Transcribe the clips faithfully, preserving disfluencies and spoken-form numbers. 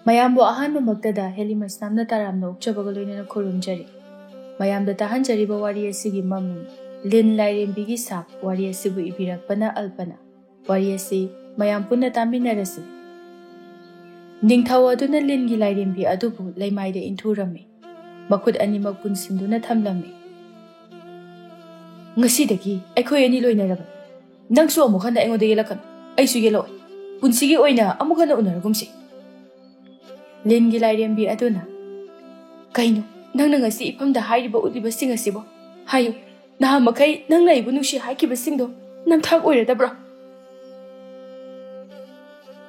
ꯃꯌꯥꯝꯕꯨ ꯑꯍꯥꯟꯕꯃꯛꯇꯗ ꯍꯦꯂꯤꯃꯁꯅꯥꯝꯅ ꯇꯔꯥꯝꯅ ꯑꯣꯛꯆꯕꯒ ꯂꯣꯏꯅꯅ ꯈꯨꯔꯨꯝꯖꯔꯤ꯫ ꯃꯌꯥꯝꯗ ꯇꯥꯍꯟꯖꯔꯤꯕ ꯋꯥꯔꯤ ꯑꯁꯤꯒꯤ ꯃꯃꯤꯡ ꯂꯤꯟ ꯂꯥꯏꯔꯦꯝꯕꯤꯒꯤ ꯁꯥꯞ꯫ ꯋꯥꯔꯤ ꯑꯁꯤꯕꯨ ꯏꯕꯤꯔꯛꯄꯅ ꯑꯜꯄꯅ꯫ ꯋꯥꯔꯤ ꯑꯁꯤ ꯃꯌꯥꯝ ꯄꯨꯟꯅ ꯇꯥꯃꯤꯟꯅꯔꯁꯤ꯫ ꯅꯤꯡꯊꯧ ꯑꯗꯨꯅ ꯂꯤꯟꯒꯤ ꯂꯥꯏꯔꯦꯝꯕꯤ ꯑꯗꯨꯕꯨ ꯂꯩꯃꯥꯏꯗ ꯏꯟꯊꯨꯔꯝꯃꯤ꯫ ꯃꯈꯨꯠ ꯑꯅꯤꯃꯛ ꯄꯨꯟꯁꯤꯟꯗꯨꯅ ꯊꯝꯂꯝꯃꯤ꯫ "ꯉꯁꯤꯗꯒꯤ ꯑꯩꯈꯣꯏ ꯑꯅꯤ ꯂꯣꯏꯅꯔꯕꯅꯤ꯫ ꯅꯪꯁꯨ ꯑꯃꯨꯛ ꯍꯟꯅ ꯑꯩꯉꯣꯟꯗ ꯌꯦꯜꯂꯛꯀꯅꯨ, ꯑꯩꯁꯨ ꯌꯦꯜꯂꯛꯑꯣꯏ꯫ ꯄꯨꯟꯁꯤꯒꯤ ꯑꯣꯏꯅ ꯑꯃꯨꯛ ꯍꯟꯅ ꯎꯅꯔꯒꯨꯝꯁꯤ꯫" ꯂꯤꯟꯒꯤ ꯂꯥꯏꯔꯦꯝꯕꯤ ꯑꯗꯨꯅ, "ꯀꯩꯅꯣ ꯅꯪꯅ ꯉꯁꯤ ꯏꯐꯝꯗ ꯍꯥꯏꯔꯤꯕ ꯎꯠꯂꯤꯕꯁꯤꯡ ꯑꯁꯤꯕꯣ? ꯍꯥꯏꯌꯨ, ꯅꯍꯥꯟ ꯃꯈꯩ ꯅꯪꯅ ꯑꯩꯕꯨ ꯅꯨꯡꯁꯤ ꯍꯥꯏꯈꯤꯕꯁꯤꯡꯗꯣ ꯅꯝꯊꯥꯛ ꯑꯣꯏꯔꯗꯕ꯭ꯔꯣ?"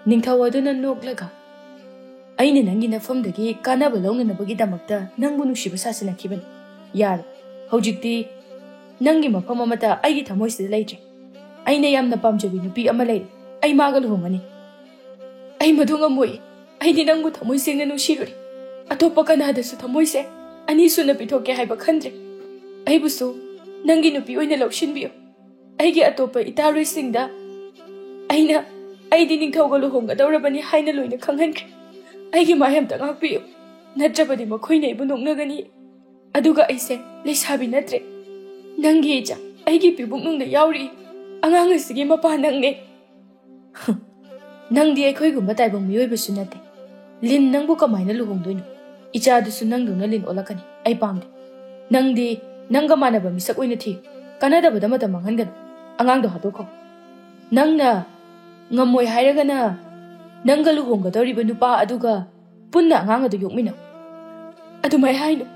ꯅꯤꯡꯊꯧ ꯑꯗꯨꯅ ꯅꯣꯛꯂꯒ, "ꯑꯩꯅ ꯅꯪꯒꯤ ꯅꯐꯝꯗꯒꯤ ꯀꯥꯟꯅꯕ ꯂꯧꯅꯅꯕꯒꯤꯗꯃꯛꯇ ꯅꯪꯕꯨ ꯅꯨꯡꯁꯤꯕ ꯁꯥꯁꯤꯟꯅꯈꯤꯕꯅꯤ꯫ ꯌꯥꯔꯦ, ꯍꯧꯖꯤꯛꯇꯤ ꯅꯪꯒꯤ ꯃꯐꯝ ꯑꯃꯠꯇ ꯑꯩꯒꯤ ꯊꯃꯣꯏꯁꯤꯗ ꯂꯩꯇ꯭ꯔꯦ꯫ ꯑꯩꯅ ꯌꯥꯝꯅ ꯄꯥꯝꯖꯕꯤ ꯅꯨꯄꯤ ꯑꯃ ꯂꯩꯔꯦ꯫ ꯑꯩ ꯃꯥꯒ ꯂꯨꯍꯣꯡꯒꯅꯤ꯫ ꯑꯩ ꯃꯗꯨ ꯉꯝꯃꯣꯏ꯫ ꯑꯩꯗꯤ ꯅꯪꯕꯨ ꯊꯃꯣꯏ ꯁꯦꯡꯅ ꯅꯨꯡꯁꯤꯔꯨꯔꯦ꯫ ꯑꯇꯣꯞꯄ ꯀꯅꯥꯗꯁꯨ ꯊꯃꯣꯏꯁꯦ ꯑꯅꯤꯁꯨꯅ ꯄꯤꯊꯣꯛꯀꯦ ꯍꯥꯏꯕ ꯈꯟꯗ꯭ꯔꯦ꯫ ꯑꯩꯕꯨꯁꯨ ꯅꯪꯒꯤ ꯅꯨꯄꯤ ꯑꯣꯏꯅ ꯂꯧꯁꯤꯟꯕꯤꯌꯨ꯫ ꯑꯩꯒꯤ ꯑꯇꯣꯞꯄ ꯏꯇꯥꯔꯣꯏꯁꯤꯡꯗ ꯑꯩꯅ, ꯑꯩꯗꯤ ꯅꯤꯡꯊꯧꯒ ꯂꯨꯍꯣꯡꯒꯗꯧꯔꯕꯅꯤ ꯍꯥꯏꯅ ꯂꯣꯏꯅ ꯈꯪꯍꯟꯈ꯭ꯔꯦ꯫ ꯑꯩꯒꯤ ꯃꯥꯏ ꯑꯝꯇ ꯉꯥꯛꯄꯤꯌꯨ, ꯅꯠꯇ꯭ꯔꯕꯗꯤ ꯃꯈꯣꯏꯅ ꯑꯩꯕꯨ ꯅꯣꯛꯅꯒꯅꯤ꯫ ꯑꯗꯨꯒ ꯑꯩꯁꯦ ꯂꯩꯁꯥꯕꯤ ꯅꯠꯇ꯭ꯔꯦ꯫ ꯅꯪꯒꯤ ꯏꯆꯥ ꯑꯩꯒꯤ ꯄꯤꯕꯨꯛꯅꯨꯡꯗ ꯌꯥꯎꯔꯤ꯫ ꯑꯉꯥꯡ ꯑꯁꯤꯒꯤ ꯃꯄꯥ ꯅꯪꯅꯦ꯫" "ꯅꯪꯗꯤ ꯑꯩꯈꯣꯏꯒꯨꯝꯕ ꯇꯥꯏꯕꯪ ꯃꯤꯑꯣꯏꯕꯁꯨ ꯅꯠꯇꯦ꯫ ꯂꯤꯟ ꯅꯪꯕꯨ ꯀꯃꯥꯏꯅ ꯂꯨꯍꯣꯡꯗꯣꯏꯅꯣ? ꯏꯆꯥꯗꯨꯁꯨ ꯅꯪꯗꯧꯅ ꯂꯤꯟ ꯑꯣꯜꯂꯛꯀꯅꯤ꯫ ꯑꯩ ꯄꯥꯝꯗꯦ꯫ ꯅꯪꯗꯤ ꯅꯪꯒ ꯃꯥꯟꯅꯕ ꯃꯤꯁꯛ ꯑꯣꯏꯅ ꯊꯤꯌꯨ꯫ ꯀꯥꯟꯅꯗꯕꯗ ꯃꯇꯝ ꯃꯥꯡꯍꯟꯒꯅꯨ꯫ ꯑꯉꯥꯡꯗꯣ ꯍꯥꯠꯇꯣꯛꯈꯣ꯫ ꯅꯪꯅ ꯉꯝꯃꯣꯏ ꯍꯥꯏꯔꯒꯅ ꯅꯪꯒ ꯂꯨꯍꯣꯡꯒꯗꯧꯔꯤꯕ ꯅꯨꯄꯥ ꯑꯗꯨꯒ ꯄꯨꯟꯅ ꯑꯉꯥꯡ ꯑꯗꯨ ꯌꯣꯛꯃꯤꯟꯅꯧ꯫" "ꯑꯗꯨꯃꯥꯏ ꯍꯥꯏꯅꯨ꯫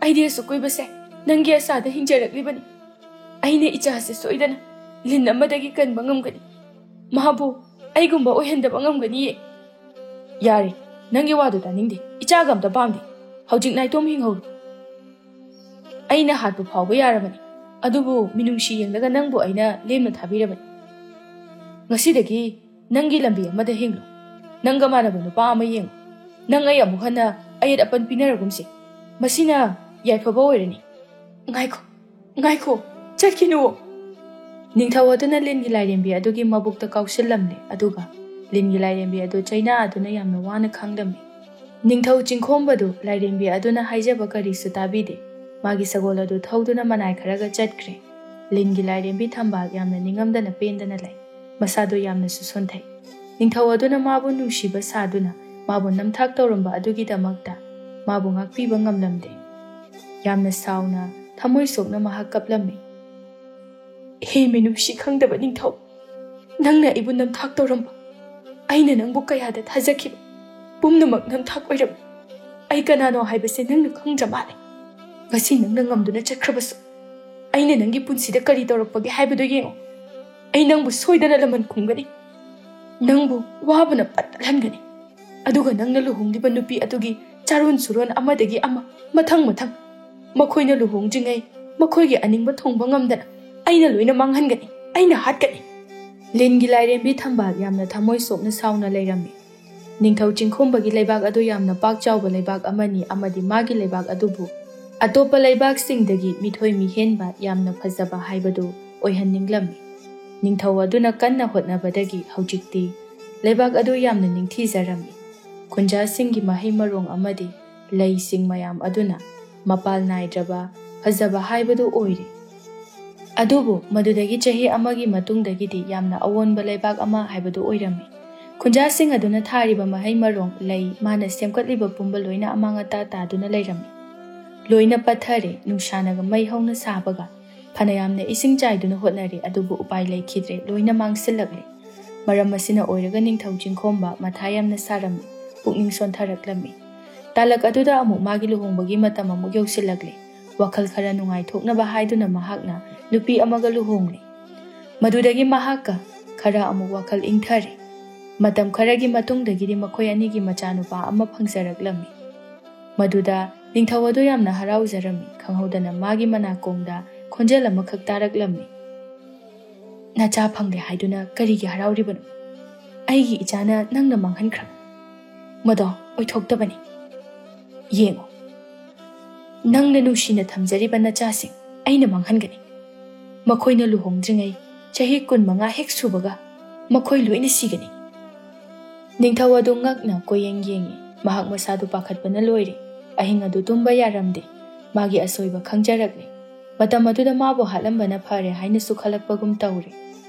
ꯑꯩꯗꯤ ꯑꯁꯨꯛ ꯀꯨꯏꯕꯁꯦ ꯅꯪꯒꯤ ꯑꯁꯥꯗ ꯍꯤꯡꯖꯔꯛꯂꯤꯕꯅꯤ꯫ ꯑꯩꯅ ꯏꯆꯥꯁꯦ ꯁꯣꯏꯗꯅ ꯂꯤꯟ ꯑꯃꯗꯒꯤ ꯀꯟꯕ ꯉꯝꯒꯅꯤ꯫ ꯃꯥꯕꯨ ꯑꯩꯒꯨꯝꯕ ꯑꯣꯏꯍꯟꯗꯕ ꯉꯝꯒꯅꯤꯌꯦ꯫" "ꯌꯥꯔꯦ, ꯅꯪꯒꯤ ꯋꯥꯗꯣ ꯇꯥꯅꯤꯡꯗꯦ꯫ ꯏꯆꯥꯒ ꯑꯝꯇ ꯄꯥꯝꯗꯦ꯫ ꯍꯧꯖꯤꯛ ꯅꯥꯏꯇꯣꯝ ꯍꯤꯡꯍꯧꯔꯣ꯫ ꯑꯩꯅ ꯍꯥꯠꯄ ꯐꯥꯎꯕ ꯌꯥꯔꯕꯅꯤ꯫ ꯑꯗꯨꯕꯨ ꯃꯤꯅꯨꯡꯁꯤ ꯌꯦꯡꯂꯒ ꯅꯪꯕꯨ ꯑꯩꯅ ꯂꯦꯝꯅ ꯊꯥꯕꯤꯔꯕꯅꯤ꯫ ꯉꯁꯤꯗꯒꯤ ꯅꯪꯒꯤ ꯂꯝꯕꯤ ꯑꯃꯗ ꯍꯤꯡꯂꯨ꯫ ꯅꯪꯒ ꯃꯥꯟꯅꯕ ꯅꯨꯄꯥ ꯑꯃ ꯌꯦꯡꯉꯨ꯫ ꯅꯪ ꯑꯩ ꯑꯃꯨꯛ ꯍꯟꯅ ꯑꯌꯦꯠ ꯑꯄꯟ ꯄꯤꯅꯔꯒꯨꯝꯁꯤ꯫ ꯃꯁꯤꯅ ꯌꯥꯏꯐꯕ ꯑꯣꯏꯔꯅꯤ꯫" "ꯉꯥꯏꯈꯣ, ꯉꯥꯏꯈꯣ, ꯆꯠꯈꯤꯅꯨ!" ꯅꯤꯡꯊꯧ ꯑꯗꯨꯅ ꯂꯤꯟꯒꯤ ꯂꯥꯏꯔꯦꯝꯕꯤ ꯑꯗꯨꯒꯤ ꯃꯕꯨꯛꯇ ꯀꯥꯎꯁꯤꯜꯂꯝꯂꯦ, ꯑꯗꯨꯒ ꯂꯤꯟꯒꯤ ꯂꯥꯏꯔꯦꯝꯕꯤ ꯑꯗꯨ ꯆꯩꯅꯥ ꯑꯗꯨꯅ ꯌꯥꯝꯅ ꯋꯥꯅ ꯈꯥꯡꯂꯝꯃꯤ꯫ ꯅꯤꯡꯊꯧ ꯆꯤꯡꯈꯣꯝꯕꯗꯨ ꯂꯥꯏꯔꯦꯝꯕꯤ ꯑꯗꯨꯅ ꯍꯥꯏꯖꯕ ꯀꯔꯤꯁꯨ ꯇꯥꯕꯤꯗꯦ꯫ ꯃꯥꯒꯤ ꯁꯒꯣꯜ ꯑꯗꯨ ꯊꯧꯗꯨꯅ ꯃꯅꯥꯏ ꯈꯔꯒ ꯆꯠꯈ꯭ꯔꯦ꯫ ꯂꯤꯟꯒꯤ ꯂꯥꯏꯔꯦꯝꯕꯤ ꯊꯝꯕꯥꯜ ꯌꯥꯝꯅ ꯅꯤꯡꯉꯝꯗꯅ ꯄꯦꯟꯗꯅ ꯂꯩ꯫ ꯃꯁꯥꯗꯣ ꯌꯥꯝꯅꯁꯨ ꯁꯣꯟꯊꯩ꯫ ꯅꯤꯡꯊꯧ ꯑꯗꯨꯅ ꯃꯥꯕꯨ ꯅꯨꯡꯁꯤꯕ ꯁꯥꯗꯨꯅ ꯃꯥꯕꯨ ꯅꯝꯊꯥꯛ ꯇꯧꯔꯝꯕ ꯑꯗꯨꯒꯤꯗꯃꯛꯇ ꯃꯥꯕꯨ ꯉꯥꯛꯄꯤꯕ ꯉꯝꯂꯝꯗꯦ꯫ ꯌꯥꯝꯅ ꯁꯥꯎꯅ, ꯊꯃꯣꯏ ꯁꯣꯛꯅ ꯃꯍꯥꯛ ꯀꯞꯂꯝꯃꯤ꯫ "ꯍꯦ ꯃꯤꯅꯨꯡꯁꯤ ꯈꯪꯗꯕ ꯅꯤꯡꯊꯧ, ꯅꯪꯅ ꯑꯩꯕꯨ ꯅꯝꯊꯥꯛ ꯇꯧꯔꯝꯕ, ꯑꯩꯅ ꯅꯪꯕꯨ ꯀꯌꯥꯗ ꯊꯥꯖꯈꯤꯕ ꯄꯨꯝꯅꯃꯛ ꯅꯝꯊꯥꯛ ꯑꯣꯏꯔꯝꯃꯤ꯫ ꯑꯩ ꯀꯅꯥꯅꯣ ꯍꯥꯏꯕꯁꯦ ꯅꯪꯅ ꯈꯪꯗ꯭ꯔ ꯃꯥꯜꯂꯦ꯫ ꯉꯁꯤ ꯅꯪꯅ ꯉꯝꯗꯨꯅ ꯆꯠꯈ꯭ꯔꯕꯁꯨ, ꯑꯩꯅ ꯅꯪꯒꯤ ꯄꯨꯟꯁꯤꯗ ꯀꯔꯤ ꯇꯧꯔꯛꯄꯒꯦ ꯍꯥꯏꯕꯗꯨ ꯌꯦꯡꯉꯨ꯫ ꯑꯩ ꯅꯪꯕꯨ ꯁꯣꯏꯗꯅ ꯂꯃꯟ ꯈꯨꯝꯒꯅꯤ, ꯅꯪꯕꯨ ꯋꯥꯕꯅ ꯄꯠ ꯇꯠꯍꯟꯒꯅꯤ꯫ ꯑꯗꯨꯒ ꯅꯪꯅ ꯂꯨꯍꯣꯡꯂꯤꯕ ꯅꯨꯄꯤ ꯑꯗꯨꯒꯤ ꯆꯥꯔꯣꯟ ꯁꯨꯔꯣꯟ ꯑꯃꯗꯒꯤ ꯑꯃ, ꯃꯊꯪ ꯃꯊꯪ, ꯃꯈꯣꯏꯅ ꯂꯨꯍꯣꯡꯗ꯭ꯔꯤꯉꯩ ꯃꯈꯣꯏꯒꯤ ꯑꯅꯤꯡꯕ ꯊꯨꯡꯕ ꯉꯝꯗꯅ ꯑꯩꯅ ꯂꯣꯏꯅ ꯃꯥꯡꯍꯟꯒꯅꯤ, ꯑꯩꯅ ꯍꯥꯠꯀꯅꯤ꯫" ꯂꯤꯟꯒꯤ ꯂꯥꯏꯔꯦꯝꯕꯤ ꯊꯝꯕꯥꯜ ꯌꯥꯝꯅ ꯊꯃꯣꯏ ꯁꯣꯛꯅ ꯁꯥꯎꯅ ꯂꯩꯔꯝꯃꯤ꯫ ꯅꯤꯡꯊꯧ ꯆꯤꯡꯈꯣꯝꯕꯒꯤ ꯂꯩꯕꯥꯛ ꯑꯗꯨ ꯌꯥꯝꯅ ꯄꯥꯛ ꯆꯥꯎꯕ ꯂꯩꯕꯥꯛ ꯑꯃꯅꯤ, ꯑꯃꯗꯤ ꯃꯥꯒꯤ ꯂꯩꯕꯥꯛ ꯑꯗꯨꯕꯨ ꯑꯇꯣꯞꯄ ꯂꯩꯕꯥꯛꯁꯤꯡꯗꯒꯤ ꯃꯤꯊꯣꯏ ꯃꯤꯍꯦꯟꯕ ꯌꯥꯝꯅ ꯐꯖꯕ ꯍꯥꯏꯕꯗꯨ ꯑꯣꯏꯍꯟꯅꯤꯡꯂꯝꯃꯤ꯫ ꯅꯤꯡꯊꯧ ꯑꯗꯨꯅ ꯀꯟꯅ ꯍꯣꯠꯅꯕꯗꯒꯤ ꯍꯧꯖꯤꯛꯇꯤ ꯂꯩꯕꯥꯛ ꯑꯗꯨ ꯌꯥꯝꯅ ꯅꯤꯡꯊꯤꯖꯔꯝꯃꯤ꯫ ꯈꯨꯟꯖꯥꯁꯤꯡꯒꯤ ꯃꯍꯩ ꯃꯔꯣꯡ ꯑꯃꯗꯤ ꯂꯩꯁꯤꯡ ꯃꯌꯥꯝ ꯑꯗꯨꯅ ꯃꯄꯥꯜ ꯅꯥꯏꯗ꯭ꯔꯕ ꯐꯖꯕ ꯍꯥꯏꯕꯗꯨ ꯑꯣꯏꯔꯦ꯫ ꯑꯗꯨꯕꯨ ꯃꯗꯨꯗꯒꯤ ꯆꯍꯤ ꯑꯃꯒꯤ ꯃꯇꯨꯡꯗꯒꯤꯗꯤ ꯌꯥꯝꯅ ꯑꯑꯣꯟꯕ ꯂꯩꯕꯥꯛ ꯑꯃ ꯍꯥꯏꯕꯗꯨ ꯑꯣꯏꯔꯝꯃꯤ꯫ ꯈꯨꯟꯖꯥꯁꯤꯡ ꯑꯗꯨꯅ ꯊꯥꯔꯤꯕ ꯃꯍꯩ ꯃꯔꯣꯡ, ꯂꯩ, ꯃꯥꯅ ꯁꯦꯝꯒꯠꯂꯤꯕ ꯄꯨꯝꯕ ꯂꯣꯏꯅ ꯑꯃꯥꯡ ꯑꯇꯥ ꯇꯥꯗꯨꯅ ꯂꯩꯔꯝꯃꯤ꯫ ꯂꯣꯏꯅ ꯄꯠꯊꯔꯦ, ꯅꯨꯡꯁꯥꯅꯒ ꯃꯩ ꯍꯧꯅ ꯁꯥꯕꯒ꯫ ꯐꯅꯌꯥꯝꯅ ꯏꯁꯤꯡ ꯆꯥꯏꯗꯨꯅ ꯍꯣꯠꯅꯔꯦ, ꯑꯗꯨꯕꯨ ꯎꯄꯥꯏ ꯂꯩꯈꯤꯗ꯭ꯔꯦ, ꯂꯣꯏꯅ ꯃꯥꯡꯁꯤꯜꯂꯛꯂꯦ꯫ ꯃꯔꯝ ꯑꯁꯤꯅ ꯑꯣꯏꯔꯒ ꯅꯤꯡꯊꯧ ꯆꯤꯡꯈꯣꯝꯕ ꯃꯊꯥ ꯌꯥꯝꯅ ꯁꯥꯔꯝꯃꯤ, ꯄꯨꯛꯅꯤꯡ ꯁꯣꯟꯊꯔꯛꯂꯝꯃꯤ꯫ ꯇꯥꯂꯛ ꯑꯗꯨꯗ ꯑꯃꯨꯛ ꯃꯥꯒꯤ ꯂꯨꯍꯣꯡꯕꯒꯤ ꯃꯇꯝ ꯑꯃꯨꯛ ꯌꯧꯁꯤꯜꯂꯛꯂꯦ꯫ ꯋꯥꯈꯜ ꯈꯔ ꯅꯨꯡꯉꯥꯏꯊꯣꯛꯅꯕ ꯍꯥꯏꯗꯨꯅ ꯃꯍꯥꯛꯅ ꯅꯨꯄꯤ ꯑꯃꯒ ꯂꯨꯍꯣꯡꯂꯦ꯫ ꯃꯗꯨꯗꯒꯤ ꯃꯍꯥꯛꯀ ꯈꯔ ꯑꯃꯨꯛ ꯋꯥꯈꯜ ꯏꯪꯊꯔꯦ꯫ ꯃꯇꯝ ꯈꯔꯒꯤ ꯃꯇꯨꯡꯗꯒꯤꯗꯤ ꯃꯈꯣꯏ ꯑꯅꯤꯒꯤ ꯃꯆꯥꯅꯨꯄꯥ ꯑꯃ ꯐꯪꯖꯔꯛꯂꯝꯃꯤ꯫ ꯃꯗꯨꯗ ꯅꯤꯡꯊꯧ ꯑꯗꯨ ꯌꯥꯝꯅ ꯍꯔꯥꯎꯖꯔꯝꯃꯤ꯫ ꯈꯪꯍꯧꯗꯅ ꯃꯥꯒꯤ ꯃꯅꯥꯀꯣꯡꯗ ꯈꯣꯟꯖꯦꯜ ꯑꯃꯈꯛ ꯇꯥꯔꯛꯂꯝꯃꯤ꯫ "ꯅꯆꯥ ꯐꯪꯂꯦ ꯍꯥꯏꯗꯨꯅ ꯀꯔꯤꯒꯤ ꯍꯔꯥꯎꯔꯤꯕꯅꯣ? ꯑꯩꯒꯤ ꯏꯆꯥꯅ ꯅꯪꯅ ꯃꯥꯡꯍꯟꯈ꯭ꯔꯕ꯫ ꯃꯗꯣ ꯑꯣꯏꯊꯣꯛꯇꯕꯅꯤ꯫ ꯌꯦꯡꯉꯨ, ꯅꯪꯅ ꯅꯨꯡꯁꯤꯅ ꯊꯝꯖꯔꯤꯕ ꯅꯆꯥꯁꯤꯡ ꯑꯩꯅ ꯃꯥꯡꯍꯟꯒꯅꯤ꯫ ꯃꯈꯣꯏꯅ ꯂꯨꯍꯣꯡꯗ꯭ꯔꯤꯉꯩ ꯆꯍꯤ ꯀꯨꯟꯃꯉꯥ ꯍꯦꯛ ꯁꯨꯕꯒ ꯃꯈꯣꯏ ꯂꯣꯏꯅ ꯁꯤꯒꯅꯤ꯫ ꯅꯤꯡꯊꯧ ꯑꯗꯨ ꯉꯛꯅ ꯀꯣꯏꯌꯦꯡ ꯌꯦꯡꯉꯤ꯫ ꯃꯍꯥꯛ ꯃꯁꯥꯗꯨ ꯄꯥꯈꯠꯄꯅ ꯂꯣꯏꯔꯦ꯫ ꯑꯍꯤꯡ ꯑꯗꯨ ꯇꯨꯝꯕ ꯌꯥꯔꯝꯗꯦ꯫ ꯃꯥꯒꯤ ꯑꯁꯣꯏꯕ ꯈꯪꯖꯔꯛꯂꯦ꯫ ꯃꯇꯝ ꯑꯗꯨꯗ ꯃꯥꯕꯨ ꯍꯥꯠꯂꯝꯕꯅ ꯐꯔꯦ ꯍꯥꯏꯅꯁꯨ ꯈꯜꯂꯛꯄꯒꯨꯝ ꯇꯧꯔꯦ꯫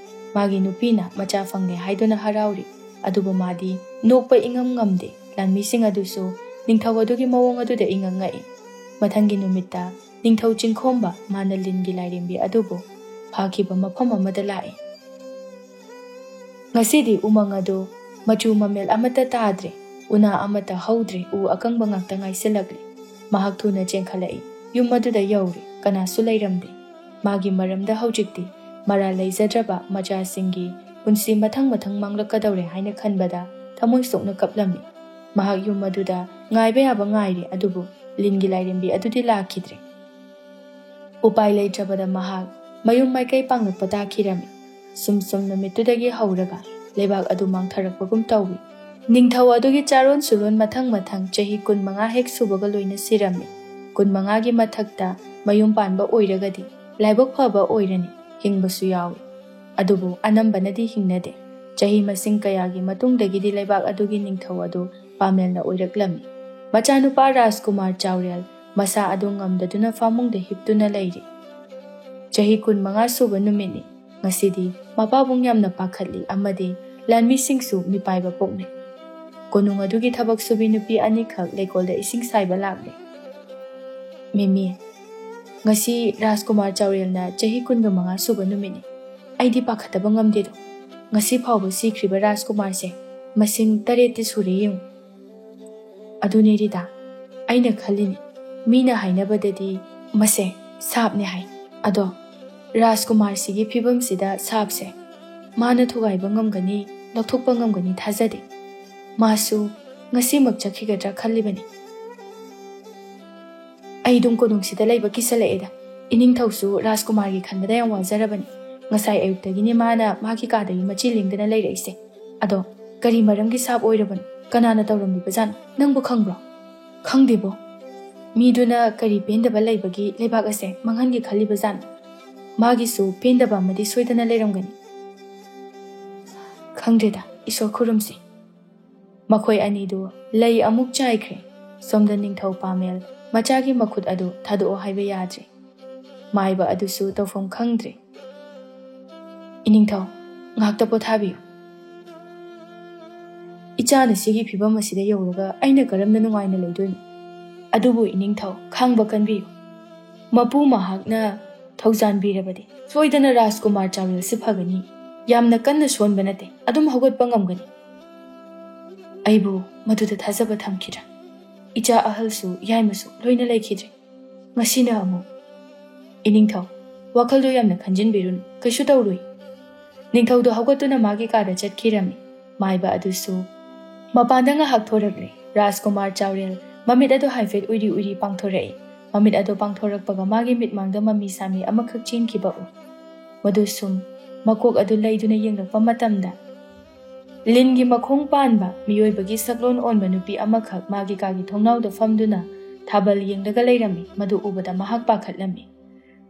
ꯃꯥꯒꯤ ꯅꯨꯄꯤꯅ ꯃꯆꯥ ꯐꯪꯂꯦ ꯍꯥꯏꯗꯨꯅ ꯍꯔꯥꯎꯔꯤ꯫ ꯑꯗꯨꯕꯨ ꯃꯥꯗꯤ ꯅꯣꯛꯄ ꯏꯉꯝ ꯉꯝꯗꯦ꯫ ꯂꯥꯟꯃꯤꯁꯤꯡ ꯑꯗꯨꯁꯨ ꯅꯤꯡꯊꯧ ꯑꯗꯨꯒꯤ ꯃꯑꯣꯡ ꯑꯗꯨꯗ ꯏꯉꯛ ꯉꯛꯏ꯫ ꯃꯊꯪꯒꯤ ꯅꯨꯃꯤꯠꯇ ꯅꯤꯡꯊꯧ ꯆꯤꯡꯈꯣꯝꯕ ꯃꯥꯅ ꯂꯤꯟꯒꯤ ꯂꯥꯏꯔꯦꯝꯕꯤ ꯑꯗꯨꯕꯨ ꯐꯥꯈꯤꯕ ꯃꯐꯝ ꯑꯃꯗ ꯂꯥꯛꯏ꯫ ꯉꯁꯤꯗꯤ ꯎꯃꯪ ꯑꯗꯨ ꯃꯆꯨ ꯃꯃꯦꯜ ꯑꯃꯠꯇ ꯇꯥꯗ꯭ꯔꯦ꯫ ꯎꯅꯥ ꯑꯃꯠꯇ ꯍꯧꯗ꯭ꯔꯦ꯫ ꯎ ꯑꯀꯪꯕ ꯉꯥꯛꯇ ꯉꯥꯏꯁꯤꯜꯂꯛꯂꯦ꯫ ꯃꯍꯥꯛ ꯊꯨꯅ ꯆꯦꯟꯈꯠꯂꯛꯏ꯫ ꯌꯨꯝ ꯑꯗꯨꯗ ꯌꯧꯔꯦ꯫ ꯀꯅꯥꯁꯨ ꯂꯩꯔꯝꯗꯦ꯫ ꯃꯥꯒꯤ ꯃꯔꯝꯗ ꯍꯧꯖꯤꯛꯇꯤ ꯃꯔꯥꯜ ꯂꯩꯖꯗ꯭ꯔꯕ ꯃꯆꯥꯁꯤꯡꯒꯤ ꯄꯨꯟꯁꯤ ꯃꯊꯪ ꯃꯊꯪ ꯃꯥꯡꯂꯛꯀꯗꯧꯔꯦ ꯍꯥꯏꯅ ꯈꯟꯕꯗ ꯊꯃꯣꯏ ꯁꯣꯛꯅ ꯀꯞꯂꯝꯃꯤ꯫ ꯃꯍꯥꯛ ꯌꯨꯝ ꯑꯗꯨꯗ ꯉꯥꯏꯕ ꯌꯥꯕ ꯉꯥꯏꯔꯦ, ꯑꯗꯨꯕꯨ ꯂꯤꯟꯒꯤ ꯂꯥꯏꯔꯦꯝꯕꯤ ꯑꯗꯨꯗꯤ ꯂꯥꯛꯈꯤꯗ꯭ꯔꯦ꯫ ꯎꯄꯥꯏ ꯂꯩꯇ꯭ꯔꯕꯗ ꯃꯍꯥꯛ ꯃꯌꯨꯝ ꯃꯥꯏꯀꯩ ꯄꯥꯡꯂꯛꯄ ꯇꯥꯈꯤꯔꯝꯃꯤ꯫ ꯁꯨꯝ ꯁꯨꯝ ꯅꯨꯃꯤꯠꯇꯨꯗꯒꯤ ꯍꯧꯔꯒ ꯂꯩꯕꯥꯛ ꯑꯗꯨ ꯃꯥꯡꯊꯔꯛꯄꯒꯨꯝ ꯇꯧꯏ꯫ ꯅꯤꯡꯊꯧ ꯑꯗꯨꯒꯤ ꯆꯥꯔꯣꯟ ꯁꯨꯔꯣꯟ ꯃꯊꯪ ꯃꯊꯪ ꯆꯍꯤ ꯀꯨꯟꯃꯉꯥ ꯍꯦꯛ ꯁꯨꯕꯒ ꯂꯣꯏꯅ ꯁꯤꯔꯝꯃꯤ꯫ ꯀꯨꯟꯃꯉꯥꯒꯤ ꯃꯊꯛꯇ ꯃꯌꯨꯝ ꯄꯥꯟꯕ ꯑꯣꯏꯔꯒꯗꯤ ꯂꯥꯏꯕꯛ ꯐꯕ ꯑꯣꯏꯔꯅꯤ, ꯍꯤꯡꯕꯁꯨ ꯌꯥꯎꯏ꯫ ꯑꯗꯨꯕꯨ ꯑꯅꯝꯕꯅꯗꯤ ꯍꯤꯡꯅꯗꯦ꯫ ꯆꯍꯤ ꯃꯁꯤꯡ ꯀꯌꯥꯒꯤ ꯃꯇꯨꯡꯗꯒꯤꯗꯤ ꯂꯩꯕꯥꯛ ꯑꯗꯨꯒꯤ ꯅꯤꯡꯊꯧ ꯑꯗꯨ ꯄꯥꯃꯦꯜꯅ ꯑꯣꯏꯔꯛꯂꯝꯃꯤ꯫ ꯃꯆꯥꯅꯨꯄꯥ ꯔꯥꯖꯀꯨꯃꯥꯔ ꯆꯥꯎꯔꯦꯜ ꯃꯁꯥ ꯑꯗꯨ ꯉꯝꯗꯗꯨꯅ ꯐꯃꯨꯡꯗ ꯍꯤꯞꯇꯨꯅ ꯂꯩꯔꯤ꯫ ꯆꯍꯤ ꯀꯨꯟꯃꯉꯥ ꯁꯨꯕ ꯅꯨꯃꯤꯠꯅꯤ꯫ ꯉꯁꯤꯗꯤ ꯃꯄꯥꯕꯨꯡ ꯌꯥꯝꯅ ꯄꯥꯈꯠꯂꯤ ꯑꯃꯗꯤ ꯂꯥꯟꯃꯤꯁꯤꯡꯁꯨ ꯃꯤꯄꯥꯏꯕ ꯄꯣꯛꯅꯩ꯫ ꯀꯣꯅꯨꯡ ꯑꯗꯨꯒꯤ ꯊꯕꯛ ꯁꯨꯕꯤ ꯅꯨꯄꯤ ꯑꯅꯤꯈꯛ ꯂꯩꯀꯣꯜꯗ ꯏꯁꯤꯡ ꯁꯥꯏꯕ ꯂꯥꯛꯂꯦ꯫ "ꯃꯤꯃꯤ, ꯉꯁꯤ ꯔꯥꯖꯀꯨꯃꯥꯔ ꯆꯥꯎꯔꯦꯜꯅ ꯆꯍꯤ ꯀꯨꯟꯒ ꯃꯉꯥ ꯁꯨꯕ ꯅꯨꯃꯤꯠꯅꯤ꯫ ꯑꯩꯗꯤ ꯄꯥꯈꯠꯇꯕ ꯉꯝꯗꯦꯗꯣ꯫ ꯉꯁꯤ ꯐꯥꯎꯕ ꯁꯤꯈ꯭ꯔꯤꯕ ꯔꯥꯖꯀꯨꯃꯥꯔꯁꯦ ꯃꯁꯤꯡ ꯇꯔꯦꯠꯇꯤ ꯁꯨꯔꯦ ꯌꯦꯡꯉꯨ꯫" "ꯑꯗꯨꯅꯦ ꯔꯤꯇꯥ, ꯑꯩꯅ ꯈꯜꯂꯤꯅꯦ꯫ ꯃꯤꯅ ꯍꯥꯏꯅꯕꯗꯗꯤ ꯃꯁꯦ ꯁꯥꯞꯅꯦ ꯍꯥꯏ꯫ ꯑꯗꯣ ꯔꯥꯖꯀꯨꯃꯥꯔꯁꯤꯒꯤ ꯐꯤꯕꯝꯁꯤꯗ ꯁꯥꯞꯁꯦ ꯃꯥꯅ ꯊꯨꯒꯥꯏꯕ ꯉꯝꯒꯅꯤ, ꯂꯧꯊꯣꯛꯄ ꯉꯝꯒꯅꯤ ꯊꯥꯖꯗꯦ꯫ ꯃꯥꯁꯨ ꯉꯁꯤꯃꯛ ꯆꯠꯈꯤꯒꯗ꯭ꯔꯥ ꯈꯜꯂꯤꯕꯅꯤ꯫ ꯑꯩ ꯑꯗꯨꯝ ꯀꯣꯅꯨꯡꯁꯤꯗ ꯂꯩꯕ ꯀꯤꯁꯜꯂꯛꯑꯦꯗ꯫ ꯏꯅꯤꯡꯊꯧꯁꯨ ꯔꯥꯖꯀꯨꯃꯥꯔꯒꯤ ꯈꯟꯕꯗ ꯌꯥꯝ ꯋꯥꯖꯔꯕꯅꯤ꯫ ꯉꯁꯥꯏ ꯑꯌꯨꯛꯇꯒꯤꯅꯦ ꯃꯥꯅ ꯃꯥꯒꯤ ꯀꯥꯗꯒꯤ ꯃꯆꯤ ꯂꯦꯡꯗꯅ ꯂꯩꯔꯛꯏꯁꯦ꯫ ꯑꯗꯣ ꯀꯔꯤ ꯃꯔꯝꯒꯤ ꯁꯥꯞ ꯑꯣꯏꯔꯕꯅꯣ? ꯀꯅꯥꯅ ꯇꯧꯔꯝꯂꯤꯕꯖꯥꯠꯅꯣ? ꯅꯪꯕꯨ ꯈꯪꯕ꯭ꯔꯣ?" "ꯈꯪꯗꯦꯕꯣ꯫ ꯃꯤꯗꯨꯅ ꯀꯔꯤ ꯄꯦꯟꯗꯕ ꯂꯩꯕꯒꯤ ꯂꯩꯕꯥꯛ ꯑꯁꯦ ꯃꯥꯡꯍꯟꯒꯦ ꯈꯜꯂꯤꯕꯖꯥꯠꯅꯣ? ꯃꯥꯒꯤꯁꯨ ꯄꯦꯟꯗꯕ ꯑꯃꯗꯤ ꯁꯣꯏꯗꯅ ꯂꯩꯔꯝꯒꯅꯤ꯫" "ꯈꯪꯗ꯭ꯔꯦꯗ, ꯏꯁꯣꯔ ꯈꯨꯔꯨꯝꯁꯤ꯫" ꯃꯈꯣꯏ ꯑꯅꯤꯗꯨ ꯂꯩ ꯑꯃꯨꯛ ꯆꯥꯏꯈ꯭ꯔꯦ꯫ ꯁꯣꯝꯗ ꯅꯤꯡꯊꯧ ꯄꯥꯃꯦꯜ ꯃꯆꯥꯒꯤ ꯃꯈꯨꯠ ꯑꯗꯨ ꯊꯥꯗꯣꯛꯑꯣ ꯍꯥꯏꯕ ꯌꯥꯗ꯭ꯔꯦ꯫ ꯃꯥꯏꯕ ꯑꯗꯨꯁꯨ ꯇꯧꯐꯝ ꯈꯪꯗ꯭ꯔꯦ꯫ "ꯏꯅꯤꯡꯊꯧ, ꯉꯥꯏꯍꯥꯛꯇ ꯄꯣꯊꯥꯕꯤꯌꯨ꯫ ꯏꯆꯥꯅ ꯁꯤꯒꯤ ꯐꯤꯕꯝ ꯑꯁꯤꯗ ꯌꯧꯔꯒ ꯑꯩꯅ ꯀꯔꯝꯅ ꯅꯨꯡꯉꯥꯏꯅ ꯂꯩꯗꯣꯏꯅꯣ? ꯑꯗꯨꯕꯨ ꯏꯅꯤꯡꯊꯧ, ꯈꯥꯡꯕ ꯀꯟꯕꯤꯌꯨ꯫ ꯃꯄꯨ ꯃꯍꯥꯛꯅ ꯊꯧꯖꯥꯟꯕꯤꯔꯕꯗꯤ ꯁꯣꯏꯗꯅ ꯔꯥꯖꯀꯨꯃꯥꯔ ꯆꯥꯎꯔꯦꯜꯁꯤ ꯐꯒꯅꯤ꯫ ꯌꯥꯝꯅ ꯀꯟꯅ ꯁꯣꯟꯕ ꯅꯠꯇꯦ, ꯑꯗꯨꯝ ꯍꯧꯒꯠꯄ ꯉꯝꯒꯅꯤ꯫ ꯑꯩꯕꯨ ꯃꯗꯨꯗ ꯊꯥꯖꯕ ꯊꯝꯈꯤꯗ꯭ꯔꯥ? ꯏꯆꯥ ꯑꯍꯜꯁꯨ ꯌꯥꯏꯃꯁꯨ ꯂꯣꯏꯅ ꯂꯩꯈꯤꯗ꯭ꯔꯦ꯫ ꯉꯁꯤꯅ ꯑꯃꯨꯛ, ꯏꯅꯤꯡꯊꯧ, ꯋꯥꯈꯜꯗꯣ ꯌꯥꯝꯅ ꯈꯟꯖꯤꯟꯕꯤꯔꯨꯅꯨ, ꯀꯩꯁꯨ ꯇꯧꯔꯣꯏ꯫" ꯅꯤꯡꯊꯧꯗꯣ ꯍꯧꯒꯠꯇꯨꯅ ꯃꯥꯒꯤ ꯀꯥꯗ ꯆꯠꯈꯤꯔꯝꯃꯤ꯫ ꯃꯥꯏꯕ ꯑꯗꯨꯁꯨ ꯃꯄꯥꯟꯗ ꯉꯥꯏꯍꯥꯛ ꯊꯣꯔꯛꯂꯦ꯫ ꯔꯥꯖꯀꯨꯃꯥꯔ ꯆꯥꯎꯔꯦꯜ ꯃꯃꯤꯠ ꯑꯗꯨ ꯍꯥꯏꯐꯦꯠ ꯎꯏꯔꯤ ꯎꯏꯔꯤ ꯄꯥꯡꯊꯣꯔꯛꯏ꯫ ꯃꯃꯤꯠ ꯑꯗꯨ ꯄꯥꯡꯊꯣꯔꯛꯄꯒ ꯃꯥꯒꯤ ꯃꯤꯠꯃꯥꯡꯗ ꯃꯃꯤ ꯁꯥꯃꯤ ꯑꯃꯈꯛ ꯆꯦꯟꯈꯤꯕ ꯎꯏ꯫ ꯃꯗꯨ ꯁꯨꯝ ꯃꯀꯣꯛ ꯑꯗꯨ ꯂꯩꯗꯨꯅ ꯌꯦꯡꯂꯛꯄ ꯃꯇꯝꯗ, ꯂꯤꯟꯒꯤ ꯃꯈꯣꯡ ꯄꯥꯟꯕ ꯃꯤꯑꯣꯏꯕꯒꯤ ꯁꯛꯂꯣꯟ ꯑꯣꯟꯕ ꯅꯨꯄꯤ ꯑꯃꯈꯛ ꯃꯥꯒꯤ ꯀꯥꯒꯤ ꯊꯣꯡꯅꯥꯎꯗ ꯐꯝꯗꯨꯅ ꯊꯥꯕꯜ ꯌꯦꯡꯂꯒ ꯂꯩꯔꯝꯃꯤ꯫ ꯃꯗꯨ ꯎꯕꯗ ꯃꯍꯥꯛ ꯄꯥꯈꯠꯂꯝꯃꯤ꯫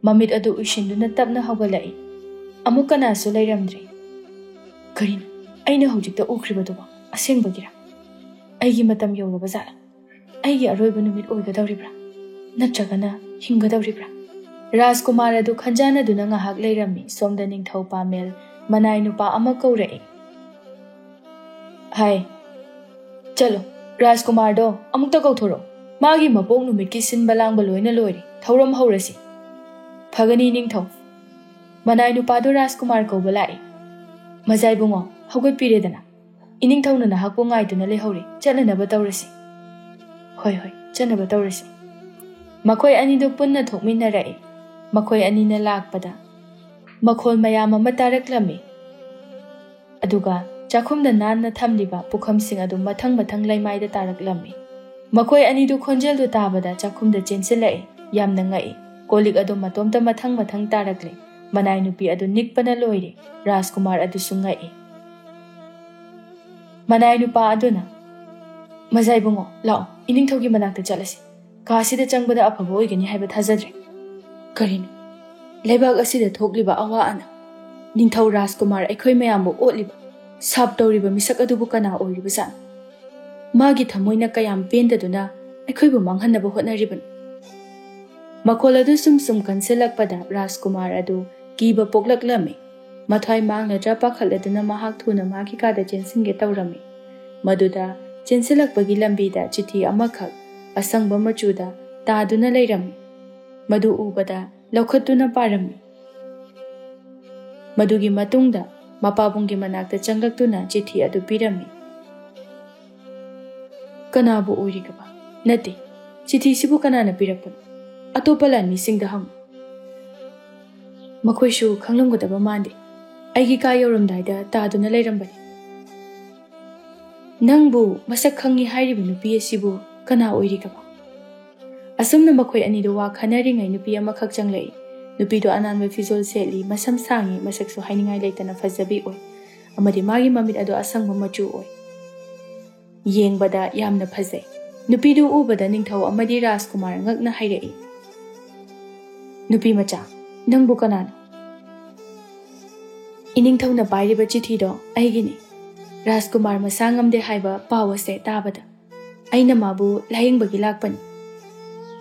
ꯃꯃꯤꯠ ꯑꯗꯨ ꯎꯏꯁꯤꯟꯗꯨꯅ ꯇꯞꯅ ꯍꯧꯒꯠꯂꯛꯏ꯫ ꯑꯃꯨꯛ ꯀꯅꯥꯁꯨ ꯂꯩꯔꯝꯗ꯭ꯔꯦ꯫ "ꯀꯔꯤꯅꯣ ꯑꯩꯅ ꯍꯧꯖꯤꯛꯇ ꯎꯈ꯭ꯔꯤꯕꯗꯨꯕꯣ? ꯑꯁꯦꯡꯕꯒꯤꯔꯥ? ꯑꯩꯒꯤ ꯃꯇꯝ ꯌꯧꯔꯕ ꯖꯥꯠꯂꯥ? ꯑꯩꯒꯤ ꯑꯔꯣꯏꯕ ꯅꯨꯃꯤꯠ ꯑꯣꯏꯒꯗꯧꯔꯤꯕ꯭ꯔꯥ? ꯅꯠꯇ꯭ꯔꯒꯅ ꯍꯤꯡꯒꯗꯧꯔꯤꯕ꯭ꯔꯥ?" ꯔꯥꯖꯀꯨꯃꯥꯔ ꯑꯗꯨ ꯈꯟꯖꯥꯟꯅꯗꯨꯅ ꯉꯥꯏꯍꯥꯛ ꯂꯩꯔꯝꯃꯤ꯫ ꯁꯣꯝꯗ ꯅꯤꯡꯊꯧ ꯄꯥꯃꯦꯜ ꯃꯅꯥꯏ ꯅꯨꯄꯥ ꯑꯃ ꯀꯧꯔꯛꯏ꯫ "ꯍꯥꯏ, ꯆꯠꯂꯣ, ꯔꯥꯖꯀꯨꯃꯥꯔꯗꯣ ꯑꯃꯨꯛꯇ ꯀꯧꯊꯣꯔꯛꯑꯣ꯫ ꯃꯥꯒꯤ ꯃꯄꯣꯛ ꯅꯨꯃꯤꯠꯀꯤ ꯁꯤꯟꯕ ꯂꯥꯡꯕ ꯂꯣꯏꯅ ꯂꯣꯏꯔꯦ꯫ ꯊꯧꯔꯝ ꯍꯧꯔꯁꯤ꯫" "ꯐꯒꯅꯤ ꯅꯤꯡꯊꯧ꯫" ꯃꯅꯥꯏ ꯅꯨꯄꯥꯗꯨ ꯔꯥꯖꯀꯨꯃꯥꯔ ꯀꯧꯕ ꯂꯥꯛꯏ꯫ "ꯃꯖꯥꯏꯕꯨꯡꯉꯣ, ꯍꯧꯒꯠꯄꯤꯔꯦꯗꯅ꯫ ꯏꯅꯤꯡꯊꯧꯅ ꯅꯍꯥꯛꯄꯨ ꯉꯥꯏꯗꯨꯅ ꯂꯩꯍꯧꯔꯦ꯫ ꯆꯠꯅꯅꯕ ꯇꯧꯔꯁꯤ꯫" "ꯍꯣꯏ, ꯍꯣꯏ, ꯆꯠꯅꯕ ꯇꯧꯔꯁꯤ꯫" ꯃꯈꯣꯏ ꯑꯅꯤꯗꯨ ꯄꯨꯟꯅ ꯊꯣꯛꯃꯤꯟꯅꯔꯛꯏ꯫ ꯃꯈꯣꯏ ꯑꯅꯤꯅ ꯂꯥꯛꯄꯗ ꯃꯈꯣꯜ ꯃꯌꯥꯝ ꯑꯃ ꯇꯥꯔꯛꯂꯝꯃꯤ꯫ ꯑꯗꯨꯒ ꯆꯥꯛꯈꯨꯝꯗ ꯅꯥꯟꯅ ꯊꯝꯂꯤꯕ ꯄꯨꯈꯝꯁꯤꯡ ꯑꯗꯨ ꯃꯊꯪ ꯃꯊꯪ ꯂꯩꯃꯥꯏꯗ ꯇꯥꯔꯛꯂꯝꯃꯤ꯫ ꯃꯈꯣꯏ ꯑꯅꯤꯗꯨ ꯈꯣꯟꯖꯦꯜꯗꯨ ꯇꯥꯕꯗ ꯆꯥꯛꯈꯨꯝꯗ ꯆꯦꯟꯁꯤꯜꯂꯛꯏ꯫ ꯌꯥꯝꯅ ꯉꯛꯏ꯫ ꯀꯣꯜꯂꯤꯛ ꯑꯗꯨ ꯃꯇꯣꯝꯇ ꯃꯊꯪ ꯃꯊꯪ ꯇꯥꯔꯛꯂꯦ꯫ ꯃꯅꯥꯏ ꯅꯨꯄꯤ ꯑꯗꯨ ꯅꯤꯛꯄꯅ ꯂꯣꯏꯔꯦ꯫ ꯔꯥꯖꯀꯨꯃꯥꯔ ꯑꯗꯨꯁꯨ ꯉꯛꯏ꯫ ꯃꯅꯥꯏ ꯅꯨꯄꯥ ꯑꯗꯨꯅ, "ꯃꯖꯥꯏꯕꯨꯡꯉꯣ, ꯂꯥꯛꯑꯣ, ꯏꯅꯤꯡꯊꯧꯒꯤ ꯃꯅꯥꯛꯇ ꯆꯠꯂꯁꯤ꯫ ꯀꯥꯁꯤꯗ ꯆꯪꯕꯗ ꯑꯐꯕ ꯑꯣꯏꯒꯅꯤ ꯍꯥꯏꯕ ꯊꯥꯖꯗ꯭ꯔꯦ꯫ ꯀꯔꯤꯅꯣ? ꯂꯩꯕꯥꯛ ꯑꯁꯤꯗ ꯊꯣꯛꯂꯤꯕ ꯑꯋꯥ ꯑꯅꯥ, ꯅꯤꯡꯊꯧ ꯔꯥꯖꯀꯨꯃꯥꯔ ꯑꯩꯈꯣꯏ ꯃꯌꯥꯝꯕꯨ ꯑꯣꯠꯂꯤꯕ, ꯁꯥꯞ ꯇꯧꯔꯤꯕ ꯃꯤꯁꯛ ꯑꯗꯨꯕꯨ ꯀꯅꯥ ꯑꯣꯏꯔꯤꯕꯖꯥꯠꯅꯣ? ꯃꯥꯒꯤ ꯊꯃꯣꯏꯅ ꯀꯌꯥꯝ ꯄꯦꯟꯗꯗꯨꯅ ꯑꯩꯈꯣꯏꯕꯨ ꯃꯥꯡꯍꯟꯅꯕ ꯍꯣꯠꯅꯔꯤꯕꯅꯣ? ꯃꯈꯣꯜ ꯑꯗꯨ ꯁꯨꯝ ꯁꯨꯝ ꯀꯟꯁꯤꯜꯂꯛꯄꯗ ꯔꯥꯖꯀꯨꯃꯥꯔ ꯑꯗꯨ ꯀꯤꯕ ꯄꯣꯛꯂꯛꯂꯝꯃꯤ꯫ ꯃꯊ꯭ꯋꯥꯏ ꯃꯥꯡꯂꯗ꯭ꯔꯥ ꯄꯥꯈꯠꯂꯗꯨꯅ ꯃꯍꯥꯛ ꯊꯨꯅ ꯃꯥꯒꯤ ꯀꯥꯗ ꯆꯦꯟꯁꯤꯟꯒꯦ ꯇꯧꯔꯝꯃꯤ꯫ ꯃꯗꯨꯗ ꯆꯦꯟꯁꯤꯜꯂꯛꯄꯒꯤ ꯂꯝꯕꯤꯗ ꯆꯤꯊꯤ ꯑꯃꯈꯛ ꯑꯁꯪꯕ ꯃꯆꯨꯗ ꯇꯥꯗꯨꯅ ꯂꯩꯔꯝꯃꯤ꯫ ꯃꯗꯨ ꯎꯕꯗ ꯂꯧꯈꯠꯇꯨꯅ ꯄꯥꯔꯝꯃꯤ꯫ ꯃꯗꯨꯒꯤ ꯃꯇꯨꯡꯗ ꯃꯄꯥꯕꯨꯡꯒꯤ ꯃꯅꯥꯛꯇ ꯆꯪꯂꯛꯇꯨꯅ ꯆꯤꯊꯤ ꯑꯗꯨ ꯄꯤꯔꯝꯃꯤ꯫ "ꯀꯅꯥꯕꯨ ꯑꯣꯏꯔꯤꯒꯕ? ꯅꯠꯇꯦ, ꯆꯤꯊꯤꯁꯤꯕꯨ ꯀꯅꯥꯅ ꯄꯤꯔꯛꯄꯅꯣ? ꯑꯇꯣꯞꯄ ꯂꯥꯟꯃꯤꯁꯤꯡꯗ ꯍꯪꯉꯨ꯫ ꯃꯈꯣꯏꯁꯨ ꯈꯪꯂꯝꯒꯗꯕ ꯃꯥꯟꯗꯦ꯫ ꯑꯩꯒꯤ ꯀꯥ ꯌꯧꯔꯝꯗꯥꯏꯗ ꯇꯥꯗꯨꯅ ꯂꯩꯔꯝꯕꯅꯤ꯫ ꯅꯪꯕꯨ ꯃꯁꯛ ꯈꯪꯉꯤ ꯍꯥꯏꯔꯤꯕ ꯅꯨꯄꯤ ꯑꯁꯤꯕꯨ ꯀꯅꯥ ꯑꯣꯏꯔꯤꯒꯕ?" ꯑꯁꯨꯝꯅ ꯃꯈꯣꯏ ꯑꯅꯤꯗꯨ ꯋꯥ ꯈꯟꯅꯔꯤꯉꯩ ꯅꯨꯄꯤ ꯑꯃꯈꯛ ꯆꯪꯂꯛꯏ꯫ ꯅꯨꯄꯤꯗꯨ ꯑꯅꯥꯟꯕ ꯐꯤꯖꯣꯜ ꯁꯦꯠꯂꯤ, ꯃꯁꯝ ꯁꯥꯡꯉꯤ, ꯃꯁꯛꯁꯨ ꯍꯥꯏꯅꯤꯡꯉꯥꯏ ꯂꯩꯇꯅ ꯐꯖꯕꯤ ꯑꯣꯏ, ꯑꯃꯗꯤ ꯃꯥꯒꯤ ꯃꯃꯤꯠ ꯑꯗꯨ ꯑꯁꯪꯕ ꯃꯆꯨ ꯑꯣꯏ꯫ ꯌꯦꯡꯕꯗ ꯌꯥꯝꯅ ꯐꯖꯩ꯫ ꯅꯨꯄꯤꯗꯨ ꯎꯕꯗ ꯅꯤꯡꯊꯧ ꯑꯃꯗꯤ ꯔꯥꯖꯀꯨꯃꯥꯔ ꯉꯛꯅ ꯍꯥꯏꯔꯛꯏ, "ꯅꯨꯄꯤ ꯃꯆꯥ, ꯅꯪꯕꯨ ꯀꯅꯥꯅꯣ?" "ꯏꯅꯤꯡꯊꯧꯅ ꯄꯥꯏꯔꯤꯕ ꯆꯤꯊꯤꯗꯣ ꯑꯩꯒꯤꯅꯤ꯫ ꯔꯥꯖꯀꯨꯃꯥꯔ ꯃꯁꯥ ꯉꯝꯗꯦ ꯍꯥꯏꯕ ꯄꯥꯎ ꯑꯁꯦ ꯇꯥꯕꯗ ꯑꯩꯅ ꯃꯥꯕꯨ ꯂꯥꯌꯦꯡꯕꯒꯤ ꯂꯥꯛꯄꯅꯤ꯫"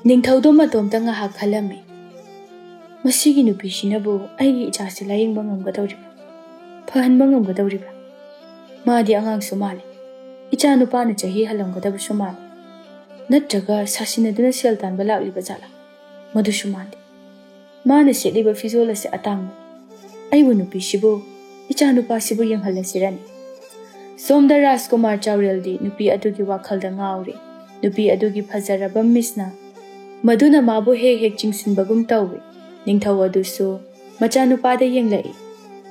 ꯅꯤꯡꯊꯧꯗꯣ ꯃꯇꯣꯝꯇ ꯉꯥꯏꯍꯥꯛ ꯈꯜꯂꯝꯃꯤ꯫ "ꯃꯁꯤꯒꯤ ꯅꯨꯄꯤꯁꯤꯅꯕꯨ ꯑꯩꯒꯤ ꯏꯆꯥꯁꯤ ꯂꯥꯌꯦꯡꯕ ꯉꯝꯒꯗꯧꯔꯤꯕ꯭ꯔꯥ? ꯐꯍꯟꯕ ꯉꯝꯒꯗꯧꯔꯤꯕ꯭ꯔꯥ? ꯃꯥꯗꯤ ꯑꯉꯥꯡꯁꯨ ꯃꯥꯜꯂꯤ꯫ ꯏꯆꯥ ꯅꯨꯄꯥꯅ ꯆꯍꯤ ꯍꯜꯂꯝꯒꯗꯕꯁꯨ ꯃꯥꯜꯂꯤ꯫ ꯅꯠꯇ꯭ꯔꯒ ꯁꯥꯁꯤꯟꯅꯗꯨꯅ ꯁꯦꯜ ꯇꯥꯟꯕ ꯂꯥꯛꯂꯤꯕ ꯖꯥꯠꯂꯥ? ꯃꯗꯨꯁꯨ ꯃꯥꯟꯗꯦ꯫ ꯃꯥꯅ ꯁꯦꯠꯂꯤꯕ ꯐꯤꯖꯣꯜ ꯑꯁꯤ ꯑꯇꯥꯡꯕꯅꯤ꯫ ꯑꯩꯕꯨ ꯅꯨꯄꯤꯁꯤꯕꯨ, ꯏꯆꯥ ꯅꯨꯄꯥꯁꯤꯕꯨ ꯌꯦꯡꯍꯜꯂꯁꯤꯔꯅꯤ?" ꯁꯣꯝꯗ ꯔꯥꯖꯀꯨꯃꯥꯔ ꯆꯥꯎꯔꯦꯜꯗꯤ ꯅꯨꯄꯤ ꯑꯗꯨꯒꯤ ꯋꯥꯈꯜꯗ ꯉꯥꯎꯔꯤ꯫ ꯅꯨꯄꯤ ꯑꯗꯨꯒꯤ ꯐꯖꯔꯕ ꯃꯤꯁꯅ ꯃꯗꯨꯅ ꯃꯥꯕꯨ ꯍꯦꯛ ꯍꯦꯛ ꯆꯤꯡꯁꯤꯟꯕꯒꯨꯝ ꯇꯧꯏ꯫ ꯅꯤꯡꯊꯧ ꯑꯗꯨꯁꯨ ꯃꯆꯥꯅꯨꯄꯥꯗ ꯌꯦꯡꯂꯛꯏ꯫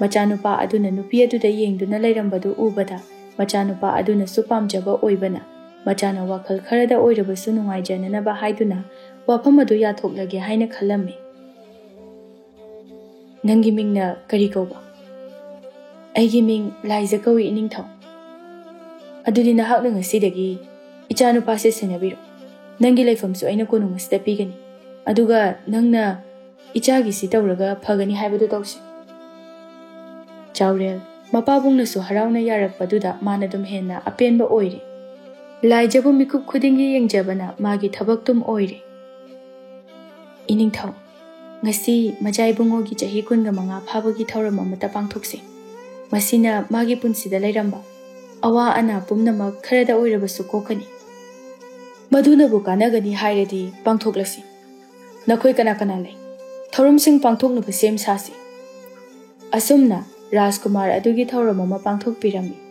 ꯃꯆꯥꯅꯨꯄꯥ ꯑꯗꯨꯅ ꯅꯨꯄꯤ ꯑꯗꯨꯗ ꯌꯦꯡꯗꯨꯅ ꯂꯩꯔꯝꯕꯗꯨ ꯎꯕꯗ ꯃꯆꯥꯅꯨꯄꯥ ꯑꯗꯨꯅꯁꯨ ꯄꯥꯝꯖꯕ ꯑꯣꯏꯕꯅ ꯃꯆꯥꯅ ꯋꯥꯈꯜ ꯈꯔꯗ ꯑꯣꯏꯔꯕꯁꯨ ꯅꯨꯡꯉꯥꯏꯖꯅꯅꯕ ꯍꯥꯏꯗꯨꯅ ꯋꯥꯐꯝ ꯑꯗꯨ ꯌꯥꯊꯣꯛꯂꯒꯦ ꯍꯥꯏꯅ ꯈꯜꯂꯝꯃꯤ꯫ "ꯅꯪꯒꯤ ꯃꯤꯡꯅ ꯀꯔꯤ ꯀꯧꯕ?" "ꯑꯩꯒꯤ ꯃꯤꯡ ꯂꯥꯏꯖ ꯀꯧꯏ, ꯏꯅꯤꯡꯊꯧ꯫" "ꯑꯗꯨꯗꯤ ꯅꯍꯥꯛꯅ ꯉꯁꯤꯗꯒꯤ ꯏꯆꯥꯅꯨꯄꯥꯁꯦ ꯁꯦꯟꯅꯕꯤꯔꯣ꯫ ꯅꯪꯒꯤ ꯂꯩꯐꯝꯁꯨ ꯑꯩꯅ ꯀꯣꯅꯨꯡ ꯑꯁꯤꯗ ꯄꯤꯒꯅꯤ꯫ ꯑꯗꯨꯒ ꯅꯪꯅ ꯏꯆꯥꯒꯤꯁꯤ ꯇꯧꯔꯒ ꯐꯒꯅꯤ ꯍꯥꯏꯕꯗꯨ ꯇꯧꯁꯤ꯫" ꯆꯥꯎꯔꯦꯜ ꯃꯄꯥꯕꯨꯡꯅꯁꯨ ꯍꯔꯥꯎꯅ ꯌꯥꯔꯛꯄꯗꯨꯗ ꯃꯥꯅ ꯑꯗꯨꯝ ꯍꯦꯟꯅ ꯑꯄꯦꯟꯕ ꯑꯣꯏꯔꯦ꯫ ꯂꯥꯏꯖꯕꯨ ꯃꯤꯀꯨꯞ ꯈꯨꯗꯤꯡꯒꯤ ꯌꯦꯡꯖꯕꯅ ꯃꯥꯒꯤ ꯊꯕꯛꯇꯨꯝ ꯑꯣꯏꯔꯦ꯫ ꯏꯅꯤꯡꯊꯧ, ꯉꯁꯤ ꯃꯆꯥ ꯏꯕꯨꯡꯉꯣꯒꯤ ꯆꯍꯤ ꯀꯨꯟꯒ ꯃꯉꯥ ꯐꯥꯕꯒꯤ ꯊꯧꯔꯝ ꯑꯃꯇ ꯄꯥꯡꯊꯣꯛꯁꯤ꯫ ꯃꯁꯤꯅ ꯃꯥꯒꯤ ꯄꯨꯟꯁꯤꯗ ꯂꯩꯔꯝꯕ ꯑꯋꯥ ꯑꯅꯥ ꯄꯨꯝꯅꯃꯛ ꯈꯔꯗ ꯑꯣꯏꯔꯕꯁꯨ ꯀꯣꯛꯀꯅꯤ꯫ ꯃꯗꯨꯅꯕꯨ ꯀꯥꯟꯅꯒꯅꯤ ꯍꯥꯏꯔꯗꯤ ꯄꯥꯡꯊꯣꯛꯂꯁꯤ꯫ ꯅꯈꯣꯏ ꯀꯅꯥ ꯀꯅꯥ ꯂꯩ? ꯊꯧꯔꯝꯁꯤꯡ ꯄꯥꯡꯊꯣꯛꯅꯕ ꯁꯦꯝ ꯁꯥꯁꯤ꯫ ꯑꯁꯨꯝꯅ ꯔꯥꯖꯀꯨꯃꯥꯔ ꯑꯗꯨꯒꯤ ꯊꯧꯔꯝ ꯑꯃ ꯄꯥꯡꯊꯣꯛꯄꯤꯔꯝꯃꯤ꯫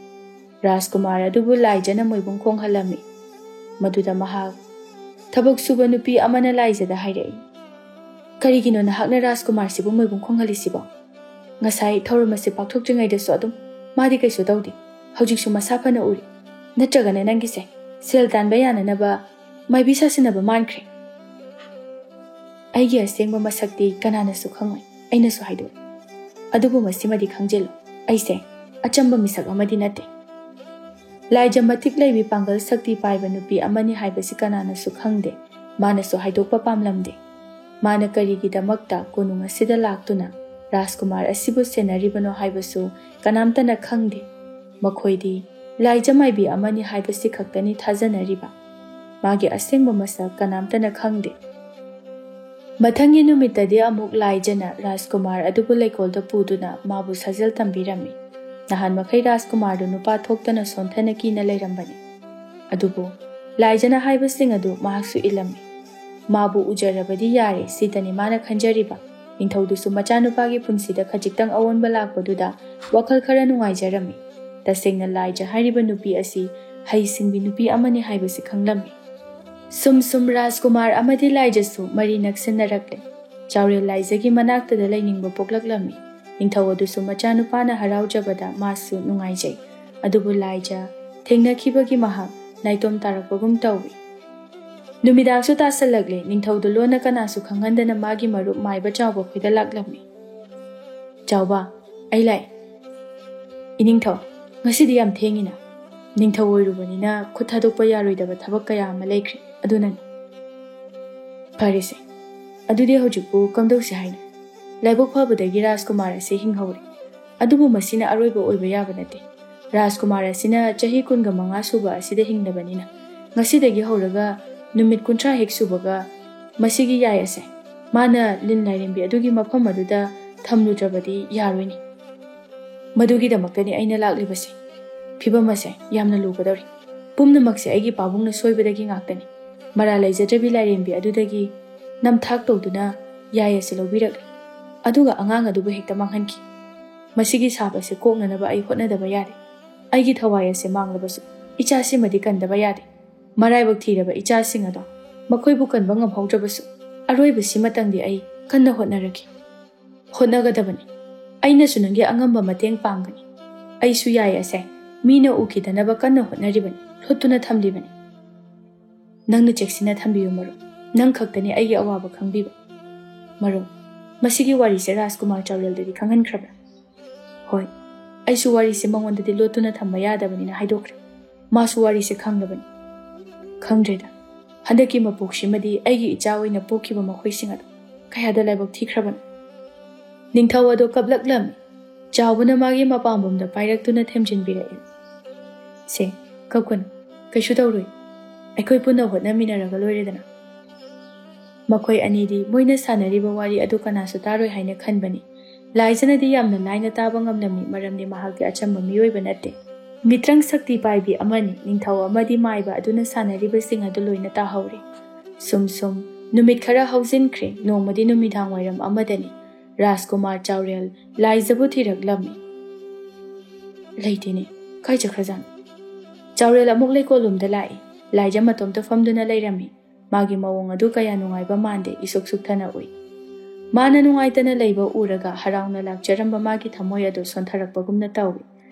ꯔꯥꯖꯀꯨꯃꯥꯔ ꯑꯗꯨꯕꯨ ꯂꯥꯏꯖꯅ ꯃꯣꯏꯕꯨꯡ ꯈꯣꯡꯍꯜꯂꯝꯃꯤ꯫ ꯃꯗꯨꯗ ꯃꯍꯥꯛ ꯊꯕꯛ ꯁꯨꯕ ꯅꯨꯄꯤ ꯑꯃꯅ ꯂꯥꯏꯖꯗ ꯍꯥꯏꯔꯛꯏ, "ꯀꯔꯤꯒꯤꯅꯣ ꯅꯍꯥꯛꯅ ꯔꯥꯖꯀꯨꯃꯥꯔꯁꯤꯕꯨ ꯃꯣꯏꯕꯨꯡ ꯈꯣꯡꯍꯜꯂꯤꯁꯤꯕꯣ? ꯉꯁꯥꯏ ꯊꯧꯔꯝ ꯑꯁꯤ ꯄꯥꯡꯊꯣꯛꯇ꯭ꯔꯤꯉꯩꯗꯁꯨ ꯑꯗꯨꯝ ꯃꯥꯗꯤ ꯀꯩꯁꯨ ꯇꯧꯗꯦ꯫ ꯍꯧꯖꯤꯛꯁꯨ ꯃꯁꯥ ꯐꯅ ꯎꯔꯤ꯫ ꯅꯠꯇ꯭ꯔꯒꯅ ꯅꯪꯒꯤꯁꯦ ꯁꯦꯜ ꯇꯥꯟꯕ ꯌꯥꯅꯅꯕ ꯃꯥꯏꯕꯤ ꯁꯥꯁꯤꯟꯅꯕ ꯃꯥꯟꯈ꯭ꯔꯦ?" ꯑꯩꯒꯤ ꯑꯁꯦꯡꯕ ꯃꯁꯛꯇꯤ ꯀꯅꯥꯅꯁꯨ ꯈꯪꯉꯣꯏ, ꯑꯩꯅꯁꯨ ꯍꯥꯏꯗꯣꯛꯏ꯫ ꯑꯗꯨꯕꯨ ꯃꯁꯤꯃꯗꯤ ꯈꯪꯖꯤꯜꯂꯨ, ꯑꯩꯁꯦ ꯑꯆꯝꯕ ꯃꯤꯁꯛ ꯑꯃꯗꯤ ꯅꯠꯇꯦ꯫ ꯂꯥꯏꯖ ꯃꯇꯤꯛ ꯂꯩꯕꯤ, ꯄꯥꯡꯒꯜ ꯁꯛꯇꯤ ꯄꯥꯏꯕ ꯅꯨꯄꯤ ꯑꯃꯅꯤ ꯍꯥꯏꯕꯁꯤ ꯀꯅꯥꯅꯁꯨ ꯈꯪꯗꯦ, ꯃꯥꯅꯁꯨ ꯍꯥꯏꯗꯣꯛꯄ ꯄꯥꯝꯂꯝꯗꯦ꯫ ꯃꯥꯅ ꯀꯔꯤꯒꯤꯗꯃꯛꯇ ꯀꯣꯅꯨꯡ ꯑꯁꯤꯗ ꯂꯥꯛꯇꯨꯅ ꯔꯥꯖꯀꯨꯃꯥꯔ ꯑꯁꯤꯕꯨ ꯁꯦꯟꯅꯔꯤꯕꯅꯣ ꯍꯥꯏꯕꯁꯨ ꯀꯅꯥꯝꯇꯅ ꯈꯪꯗꯦ꯫ ꯃꯈꯣꯏꯗꯤ ꯂꯥꯏꯖ ꯃꯥꯏꯕꯤ ꯑꯃꯅꯤ ꯍꯥꯏꯕꯁꯤ ꯈꯛꯇꯅꯤ ꯊꯥꯖꯅꯔꯤꯕ꯫ ꯃꯥꯒꯤ ꯑꯁꯦꯡꯕ ꯃꯁꯛ ꯀꯅꯥꯝꯇꯅ ꯈꯪꯗꯦ꯫ ꯃꯊꯪꯒꯤ ꯅꯨꯃꯤꯠꯇꯗꯤ ꯑꯃꯨꯛ ꯂꯥꯏꯖꯅ ꯔꯥꯖꯀꯨꯃꯥꯔ ꯑꯗꯨꯕꯨ ꯂꯩꯀꯣꯜꯗ ꯄꯨꯗꯨꯅ ꯃꯥꯕꯨ ꯁꯥꯖꯦꯜ ꯇꯝꯕꯤꯔꯝꯃꯤ꯫ ꯅꯍꯥꯟ ꯃꯈꯩ ꯔꯥꯖꯀꯨꯃꯥꯔꯗꯨ ꯅꯨꯄꯥ ꯊꯣꯛꯇꯅ ꯁꯣꯟꯊꯅ ꯀꯤꯅ ꯂꯩꯔꯝꯕꯅꯤ꯫ ꯑꯗꯨꯕꯨ ꯂꯥꯏꯖꯅ ꯍꯥꯏꯕꯁꯤꯡ ꯑꯗꯨ ꯃꯍꯥꯛꯁꯨ ꯏꯜꯂꯝꯃꯤ꯫ ꯃꯥꯕꯨ ꯎꯖꯔꯕꯗꯤ ꯌꯥꯔꯦ, ꯁꯤꯇꯅꯤ ꯃꯥꯅ ꯈꯟꯖꯔꯤꯕ꯫ ꯅꯤꯡꯊꯧꯗꯨꯁꯨ ꯃꯆꯥꯅꯨꯄꯥꯒꯤ ꯄꯨꯟꯁꯤꯗ ꯈꯖꯤꯛꯇꯪ ꯑꯑꯣꯟꯕ ꯂꯥꯛꯄꯗꯨꯗ ꯋꯥꯈꯜ ꯈꯔ ꯅꯨꯡꯉꯥꯏꯖꯔꯝꯃꯤ꯫ ꯇꯁꯦꯡꯅ ꯂꯥꯏꯖ ꯍꯥꯏꯔꯤꯕ ꯅꯨꯄꯤ ꯑꯁꯤ ꯍꯩꯁꯤꯡꯕꯤ ꯅꯨꯄꯤ ꯑꯃꯅꯤ ꯍꯥꯏꯕꯁꯤ ꯈꯪꯂꯝꯃꯤ꯫ ꯁꯨꯝ ꯁꯨꯝ ꯔꯥꯖꯀꯨꯃꯥꯔ ꯑꯃꯗꯤ ꯂꯥꯏꯖꯁꯨ ꯃꯔꯤ ꯅꯛꯁꯤꯟꯅꯔꯛꯂꯦ꯫ ꯆꯥꯎꯔꯦꯜ ꯂꯥꯏꯖꯒꯤ ꯃꯅꯥꯛꯇꯗ ꯂꯩꯅꯤꯡꯕ ꯄꯣꯛꯂꯛꯂꯝꯃꯤ꯫ ꯅꯤꯡꯊꯧ ꯑꯗꯨꯁꯨ ꯃꯆꯥꯅꯨꯄꯥꯅ ꯍꯔꯥꯎꯖꯕꯗ ꯃꯥꯁꯨ ꯅꯨꯡꯉꯥꯏꯖꯩ꯫ ꯑꯗꯨꯕꯨ ꯂꯥꯏꯖ ꯊꯦꯡꯅꯈꯤꯕꯒꯤ ꯃꯍꯥꯛ ꯅꯥꯏꯇꯣꯝ ꯇꯥꯔꯛꯄꯒꯨꯝ ꯇꯧꯏ꯫ ꯅꯨꯃꯤꯗꯥꯡꯁꯨ ꯇꯥꯁꯜꯂꯛꯂꯦ꯫ ꯅꯤꯡꯊꯧꯗꯨ ꯂꯣꯟꯅ ꯀꯅꯥꯁꯨ ꯈꯪꯍꯟꯗꯅ ꯃꯥꯒꯤ ꯃꯔꯨꯞ ꯃꯥꯏꯕ ꯆꯥꯎꯕ ꯈꯣꯏꯗ ꯂꯥꯛꯂꯝꯃꯤ꯫ "ꯆꯥꯎꯕ, ꯑꯩ ꯂꯥꯛꯑꯦ꯫" "ꯏꯅꯤꯡꯊꯧ, ꯉꯁꯤꯗꯤ ꯌꯥꯝ ꯊꯦꯡꯉꯤꯅ?" "ꯅꯤꯡꯊꯧ ꯑꯣꯏꯔꯨꯕꯅꯤꯅ ꯈꯨꯠ ꯊꯥꯗꯣꯛꯄ ꯌꯥꯔꯣꯏꯗꯕ ꯊꯕꯛ ꯀꯌꯥ ꯑꯃ ꯂꯩꯈ꯭ꯔꯦ, ꯑꯗꯨꯅꯅꯤ꯫" "ꯐꯔꯦꯁꯦ, ꯑꯗꯨꯗꯤ ꯍꯧꯖꯤꯛꯄꯨ ꯀꯝꯗꯧꯁꯤ ꯍꯥꯏꯅꯣ? ꯂꯥꯏꯕꯛ ꯐꯕꯗꯒꯤ ꯔꯥꯖꯀꯨꯃꯥꯔ ꯑꯁꯤ ꯍꯤꯡꯍꯧꯔꯦ꯫ ꯑꯗꯨꯕꯨ ꯃꯁꯤꯅ ꯑꯔꯣꯏꯕ ꯑꯣꯏꯕ ꯌꯥꯕ ꯅꯠꯇꯦ꯫ ꯔꯥꯖꯀꯨꯃꯥꯔ ꯑꯁꯤꯅ ꯆꯍꯤ ꯀꯨꯟꯒ ꯃꯉꯥ ꯁꯨꯕ ꯑꯁꯤꯗ ꯍꯤꯡꯂꯕꯅꯤꯅ, ꯉꯁꯤꯗꯒꯤ ꯍꯧꯔꯒ ꯅꯨꯃꯤꯠ ꯀꯨꯟꯊ꯭ꯔꯥ ꯍꯦꯛ ꯁꯨꯕꯒ ꯃꯁꯤꯒꯤ ꯌꯥꯏ ꯑꯁꯦ ꯃꯥꯅ ꯂꯤꯟ ꯂꯥꯏꯔꯦꯝꯕꯤ ꯑꯗꯨꯒꯤ ꯃꯐꯝ ꯑꯗꯨꯗ ꯊꯝꯂꯨꯗ꯭ꯔꯕꯗꯤ ꯌꯥꯔꯣꯏꯅꯦ꯫ ꯃꯗꯨꯒꯤꯗꯃꯛꯇꯅꯤ ꯑꯩꯅ ꯂꯥꯛꯂꯤꯕꯁꯦ꯫ ꯐꯤꯕꯝ ꯑꯁꯦ ꯌꯥꯝꯅ ꯂꯨꯒꯗꯧꯔꯤ꯫ ꯄꯨꯝꯅꯃꯛꯁꯦ ꯑꯩꯒꯤ ꯄꯥꯕꯨꯡꯅ ꯁꯣꯏꯕꯗꯒꯤ ꯉꯥꯛꯇꯅꯤ꯫ ꯃꯔꯥꯜ ꯂꯩꯖꯗ꯭ꯔꯕꯤ ꯂꯥꯏꯔꯦꯝꯕꯤ ꯑꯗꯨꯗꯒꯤ ꯅꯝꯊꯥꯛ ꯇꯧꯗꯨꯅ ꯌꯥꯏ ꯑꯁꯤ ꯂꯧꯕꯤꯔꯛꯂꯤ꯫ ꯑꯗꯨꯒ ꯑꯉꯥꯡ ꯑꯗꯨꯕꯨ ꯍꯦꯛꯇ ꯃꯥꯡꯍꯟꯈꯤ꯫ ꯃꯁꯤꯒꯤ ꯁꯥꯞ ꯑꯁꯤ ꯀꯣꯛꯅꯅꯕ ꯑꯩ ꯍꯣꯠꯅꯗꯕ ꯌꯥꯗꯦ꯫ ꯑꯩꯒꯤ ꯊꯋꯥꯏ ꯑꯁꯤ ꯃꯥꯡꯂꯕꯁꯨ ꯏꯆꯥꯁꯤꯃꯗꯤ ꯀꯟꯗꯕ ꯌꯥꯗꯦ꯫ ꯃꯔꯥꯏꯕꯛ ꯊꯤꯔꯕ ꯏꯆꯥꯁꯤꯡ ꯑꯗꯣ ꯃꯈꯣꯏꯕꯨ ꯀꯟꯕ ꯉꯝꯍꯧꯗ꯭ꯔꯕꯁꯨ ꯑꯔꯣꯏꯕꯁꯤꯃꯇꯪꯗꯤ ꯑꯩ ꯀꯟꯅ ꯍꯣꯠꯅꯔꯒꯦ꯫ ꯍꯣꯠꯅꯒꯗꯕꯅꯤ꯫ ꯑꯩꯅꯁꯨ ꯅꯪꯒꯤ ꯑꯉꯝꯕ ꯃꯇꯦꯡ ꯄꯥꯡꯒꯅꯤ꯫ ꯑꯩꯁꯨ ꯌꯥꯏ ꯑꯁꯦ ꯃꯤꯅ ꯎꯈꯤꯗꯅꯕ ꯀꯟꯅ ꯍꯣꯠꯅꯔꯤꯕꯅꯤ, ꯂꯣꯠꯇꯨꯅ ꯊꯝꯂꯤꯕꯅꯤ꯫ ꯅꯪꯅ ꯆꯦꯛꯁꯤꯟꯅ ꯊꯝꯕꯤꯌꯨ ꯃꯔꯨꯞ꯫ ꯅꯪ ꯈꯛꯇꯅꯤ ꯑꯩꯒꯤ ꯑꯋꯥꯕ ꯈꯪꯕꯤꯕ꯫ ꯃꯔꯨꯞ, ꯃꯁꯤꯒꯤ ꯋꯥꯔꯤꯁꯦ ꯔꯥꯖꯀꯨꯃꯥꯔ ꯆꯥꯎꯔꯦꯜꯗꯗꯤ ꯈꯪꯍꯟꯈ꯭ꯔꯕ꯭ꯔꯥ? ꯍꯣꯏ, ꯑꯩꯁꯨ ꯋꯥꯔꯤꯁꯦ ꯃꯉꯣꯟꯗꯗꯤ ꯂꯣꯠꯇꯨꯅ ꯊꯝꯕ ꯌꯥꯗꯕꯅꯤꯅ ꯍꯥꯏꯗꯣꯛꯈ꯭ꯔꯦ꯫ ꯃꯥꯁꯨ ꯋꯥꯔꯤꯁꯦ ꯈꯪꯂꯕꯅꯤ꯫ ꯈꯪꯗ꯭ꯔꯦꯗ꯫ ꯍꯟꯗꯛꯀꯤ ꯃꯄꯣꯛꯁꯤꯃꯗꯤ ꯑꯩꯒꯤ ꯏꯆꯥ ꯑꯣꯏꯅ ꯄꯣꯛꯈꯤꯕ ꯃꯈꯣꯏꯁꯤꯡ ꯑꯗꯣ ꯀꯌꯥꯗ ꯂꯥꯏꯕꯛ ꯊꯤꯈ꯭ꯔꯕꯅꯣ꯫ ꯅꯤꯡꯊꯧ ꯑꯗꯣ ꯀꯞꯂꯛꯂꯝꯃꯤ꯫ ꯆꯥꯎꯕꯅ ꯃꯥꯒꯤ ꯃꯄꯥꯝꯕꯣꯝꯗ ꯄꯥꯏꯔꯛꯇꯨꯅ ꯊꯦꯝꯖꯤꯟꯕꯤꯔꯛꯏ꯫ "ꯁꯦ, ꯀꯞꯀꯅꯨ꯫ ꯀꯩꯁꯨ ꯇꯧꯔꯣꯏ꯫ ꯑꯩꯈꯣꯏ ꯄꯨꯟꯅ ꯍꯣꯠꯅꯃꯤꯟꯅꯔꯒ ꯂꯣꯏꯔꯦꯗꯅ꯫" ꯃꯈꯣꯏ ꯑꯅꯤꯗꯤ ꯃꯣꯏꯅ ꯁꯥꯟꯅꯔꯤꯕ ꯋꯥꯔꯤ ꯑꯗꯨ ꯀꯅꯥꯁꯨ ꯇꯥꯔꯣꯏ ꯍꯥꯏꯅ ꯈꯟꯕꯅꯤ꯫ ꯂꯥꯏꯖꯅꯗꯤ ꯌꯥꯝꯅ ꯂꯥꯏꯅ ꯇꯥꯕ ꯉꯝꯂꯝꯃꯤ, ꯃꯔꯝꯗꯤ ꯃꯍꯥꯛꯇꯤ ꯑꯆꯝꯕ ꯃꯤꯑꯣꯏꯕ ꯅꯠꯇꯦ꯫ ꯃꯤꯇ꯭ꯔꯪ ꯁꯛꯇꯤ ꯄꯥꯏꯕꯤ ꯑꯃꯅꯤ꯫ ꯅꯤꯡꯊꯧ ꯑꯃꯗꯤ ꯃꯥꯏꯕ ꯑꯗꯨꯅ ꯁꯥꯟꯅꯔꯤꯕꯁꯤꯡ ꯑꯗꯨ ꯂꯣꯏꯅ ꯇꯥꯍꯧꯔꯤ꯫ ꯁꯨꯝ ꯁꯨꯝ ꯅꯨꯃꯤꯠ ꯈꯔ ꯍꯧꯖꯤꯟꯈ꯭ꯔꯦ꯫ ꯅꯣꯡꯃꯗꯤ ꯅꯨꯃꯤꯗꯥꯡ ꯋꯥꯏꯔꯝ ꯑꯃꯗꯅꯤ꯫ ꯔꯥꯖꯀꯨꯃꯥꯔ ꯆꯥꯎꯔꯦꯜ ꯂꯥꯏꯖꯕꯨ ꯊꯤꯔꯛꯂꯝꯃꯤ꯫ ꯂꯩꯇꯦꯅꯦ, ꯀꯥꯏ ꯆꯠꯈ꯭ꯔꯖꯥꯠꯅꯣ? ꯆꯥꯎꯔꯦꯜ ꯑꯃꯨꯛ ꯂꯩꯀꯣꯜꯂꯣꯝꯗ ꯂꯥꯛꯏ꯫ ꯂꯥꯏꯖ ꯃꯇꯣꯝꯇ ꯐꯝꯗꯨꯅ ꯂꯩꯔꯝꯃꯤ꯫ ꯃꯥꯒꯤ ꯃꯑꯣꯡ ꯑꯗꯨ ꯀꯌꯥ ꯅꯨꯡꯉꯥꯏꯕ ꯃꯥꯟꯗꯦ, ꯏꯁꯨꯛ ꯁꯨꯛꯊꯅ ꯎꯏ꯫ ꯃꯥꯅ ꯅꯨꯡꯉꯥꯏꯇꯅ ꯂꯩꯕ ꯎꯔꯒ ꯍꯔꯥꯎꯅ ꯂꯥꯛꯆꯔꯝꯕ ꯃꯥꯒꯤ ꯊꯃꯣꯏ ꯑꯗꯨ ꯁꯣꯟꯊꯔꯛꯄꯒꯨꯝꯅ ꯇꯧꯏ꯫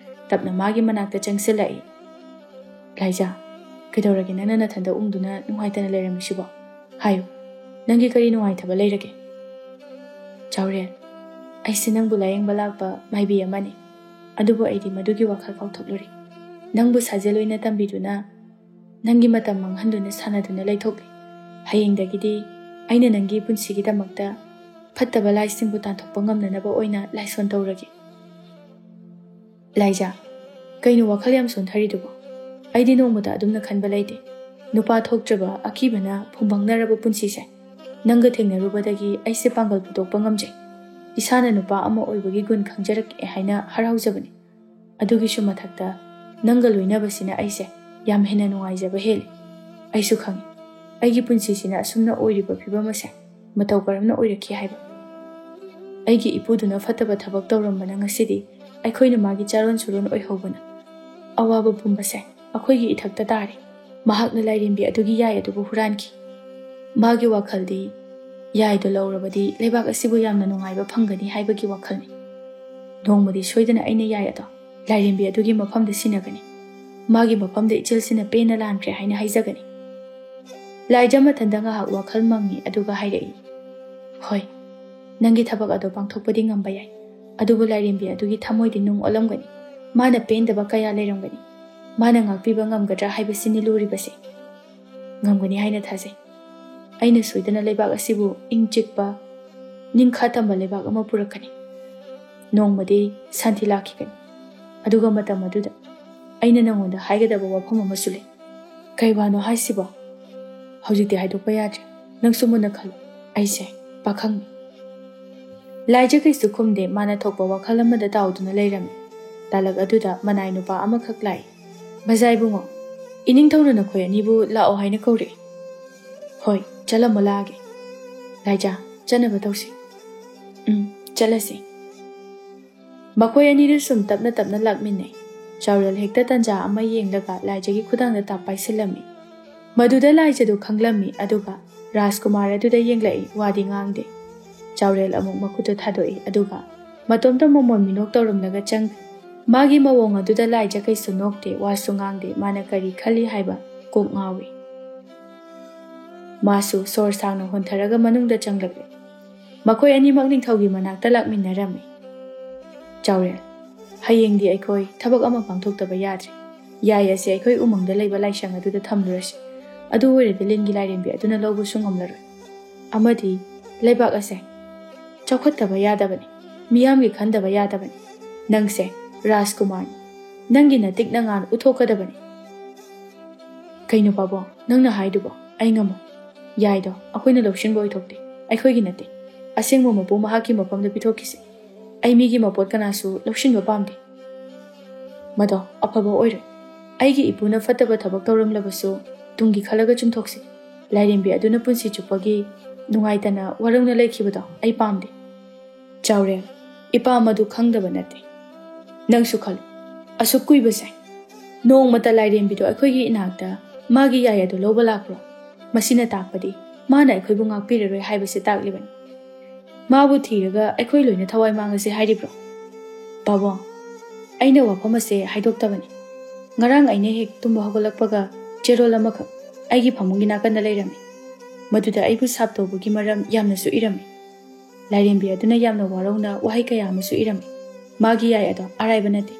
ꯇꯞꯅ ꯃꯥꯒꯤ ꯃꯅꯥꯛꯇ ꯆꯪꯁꯤꯜꯂꯛꯏ꯫ "ꯂꯥꯏꯖꯥ, ꯀꯩꯗꯧꯔꯒꯦ ꯅꯪꯅ ꯅꯊꯟꯗ ꯎꯪꯗꯨꯅ ꯅꯨꯡꯉꯥꯏꯇꯅ ꯂꯩꯔꯝꯃꯤꯁꯤꯕꯣ? ꯍꯥꯏꯌꯨ, ꯅꯪꯒꯤ ꯀꯔꯤ ꯅꯨꯡꯉꯥꯏꯇꯕ ꯂꯩꯔꯒꯦ?" "ꯆꯥꯎꯔꯦꯜ, ꯑꯩꯁꯦ ꯅꯪꯕꯨ ꯂꯥꯌꯦꯡꯕ ꯂꯥꯛꯄ ꯃꯥꯏꯕꯤ ꯑꯃꯅꯤ꯫ ꯑꯗꯨꯕꯨ ꯑꯩꯗꯤ ꯃꯗꯨꯒꯤ ꯋꯥꯈꯜ ꯀꯥꯎꯊꯣꯛꯂꯨꯔꯦ꯫ ꯅꯪꯕꯨ ꯁꯥꯖꯦꯜ ꯑꯣꯏꯅ ꯇꯝꯕꯤꯗꯨꯅ ꯅꯪꯒꯤ ꯃꯇꯝ ꯃꯥꯡꯍꯟꯗꯨꯅ ꯁꯥꯟꯅꯗꯨꯅ ꯂꯩꯊꯣꯛꯂꯤ꯫ ꯍꯌꯦꯡꯗꯒꯤꯗꯤ ꯑꯩꯅ ꯅꯪꯒꯤ ꯄꯨꯟꯁꯤꯒꯤꯗꯃꯛꯇ ꯐꯠꯇꯕ ꯂꯥꯏꯁꯤꯡꯕꯨ ꯇꯥꯟꯊꯣꯛꯄ ꯉꯝꯅꯅꯕ ꯑꯣꯏꯅ ꯂꯥꯏꯁꯣꯟ ꯇꯧꯔꯒꯦ꯫" "ꯂꯥꯏꯖꯥ, "ꯀꯩꯅꯣ ꯋꯥꯈꯜ ꯌꯥꯝ ꯁꯣꯟꯊꯔꯤꯗꯨꯕꯣ? ꯑꯩꯗꯤ ꯅꯣꯡꯃꯇ ꯑꯗꯨꯝꯅ ꯈꯟꯕ ꯂꯩꯇꯦ꯫ ꯅꯨꯄꯥ ꯊꯣꯛꯇ꯭ꯔꯕ ꯑꯀꯤꯕꯅ ꯐꯨꯝꯕꯪꯅꯔꯕ ꯄꯨꯟꯁꯤꯁꯦ ꯅꯪꯒ ꯊꯦꯡꯅꯔꯨꯕꯗꯒꯤ ꯑꯩꯁꯦ ꯄꯥꯡꯒꯜ ꯄꯨꯊꯣꯛꯄ ꯉꯝꯖꯩ꯫ ꯏꯁꯥꯅ ꯅꯨꯄꯥ ꯑꯃ ꯑꯣꯏꯕꯒꯤ ꯒꯨꯟ ꯈꯪꯖꯔꯛꯑꯦ ꯍꯥꯏꯅ ꯍꯔꯥꯎꯖꯕꯅꯤ꯫ ꯑꯗꯨꯒꯤꯁꯨ ꯃꯊꯛꯇ ꯅꯪꯒ ꯂꯣꯏꯅꯕꯁꯤꯅ ꯑꯩꯁꯦ ꯌꯥꯝ ꯍꯦꯟꯅ ꯅꯨꯡꯉꯥꯏꯖꯕ ꯍꯦꯜꯂꯤ꯫ ꯑꯩꯁꯨ ꯈꯪꯉꯤ, ꯑꯩꯒꯤ ꯄꯨꯟꯁꯤꯁꯤꯅ ꯑꯁꯨꯝꯅ ꯑꯣꯏꯔꯤꯕ ꯐꯤꯕꯝ ꯑꯁꯦ ꯃꯇꯧ ꯀꯔꯝꯅ ꯑꯣꯏꯔꯛꯈꯤ ꯍꯥꯏꯕ꯫ ꯑꯩꯒꯤ ꯏꯄꯨꯗꯨꯅ ꯐꯠꯇꯕ ꯊꯕꯛ ꯇꯧꯔꯝꯕꯅ ꯉꯁꯤꯗꯤ ꯑꯩꯈꯣꯏꯅ ꯃꯥꯒꯤ ꯆꯥꯔꯣꯟ ꯁꯨꯔꯣꯟ ꯑꯣꯏꯍꯧꯕꯅ ꯑꯋꯥꯕ ꯄꯨꯝꯕꯁꯦ ꯑꯩꯈꯣꯏꯒꯤ ꯏꯊꯛꯇ ꯇꯥꯔꯦ꯫ ꯃꯍꯥꯛꯅ ꯂꯥꯏꯔꯦꯝꯕꯤ ꯑꯗꯨꯒꯤ ꯌꯥꯏ ꯑꯗꯨꯕꯨ ꯍꯨꯔꯥꯟꯈꯤ꯫ ꯃꯥꯒꯤ ꯋꯥꯈꯜꯗꯤ ꯌꯥꯏꯗꯣ ꯂꯧꯔꯕꯗꯤ ꯂꯩꯕꯥꯛ ꯑꯁꯤꯕꯨ ꯌꯥꯝꯅ ꯅꯨꯡꯉꯥꯏꯕ ꯐꯪꯒꯅꯤ ꯍꯥꯏꯕꯒꯤ ꯋꯥꯈꯜꯅꯤ꯫ ꯅꯣꯡꯃꯗꯤ ꯁꯣꯏꯗꯅ ꯑꯩꯅ ꯌꯥꯏ ꯑꯗꯣ ꯂꯥꯏꯔꯦꯝꯕꯤ ꯑꯗꯨꯒꯤ ꯃꯐꯝꯗ ꯁꯤꯟꯅꯒꯅꯤ꯫ ꯃꯥꯒꯤ ꯃꯐꯝꯗ ꯏꯆꯦꯜꯁꯤꯅ ꯄꯦꯟꯅ ꯂꯥꯟꯈ꯭ꯔꯦ ꯍꯥꯏꯅ ꯍꯥꯏꯖꯒꯅꯤ꯫ ꯂꯥꯏꯖ ꯃꯊꯟꯇ ꯉꯥꯏꯍꯥꯛ ꯋꯥꯈꯜ ꯃꯪꯉꯤ, ꯑꯗꯨꯒ ꯍꯥꯏꯔꯛꯏ, "ꯍꯣꯏ, ꯅꯪꯒꯤ ꯊꯕꯛ ꯑꯗꯣ ꯄꯥꯡꯊꯣꯛꯄꯗꯤ ꯉꯝꯕ ꯌꯥꯏ, ꯑꯗꯨꯕꯨ ꯂꯥꯏꯔꯦꯝꯕꯤ ꯑꯗꯨꯒꯤ ꯊꯃꯣꯏꯗꯤ ꯅꯨꯡ ꯑꯣꯜꯂꯝꯒꯅꯤ꯫ ꯃꯥꯅ ꯄꯦꯟꯗꯕ ꯀꯌꯥ ꯂꯩꯔꯝꯒꯅꯤ꯫ ꯃꯥꯅ ꯉꯥꯛꯄꯤꯕ ꯉꯝꯒꯗ꯭ꯔꯥ ꯍꯥꯏꯕꯁꯤꯅꯤ ꯂꯨꯔꯤꯕꯁꯦ꯫" "ꯉꯝꯒꯅꯤ ꯍꯥꯏꯅ ꯊꯥꯖꯩ꯫ ꯑꯩꯅ ꯁꯣꯏꯗꯅ ꯂꯩꯕꯥꯛ ꯑꯁꯤꯕꯨ ꯏꯪ ꯆꯤꯛꯄ, ꯅꯤꯡꯈꯥ ꯇꯝꯕ ꯂꯩꯕꯥꯛ ꯑꯃ ꯄꯨꯔꯛꯀꯅꯤ꯫ ꯅꯣꯡꯃꯗꯤ ꯁꯥꯟꯇꯤ ꯂꯥꯛꯈꯤꯒꯅꯤ꯫ ꯑꯗꯨꯒ ꯃꯇꯝ ꯑꯗꯨꯗ ꯑꯩꯅ ꯅꯉꯣꯟꯗ ꯍꯥꯏꯒꯗꯕ ꯋꯥꯐꯝ ꯑꯃꯁꯨ ꯂꯩ꯫" "ꯀꯩ ꯋꯥꯅꯣ ꯍꯥꯏꯁꯤꯕꯣ? ꯍꯧꯖꯤꯛꯇꯤ ꯍꯥꯏꯗꯣꯛꯄ ꯌꯥꯗ꯭ꯔꯦ꯫ ꯅꯪꯁꯨ ꯃꯨꯟꯅ ꯈꯜꯂꯨ꯫ ꯑꯩꯁꯦ ꯄꯥꯈꯪꯅꯤ꯫" ꯂꯥꯏꯖ ꯀꯩꯁꯨ ꯈꯨꯝꯗꯦ꯫ ꯃꯥꯅ ꯊꯣꯛꯄ ꯋꯥꯈꯜ ꯑꯃꯗ ꯇꯥꯎꯗꯨꯅ ꯂꯩꯔꯝꯃꯤ꯫ ꯇꯥꯂꯛ ꯑꯗꯨꯗ ꯃꯅꯥꯏ ꯅꯨꯄꯥ ꯑꯃꯈꯛ ꯂꯥꯛꯏ꯫ "ꯕꯖꯥꯏ ꯏꯕꯨꯡꯉꯣ, ꯏꯅꯤꯡꯊꯧꯅ ꯅꯈꯣꯏ ꯑꯅꯤꯕꯨ ꯂꯥꯛꯑꯣ ꯍꯥꯏꯅ ꯀꯧꯔꯛꯏ꯫" "ꯍꯣꯏ, ꯆꯠꯂꯝꯃꯣ ꯂꯥꯛꯑꯒꯦ꯫" "ꯂꯥꯏꯖ, ꯆꯠꯅꯕ ꯇꯧꯁꯤ꯫" "ꯎꯝ, ꯆꯠꯂꯁꯤ꯫" ꯃꯈꯣꯏ ꯑꯅꯤꯗꯨ ꯁꯨꯝ ꯇꯞꯅ ꯇꯞꯅ ꯂꯥꯛꯃꯤꯟꯅꯩ꯫ ꯆꯥꯎꯔꯦꯜ ꯍꯦꯛꯇ ꯇꯟꯖꯥ ꯑꯃ ꯌꯦꯡꯂꯒ ꯂꯥꯏꯖꯒꯤ ꯈꯨꯗꯥꯡꯗ ꯇꯥꯞ ꯄꯥꯏꯁꯤꯜꯂꯝꯃꯤ꯫ ꯃꯗꯨꯗ ꯂꯥꯏꯖꯗꯨ ꯈꯪꯂꯝꯃꯤ, ꯑꯗꯨꯒ ꯔꯥꯖꯀꯨꯃꯥꯔ ꯑꯗꯨꯗ ꯌꯦꯡꯂꯛꯏ, ꯋꯥꯗꯤ ꯉꯥꯡꯗꯦ꯫ ꯆꯥꯎꯔꯦꯜ ꯑꯃꯨꯛ ꯃꯈꯨꯠꯇꯨ ꯊꯥꯗꯣꯛꯏ, ꯑꯗꯨꯒ ꯃꯇꯣꯝꯇ ꯃꯣꯃꯣꯟ ꯃꯤꯅꯣꯛ ꯇꯧꯔꯝꯂꯒ ꯆꯪꯈ꯭ꯔꯦ꯫ ꯃꯥꯒꯤ ꯃꯑꯣꯡ ꯑꯗꯨꯗ ꯂꯥꯏꯖ ꯀꯩꯁꯨ ꯅꯣꯛꯇꯦ, ꯋꯥꯁꯨ ꯉꯥꯡꯗꯦ꯫ ꯃꯥꯅ ꯀꯔꯤ ꯈꯜꯂꯤ ꯍꯥꯏꯕ ꯀꯣꯛ ꯉꯥꯎꯏ꯫ ꯃꯥꯁꯨ ꯁꯣꯔ ꯁꯥꯡꯅ ꯍꯣꯟꯊꯔꯒ ꯃꯅꯨꯡꯗ ꯆꯪꯂꯛꯂꯦ꯫ ꯃꯈꯣꯏ ꯑꯅꯤꯃꯛ ꯅꯤꯡꯊꯧꯒꯤ ꯃꯅꯥꯛꯇ ꯂꯥꯛꯃꯤꯟꯅꯔꯝꯃꯤ꯫ "ꯆꯥꯎꯔꯦꯜ, ꯍꯌꯦꯡꯗꯤ ꯑꯩꯈꯣꯏ ꯊꯕꯛ ꯑꯃ ꯄꯥꯡꯊꯣꯛꯇꯕ ꯌꯥꯗ꯭ꯔꯦ꯫ ꯌꯥꯏ ꯑꯁꯤ ꯑꯩꯈꯣꯏ ꯎꯃꯪꯗ ꯂꯩꯕ ꯂꯥꯏꯁꯪ ꯑꯗꯨꯗ ꯊꯝꯂꯨꯔꯁꯤ꯫ ꯑꯗꯨ ꯑꯣꯏꯔꯗꯤ ꯂꯤꯟꯒꯤ ꯂꯥꯏꯔꯦꯝꯕꯤ ꯑꯗꯨꯅ ꯂꯧꯕꯁꯨ ꯉꯝꯂꯔꯣꯏ꯫ ꯑꯃꯗꯤ ꯂꯩꯕꯥꯛ ꯑꯁꯦ ꯆꯥꯎꯈꯠꯇꯕ ꯌꯥꯗꯕꯅꯤ, ꯃꯤꯌꯥꯝꯒꯤ ꯈꯟꯗꯕ ꯌꯥꯗꯕꯅꯤ꯫ ꯅꯪꯁꯦ ꯔꯥꯖꯀꯨꯃꯥꯔꯅꯤ꯫ ꯅꯪꯒꯤ ꯅꯇꯤꯛ ꯅꯉꯥꯟ ꯎꯠꯊꯣꯛꯀꯗꯕꯅꯤ꯫ ꯀꯩꯅꯣ ꯄꯥꯕꯨꯡ, ꯅꯪꯅ ꯍꯥꯏꯗꯨꯕꯣ? ꯑꯩ ꯉꯝꯃꯣꯏ꯫ ꯌꯥꯏꯗꯣ ꯑꯩꯈꯣꯏꯅ ꯂꯧꯁꯤꯟꯕ ꯑꯣꯏꯊꯣꯛꯇꯦ, ꯑꯩꯈꯣꯏꯒꯤ ꯅꯠꯇꯦ꯫ ꯑꯁꯦꯡꯕ ꯃꯄꯨ ꯃꯍꯥꯛꯀꯤ ꯃꯐꯝꯗ ꯄꯤꯊꯣꯛꯈꯤꯁꯦ꯫ ꯑꯩ ꯃꯤꯒꯤ ꯃꯄꯣꯠ ꯀꯅꯥꯁꯨ ꯂꯧꯁꯤꯟꯕ ꯄꯥꯝꯗꯦ꯫ ꯃꯗꯣ ꯑꯐꯕ ꯑꯣꯏꯔꯣꯏ꯫ ꯑꯩꯒꯤ ꯏꯄꯨꯅ ꯐꯠꯇꯕ ꯊꯕꯛ ꯇꯧꯔꯝꯂꯕꯁꯨ ꯇꯨꯡꯒꯤ ꯈꯜꯂꯒ ꯆꯨꯝꯊꯣꯛꯁꯤ꯫ ꯂꯥꯏꯔꯦꯝꯕꯤ ꯑꯗꯨꯅ ꯄꯨꯟꯁꯤ ꯆꯨꯞꯄꯒꯤ ꯅꯨꯡꯉꯥꯏꯇꯅ ꯋꯥꯔꯧꯅ ꯂꯩꯈꯤꯕꯗꯣ ꯑꯩ ꯄꯥꯝꯗꯦ꯫ ꯆꯥꯎꯔꯦꯜ, ꯏꯄꯥ ꯃꯗꯨ ꯈꯪꯗꯕ ꯅꯠꯇꯦ꯫ ꯅꯪꯁꯨ ꯈꯜꯂꯨ, ꯑꯁꯨꯛ ꯀꯨꯏꯕꯁꯦ ꯅꯣꯡꯃꯇ ꯂꯥꯏꯔꯦꯝꯕꯤꯗꯣ ꯑꯩꯈꯣꯏꯒꯤ ꯏꯅꯥꯛꯇ ꯃꯥꯒꯤ ꯌꯥꯏ ꯑꯗꯨ ꯂꯧꯕ ꯂꯥꯛꯄ꯭ꯔꯣ? ꯃꯁꯤꯅ ꯇꯥꯛꯄꯗꯤ ꯃꯥꯅ ꯑꯩꯈꯣꯏꯕꯨ ꯉꯥꯛꯄꯤꯔꯔꯣꯏ ꯍꯥꯏꯕꯁꯤ ꯇꯥꯛꯂꯤꯕꯅꯤ꯫ ꯃꯥꯕꯨ ꯊꯤꯔꯒ ꯑꯩꯈꯣꯏ ꯂꯣꯏꯅ ꯊꯋꯥꯏ ꯃꯥꯡꯉꯁꯦ ꯍꯥꯏꯔꯤꯕ꯭ꯔꯣ? ꯄꯥꯕꯨꯡ, ꯑꯩꯅ ꯋꯥꯐꯝ ꯑꯁꯦ ꯍꯥꯏꯗꯣꯛꯇꯕꯅꯤ꯫ ꯉꯔꯥꯡ ꯑꯩꯅ ꯍꯦꯛ ꯇꯨꯝꯕ ꯍꯧꯒꯠꯂꯛꯄꯒ ꯆꯦꯔꯣꯜ ꯑꯃꯈꯛ ꯑꯩꯒꯤ ꯐꯃꯨꯡꯒꯤ ꯅꯥꯀꯟꯗ ꯂꯩꯔꯝꯃꯤ꯫ ꯃꯗꯨꯗ ꯑꯩꯕꯨ ꯁꯥꯞ ꯇꯧꯕꯒꯤ ꯃꯔꯝ ꯌꯥꯝꯅꯁꯨ ꯏꯔꯝꯃꯤ꯫ ꯂꯥꯏꯔꯦꯝꯕꯤ ꯑꯗꯨꯅ ꯌꯥꯝꯅ ꯋꯥꯔꯧꯅ ꯋꯥꯍꯩ ꯀꯌꯥ ꯑꯃꯁꯨ ꯏꯔꯝꯃꯤ꯫ ꯃꯥꯒꯤ ꯌꯥꯏ ꯑꯗꯣ ꯑꯔꯥꯏꯕ ꯅꯠꯇꯦ꯫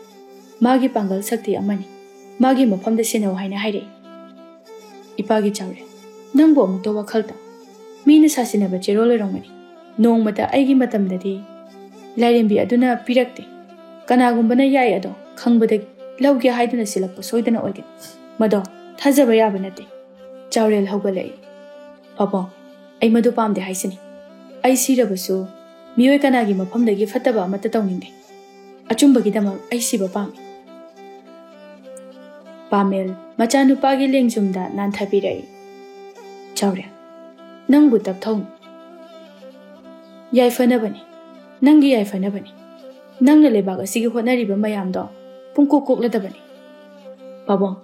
ꯃꯥꯒꯤ ꯄꯥꯡꯒꯜ ꯁꯛꯇꯤ ꯑꯃꯅꯤ꯫ ꯃꯥꯒꯤ ꯃꯐꯝꯗ ꯁꯤꯟꯅꯧ ꯍꯥꯏꯅ ꯍꯥꯏꯔꯛꯏ꯫ ꯏꯄꯥꯒꯤ ꯆꯥꯎꯔꯦꯜ, ꯅꯪꯕꯨ ꯑꯃꯨꯛꯇ ꯋꯥꯈꯜ ꯇꯥꯎ꯫ ꯃꯤꯅ ꯁꯥꯁꯤꯟꯅꯕ ꯆꯦꯔꯣꯜ ꯑꯣꯏꯔꯝꯒꯅꯤ꯫ ꯅꯣꯡꯃꯇ ꯑꯩꯒꯤ ꯃꯇꯝꯗꯗꯤ ꯂꯥꯏꯔꯦꯝꯕꯤ ꯑꯗꯨꯅ ꯄꯤꯔꯛꯇꯦ꯫ ꯀꯅꯥꯒꯨꯝꯕꯅ ꯌꯥꯏ ꯑꯗꯣ ꯈꯪꯕꯗꯒꯤ ꯂꯧꯒꯦ ꯍꯥꯏꯗꯨꯅ ꯁꯤꯜꯂꯛꯄ ꯁꯣꯏꯗꯅ ꯑꯣꯏꯒꯅꯤ꯫ ꯃꯗꯣ ꯊꯥꯖꯕ ꯌꯥꯕ ꯅꯠꯇꯦ꯫ ꯆꯥꯎꯔꯦꯜ ꯍꯧꯒꯠꯂꯛꯏ꯫ ꯄꯥꯕꯨꯡ, ꯑꯩ ꯃꯗꯨ ꯄꯥꯝꯗꯦ ꯍꯥꯏꯁꯤꯅꯤ꯫ ꯑꯩ ꯁꯤꯔꯕꯁꯨ ꯃꯤꯑꯣꯏ ꯀꯅꯥꯒꯤ ꯃꯐꯝꯗꯒꯤ ꯐꯠꯇꯕ ꯑꯃꯠꯇ ꯇꯧꯅꯤꯡꯗꯦ꯫ ꯑꯆꯨꯝꯕꯒꯤꯗꯃꯛ ꯑꯩ ꯁꯤꯕ ꯄꯥꯝꯃꯤ꯫ ꯄꯥꯃꯦꯜ ꯃꯆꯥꯅꯨꯄꯥꯒꯤ ꯂꯦꯡꯖꯨꯝꯗ ꯅꯥꯟꯊꯕꯤꯔꯛꯏ꯫ ꯆꯥꯎꯔꯦꯜ, ꯅꯪꯕꯨ ꯇꯞꯊꯧꯅꯨ꯫ ꯌꯥꯏꯐꯅꯕꯅꯤ꯫ ꯅꯪꯒꯤ ꯌꯥꯏꯐꯅꯕꯅꯤ꯫ ꯅꯪꯅ ꯂꯩꯕꯥꯛ ꯑꯁꯤꯒꯤ ꯍꯣꯠꯅꯔꯤꯕ ꯃꯌꯥꯝꯗꯣ ꯄꯨꯡꯀꯣꯛ ꯀꯣꯛꯂꯗꯕꯅꯤ꯫ ꯄꯥꯕꯨꯡ,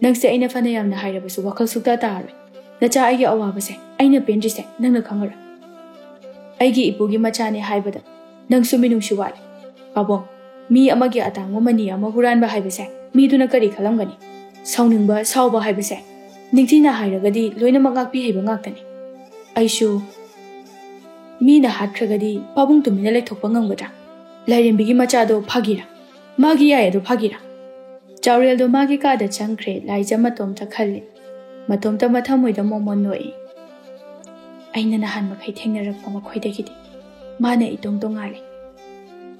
ꯅꯪꯁꯦ ꯑꯩꯅ ꯐꯅ ꯌꯥꯝꯅ ꯍꯥꯏꯔꯕꯁꯨ ꯋꯥꯈꯜ ꯁꯨꯛꯇꯥ ꯇꯥꯔꯔꯣꯏ꯫ ꯅꯆꯥ ꯑꯩꯒꯤ ꯑꯋꯥꯕꯁꯦ, ꯑꯩꯅ ꯄꯦꯟꯗ꯭ꯔꯤꯁꯦ ꯅꯪꯅ ꯈꯪꯉꯔꯣꯏ꯫ ꯑꯩꯒꯤ ꯏꯄꯨꯒꯤ ꯃꯆꯥꯅꯦ ꯍꯥꯏꯕꯗ ꯅꯪꯁꯨ ꯃꯤꯅꯨꯡꯁꯤ ꯋꯥꯠꯂꯤ꯫ ꯄꯥꯕꯨꯡ, ꯃꯤ ꯑꯃꯒꯤ ꯑꯇꯥꯡꯕ ꯃꯅꯤ ꯑꯃ ꯍꯨꯔꯥꯟꯕ ꯍꯥꯏꯕꯁꯦ ꯃꯤꯗꯨꯅ ꯀꯔꯤ ꯈꯜꯂꯝꯒꯅꯤ? ꯁꯥꯎꯅꯤꯡꯕ, ꯁꯥꯎꯕ ꯍꯥꯏꯕꯁꯦ ꯅꯤꯡꯊꯤꯅ ꯍꯥꯏꯔꯒꯗꯤ ꯂꯣꯏꯅꯃꯛ ꯉꯥꯛꯄꯤ ꯍꯩꯕ ꯉꯥꯛꯇꯅꯤ꯫ ꯑꯩꯁꯨ ꯃꯤꯅ ꯍꯥꯠꯈ꯭ꯔꯒꯗꯤ ꯄꯥꯕꯨꯡ ꯇꯨꯃꯤꯟꯅ ꯂꯩꯊꯣꯛꯄ ꯉꯝꯒꯗ꯭ꯔꯥ? ꯂꯥꯏꯔꯦꯝꯕꯤꯒꯤ ꯃꯆꯥꯗꯣ ꯐꯥꯒꯤꯔꯥ? ꯃꯥꯒꯤ ꯌꯥꯏ ꯑꯗꯣ ꯐꯥꯒꯤꯔꯥ? ꯆꯥꯎꯔꯦꯜꯗꯣ ꯃꯥꯒꯤ ꯀꯥꯗ ꯆꯪꯈ꯭ꯔꯦ꯫ ꯂꯥꯏꯖ ꯃꯇꯣꯝꯇ ꯈꯜꯂꯤ꯫ ꯃꯇꯣꯝꯇ ꯃꯊꯃꯣꯏꯗ ꯃꯣꯃꯣꯟ ꯅꯣꯛꯏ꯫ ꯑꯩꯅ ꯅꯍꯥꯟ ꯃꯈꯩ ꯊꯦꯡꯅꯔꯛꯄ ꯃꯈꯣꯏꯗꯒꯤꯗꯤ ꯃꯥꯅ ꯏꯇꯣꯡ ꯇꯣꯡꯉꯥꯜꯂꯤ꯫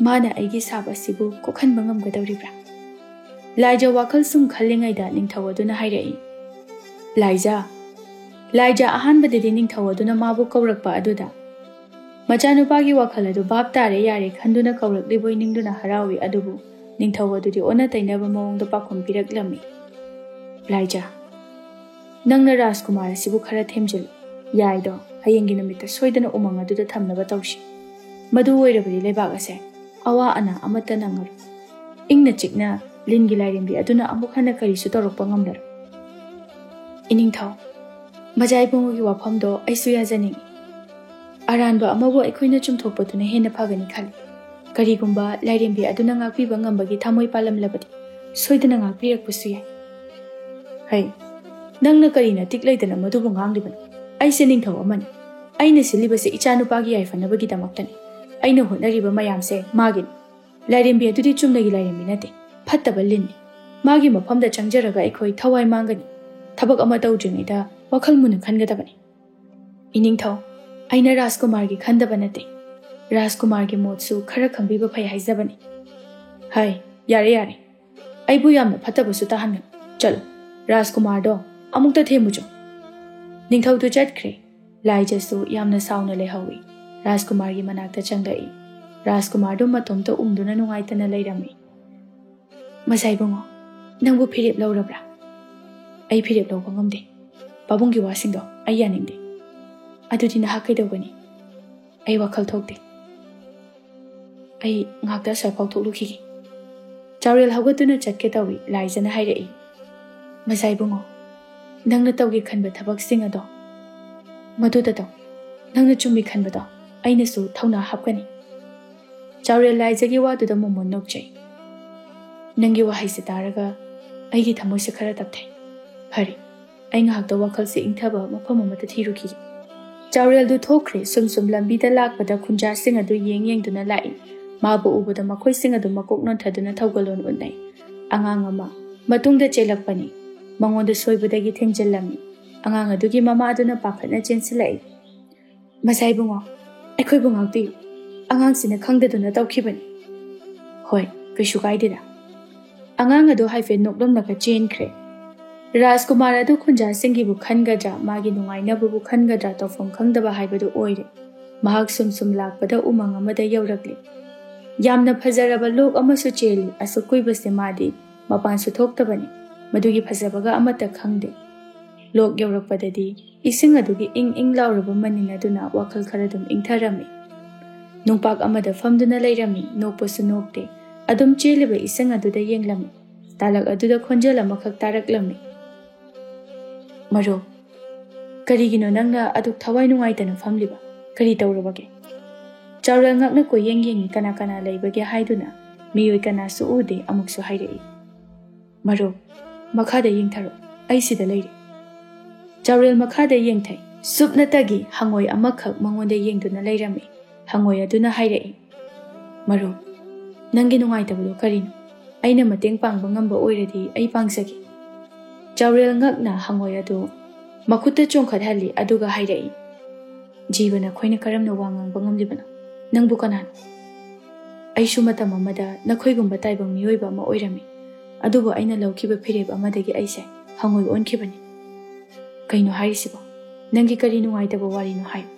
ꯃꯥꯅ ꯑꯩꯒꯤ ꯁꯥꯞ ꯑꯁꯤꯕꯨ ꯀꯣꯛꯍꯟꯕ ꯉꯝꯒꯗꯧꯔꯤꯕ꯭ꯔꯥ? ꯂꯥꯏꯖ ꯋꯥꯈꯜ ꯁꯨꯝ ꯈꯜꯂꯤꯉꯩꯗ ꯅꯤꯡꯊꯧ ꯑꯗꯨꯅ ꯍꯥꯏꯔꯛꯏ, "ꯂꯥꯏꯖ, ꯂꯥꯏꯖ ꯑꯍꯥꯟꯕꯗꯗꯤ ꯅꯤꯡꯊꯧ ꯑꯗꯨꯅ ꯃꯥꯕꯨ ꯀꯧꯔꯛꯄ ꯑꯗꯨꯗ ꯃꯆꯥꯅꯨꯄꯥꯒꯤ ꯋꯥꯈꯜ ꯑꯗꯨ ꯚꯥꯞ ꯇꯥꯔꯦ ꯌꯥꯔꯦ ꯈꯟꯗꯨꯅ ꯀꯧꯔꯛꯂꯤꯕꯣꯏ ꯅꯤꯡꯗꯨꯅ ꯍꯔꯥꯎꯏ, ꯑꯗꯨꯕꯨ ꯅꯤꯡꯊꯧ ꯑꯗꯨꯗꯤ ꯑꯣꯟꯅ ꯇꯩꯅꯕ ꯃꯑꯣꯡꯗ ꯄꯥꯎꯈꯨꯝ ꯄꯤꯔꯛꯂꯝꯃꯤ꯫ ꯂꯥꯏꯖ, ꯅꯪꯅ ꯔꯥꯖꯀꯨꯃꯥꯔ ꯑꯁꯤꯕꯨ ꯈꯔ ꯊꯦꯝꯖꯤꯜꯂꯨ꯫ ꯌꯥꯏꯗꯣ, ꯍꯌꯦꯡꯒꯤ ꯅꯨꯃꯤꯠꯇ ꯁꯣꯏꯗꯅ ꯎꯃꯪ ꯑꯗꯨꯗ ꯊꯝꯅꯕ ꯇꯧꯁꯤ꯫ ꯃꯗꯨ ꯑꯣꯏꯔꯕꯗꯤ ꯂꯩꯕꯥꯛ ꯑꯁꯦ ꯑꯋꯥ ꯑꯅꯥ ꯑꯃꯠꯇ ꯅꯪꯉꯔꯣꯏ꯫ ꯏꯪꯅ ꯆꯤꯛꯅ ꯂꯤꯟꯒꯤ ꯂꯥꯏꯔꯦꯝꯕꯤ ꯑꯗꯨꯅ ꯑꯃꯨꯛ ꯍꯟꯅ ꯀꯔꯤꯁꯨ ꯇꯧꯔꯛꯄ ꯉꯝꯂꯔꯣꯏ꯫" ꯏꯅꯤꯡꯊꯧ, ꯃꯖꯥ ꯏꯕꯨꯡꯉꯣꯒꯤ ꯋꯥꯐꯝꯗꯣ ꯑꯩꯁꯨ ꯌꯥꯖꯅꯤꯡꯏ꯫ ꯑꯔꯥꯟꯕ ꯑꯃꯕꯨ ꯑꯩꯈꯣꯏꯅ ꯆꯨꯝꯊꯣꯛꯄꯗꯨꯅ ꯍꯦꯟꯅ ꯐꯒꯅꯤ ꯈꯜꯂꯤ꯫ ꯀꯔꯤꯒꯨꯝꯕ ꯂꯥꯏꯔꯦꯝꯕꯤ ꯑꯗꯨꯅ ꯉꯥꯛꯄꯤꯕ ꯉꯝꯕꯒꯤ ꯊꯃꯣꯏ ꯄꯥꯜꯂꯝꯂꯕꯗꯤ ꯁꯣꯏꯗꯅ ꯉꯥꯛꯄꯤꯔꯛꯄꯁꯨ ꯌꯥꯏ꯫ ꯍꯩ, ꯅꯪꯅ ꯀꯔꯤ ꯅꯇꯤꯛ ꯂꯩꯗꯅ ꯃꯗꯨꯕꯨ ꯉꯥꯡꯂꯤꯕꯅꯣ? ꯑꯩꯁꯦ ꯅꯤꯡꯊꯧ ꯑꯃꯅꯤ꯫ ꯑꯩꯅ ꯁꯤꯜꯂꯤꯕꯁꯦ ꯏꯆꯥꯅꯨꯄꯥꯒꯤ ꯌꯥꯏꯐꯅꯕꯒꯤꯗꯃꯛꯇꯅꯤ꯫ ꯑꯩꯅ ꯍꯣꯠꯅꯔꯤꯕ ꯃꯌꯥꯝꯁꯦ ꯃꯥꯒꯤꯅꯤ꯫ ꯂꯥꯏꯔꯦꯝꯕꯤ ꯑꯗꯨꯗꯤ ꯆꯨꯝꯅꯒꯤ ꯂꯥꯏꯔꯦꯝꯕꯤ ꯅꯠꯇꯦ, ꯐꯠꯇꯕ ꯂꯤꯟꯅꯤ꯫ ꯃꯥꯒꯤ ꯃꯐꯝꯗ ꯆꯪꯖꯔꯒ ꯑꯩꯈꯣꯏ ꯊꯋꯥꯏ ꯃꯥꯡꯒꯅꯤ꯫ ꯊꯕꯛ ꯑꯃ ꯇꯧꯗ꯭ꯔꯤꯉꯩꯗ ꯋꯥꯈꯜ ꯃꯨꯟꯅ ꯈꯟꯒꯗꯕꯅꯤ꯫ ꯏꯅꯤꯡꯊꯧ, ꯑꯩꯅ ꯔꯥꯖꯀꯨꯃꯥꯔꯒꯤ ꯈꯟꯗꯕ ꯅꯠꯇꯦ꯫ ꯔꯥꯖꯀꯨꯃꯥꯔꯒꯤ ꯃꯣꯠꯁꯨ ꯈꯔ ꯈꯪꯕꯤꯕ ꯐꯩ ꯍꯥꯏꯖꯕꯅꯤ꯫ ꯍꯥꯏ, ꯌꯥꯔꯦ, ꯌꯥꯔꯦ꯫ ꯑꯩꯕꯨ ꯌꯥꯝꯅ ꯐꯠꯇꯕꯁꯨ ꯇꯥꯍꯟꯒꯅꯨ꯫ ꯆꯠꯂꯨ, ꯔꯥꯖꯀꯨꯃꯥꯔꯗꯣ ꯑꯃꯨꯛꯇ ꯊꯦꯝꯃꯨꯆꯣ꯫ ꯅꯤꯡꯊꯧꯗꯨ ꯆꯠꯈ꯭ꯔꯦ꯫ ꯂꯥꯏꯖꯁꯨ ꯌꯥꯝꯅ ꯁꯥꯎꯅ ꯂꯩꯍꯧꯏ꯫ ꯔꯥꯖꯀꯨꯃꯥꯔꯒꯤ ꯃꯅꯥꯛꯇ ꯆꯪꯂꯛꯏ꯫ ꯔꯥꯖꯀꯨꯃꯥꯔꯗꯨ ꯃꯇꯣꯝꯇ ꯎꯪꯗꯨꯅ ꯅꯨꯡꯉꯥꯏꯇꯅ ꯂꯩꯔꯝꯃꯤ꯫ "ꯃꯖꯥ ꯏꯕꯨꯡꯉꯣ, ꯅꯪꯕꯨ ꯐꯤꯔꯦꯞ ꯂꯧꯔꯕ꯭ꯔꯥ?" "ꯑꯩ ꯐꯤꯔꯦꯞ ꯂꯧꯕ ꯉꯝꯗꯦ꯫ ꯄꯥꯕꯨꯡꯒꯤ ꯋꯥꯁꯤꯡꯗꯣ ꯑꯩ ꯌꯥꯅꯤꯡꯗꯦ꯫" "ꯑꯗꯨꯗꯤ ꯅꯍꯥꯛ ꯀꯩꯗꯧꯒꯅꯤ?" "ꯑꯩ ꯋꯥꯈꯜ ꯊꯣꯛꯇꯦ꯫ ꯑꯩ ꯉꯥꯏꯍꯥꯛꯇ ꯑꯁ꯭ꯋꯥꯏꯐꯥꯎ ꯊꯣꯛꯂꯨꯈꯤꯒꯦ꯫" ꯆꯥꯎꯔꯦꯜ ꯍꯧꯒꯠꯇꯨꯅ ꯆꯠꯀꯦ ꯇꯧꯏ꯫ ꯂꯥꯏꯖꯅ ꯍꯥꯏꯔꯛꯏ, "ꯃꯖꯥ ꯏꯕꯨꯡꯉꯣ, ꯅꯪꯅ ꯇꯧꯒꯦ ꯈꯟꯕ ꯊꯕꯛꯁꯤꯡ ꯑꯗꯣ ꯃꯗꯨꯗ ꯇꯧ꯫ ꯅꯪꯅ ꯆꯨꯝꯃꯤ ꯈꯟꯕꯗꯣ ꯑꯩꯅꯁꯨ ꯊꯧꯅꯥ ꯍꯥꯞꯀꯅꯤ꯫" ꯆꯥꯎꯔꯦꯜ ꯂꯥꯏꯖꯒꯤ ꯋꯥꯗꯨꯗ ꯃꯣꯃꯣꯟ ꯅꯣꯛꯆꯩ꯫ "ꯅꯪꯒꯤ ꯋꯥꯍꯩꯁꯦ ꯇꯥꯔꯒ ꯑꯩꯒꯤ ꯊꯃꯣꯏꯁꯦ ꯈꯔ ꯇꯞꯊꯩ꯫ ꯐꯔꯦ, ꯑꯩ ꯉꯥꯏꯍꯥꯛꯇ ꯋꯥꯈꯜꯁꯦ ꯏꯪꯊꯕ ꯃꯐꯝ ꯑꯃꯗ ꯊꯤꯔꯨꯈꯤꯒꯦ꯫" ꯆꯥꯎꯔꯦꯜꯗꯨ ꯊꯣꯛꯈ꯭ꯔꯦ꯫ ꯁꯨꯝ ꯁꯨꯝ ꯂꯝꯕꯤꯗ ꯂꯥꯛꯄꯗ ꯈꯨꯟꯖꯥꯁꯤꯡ ꯑꯗꯨ ꯌꯦꯡ ꯌꯦꯡꯗꯨꯅ ꯂꯥꯛꯏ꯫ ꯃꯥꯕꯨ ꯎꯕꯗ ꯃꯈꯣꯏꯁꯤꯡ ꯑꯗꯨ ꯃꯀꯣꯛ ꯅꯣꯟꯊꯗꯨꯅ ꯊꯧꯒꯜꯂꯣꯟ ꯎꯠꯅꯩ꯫ ꯑꯉꯥꯡ ꯑꯃ ꯃꯇꯨꯡꯗ ꯆꯦꯜꯂꯛꯄꯅꯤ꯫ ꯃꯉꯣꯟꯗ ꯁꯣꯏꯕꯗꯒꯤ ꯊꯦꯡꯖꯤꯜꯂꯝꯃꯤ꯫ ꯑꯉꯥꯡ ꯑꯗꯨꯒꯤ ꯃꯃꯥ ꯑꯗꯨꯅ ꯄꯥꯈꯠꯅ ꯆꯦꯟꯁꯤꯜꯂꯛꯏ꯫ "ꯃꯖꯥ ꯏꯕꯨꯡꯉꯣ, ꯑꯩꯈꯣꯏꯕꯨ ꯉꯥꯛꯄꯤꯌꯨ꯫ ꯑꯉꯥꯡꯁꯤꯅ ꯈꯪꯗꯗꯨꯅ ꯇꯧꯈꯤꯕꯅꯤ꯫" "ꯍꯣꯏ, ꯀꯩꯁꯨ ꯀꯥꯏꯗꯦꯗ꯫" ꯑꯉꯥꯡ ꯑꯗꯨ ꯍꯥꯏꯐꯦꯠ ꯅꯣꯛꯂꯝꯂꯒ ꯆꯦꯟꯈ꯭ꯔꯦ꯫ ꯔꯥꯖꯀꯨꯃꯥꯔ ꯑꯗꯨ ꯈꯨꯟꯖꯥꯁꯤꯡꯒꯤꯕꯨ ꯈꯟꯒꯗ꯭ꯔꯥ, ꯃꯥꯒꯤ ꯅꯨꯡꯉꯥꯏꯅꯕꯕꯨ ꯈꯟꯒꯗ꯭ꯔꯥ ꯇꯧꯐꯝ ꯈꯪꯗꯕ ꯍꯥꯏꯕꯗꯨ ꯑꯣꯏꯔꯦ꯫ ꯃꯍꯥꯛ ꯁꯨꯝ ꯁꯨꯝ ꯂꯥꯛꯄꯗ ꯎꯃꯪ ꯑꯃꯗ ꯌꯧꯔꯛꯂꯦ꯫ ꯌꯥꯝꯅ ꯐꯖꯔꯕ ꯂꯣꯛ ꯑꯃꯁꯨ ꯆꯦꯜꯂꯤ꯫ ꯑꯁꯨꯛ ꯀꯨꯏꯕꯁꯦ ꯃꯥꯗꯤ ꯃꯄꯥꯟꯁꯨ ꯊꯣꯛꯇꯕꯅꯤ꯫ ꯃꯗꯨꯒꯤ ꯐꯖꯕꯒ ꯑꯃꯠꯇ ꯈꯪꯗꯦ꯫ ꯂꯣꯛ ꯌꯧꯔꯛꯄꯗꯗꯤ ꯏꯁꯤꯡ ꯑꯗꯨꯒꯤ ꯏꯪ ꯏꯪ ꯂꯥꯎꯔꯕ ꯃꯅꯤꯟ ꯑꯗꯨꯅ ꯋꯥꯈꯜ ꯈꯔ ꯑꯗꯨꯝ ꯏꯪꯊꯔꯝꯃꯤ꯫ ꯅꯨꯡꯄꯥꯛ ꯑꯃꯗ ꯐꯝꯗꯨꯅ ꯂꯩꯔꯝꯃꯤ, ꯅꯣꯛꯄꯁꯨ ꯅꯣꯛꯇꯦ꯫ ꯑꯗꯨꯝ ꯆꯦꯜꯂꯤꯕ ꯏꯁꯤꯡ ꯑꯗꯨꯗ ꯌꯦꯡꯂꯝꯃꯤ꯫ ꯇꯥꯂꯛ ꯑꯗꯨꯗ ꯈꯣꯟꯖꯦꯜ ꯑꯃꯈꯛ ꯇꯥꯔꯛꯂꯝꯃꯤ꯫ "ꯃꯔꯨꯞ, ꯀꯔꯤꯒꯤꯅꯣ ꯅꯪꯅ ꯑꯗꯨꯛ ꯊꯋꯥꯏ ꯅꯨꯡꯉꯥꯏꯇꯅ ꯐꯝꯂꯤꯕ? ꯀꯔꯤ ꯇꯧꯔꯕꯒꯦ?" ꯆꯥꯎꯔꯦꯜ ꯉꯛꯅ ꯀꯣꯏꯌꯦꯡ ꯌꯦꯡꯉꯤ, ꯀꯅꯥ ꯀꯅꯥ ꯂꯩꯕꯒꯦ ꯍꯥꯏꯗꯨꯅ꯫ ꯃꯤꯑꯣꯏ ꯀꯅꯥꯁꯨ ꯎꯗꯦ꯫ ꯑꯃꯨꯛꯁꯨ ꯍꯥꯏꯔꯛꯏ, "ꯃꯔꯨꯞ, ꯃꯈꯥꯗ ꯌꯦꯡꯊꯔꯣ, ꯑꯩ ꯁꯤꯗ ꯂꯩꯔꯦ꯫" ꯆꯥꯎꯔꯦꯜ ꯃꯈꯥꯗ ꯌꯦꯡꯊꯩ꯫ ꯁꯨꯞꯅꯇꯒꯤ ꯍꯪꯉꯣꯏ ꯑꯃꯈꯛ ꯃꯉꯣꯟꯗ ꯌꯦꯡꯗꯨꯅ ꯂꯩꯔꯝꯃꯤ꯫ ꯍꯪꯉꯣꯏ ꯑꯗꯨꯅ ꯍꯥꯏꯔꯛꯏ, "ꯃꯔꯨꯞ, ꯅꯪꯒꯤ ꯅꯨꯡꯉꯥꯏꯇꯕꯗꯣ ꯀꯔꯤꯅꯣ? ꯑꯩꯅ ꯃꯇꯦꯡ ꯄꯥꯡꯕ ꯉꯝꯕ ꯑꯣꯏꯔꯗꯤ ꯑꯩ ꯄꯥꯡꯖꯒꯦ꯫" ꯆꯥꯎꯔꯦꯜ ꯉꯛꯅ ꯍꯪꯉꯣꯏ ꯑꯗꯨ ꯃꯈꯨꯠꯇ ꯆꯣꯡꯈꯠꯍꯜꯂꯤ, ꯑꯗꯨꯒ ꯍꯥꯏꯔꯛꯏ, "ꯖꯤꯕ ꯅꯈꯣꯏꯅ ꯀꯔꯝꯅ ꯋꯥ ꯉꯥꯡꯕ ꯉꯝꯂꯤꯕꯅꯣ? ꯅꯪꯕꯨ ꯀꯅꯥꯅꯣ?" "ꯑꯩꯁꯨ ꯃꯇꯝ ꯑꯃꯗ ꯅꯈꯣꯏꯒꯨꯝꯕ ꯇꯥꯏꯕꯪ ꯃꯤꯑꯣꯏꯕ ꯑꯃ ꯑꯣꯏꯔꯝꯃꯤ, ꯑꯗꯨꯕꯨ ꯑꯩꯅ ꯂꯧꯈꯤꯕ ꯐꯤꯔꯦꯞ ꯑꯃꯗꯒꯤ ꯑꯩꯁꯦ ꯍꯪꯉꯣꯏ ꯑꯣꯟꯈꯤꯕꯅꯤ꯫" "ꯀꯩꯅꯣ ꯍꯥꯏꯔꯤꯁꯤꯕꯣ? ꯅꯪꯒꯤ ꯀꯔꯤ ꯅꯨꯡꯉꯥꯏꯇꯕ ꯋꯥꯔꯤꯅꯣ ꯍꯥꯏꯌꯨ꯫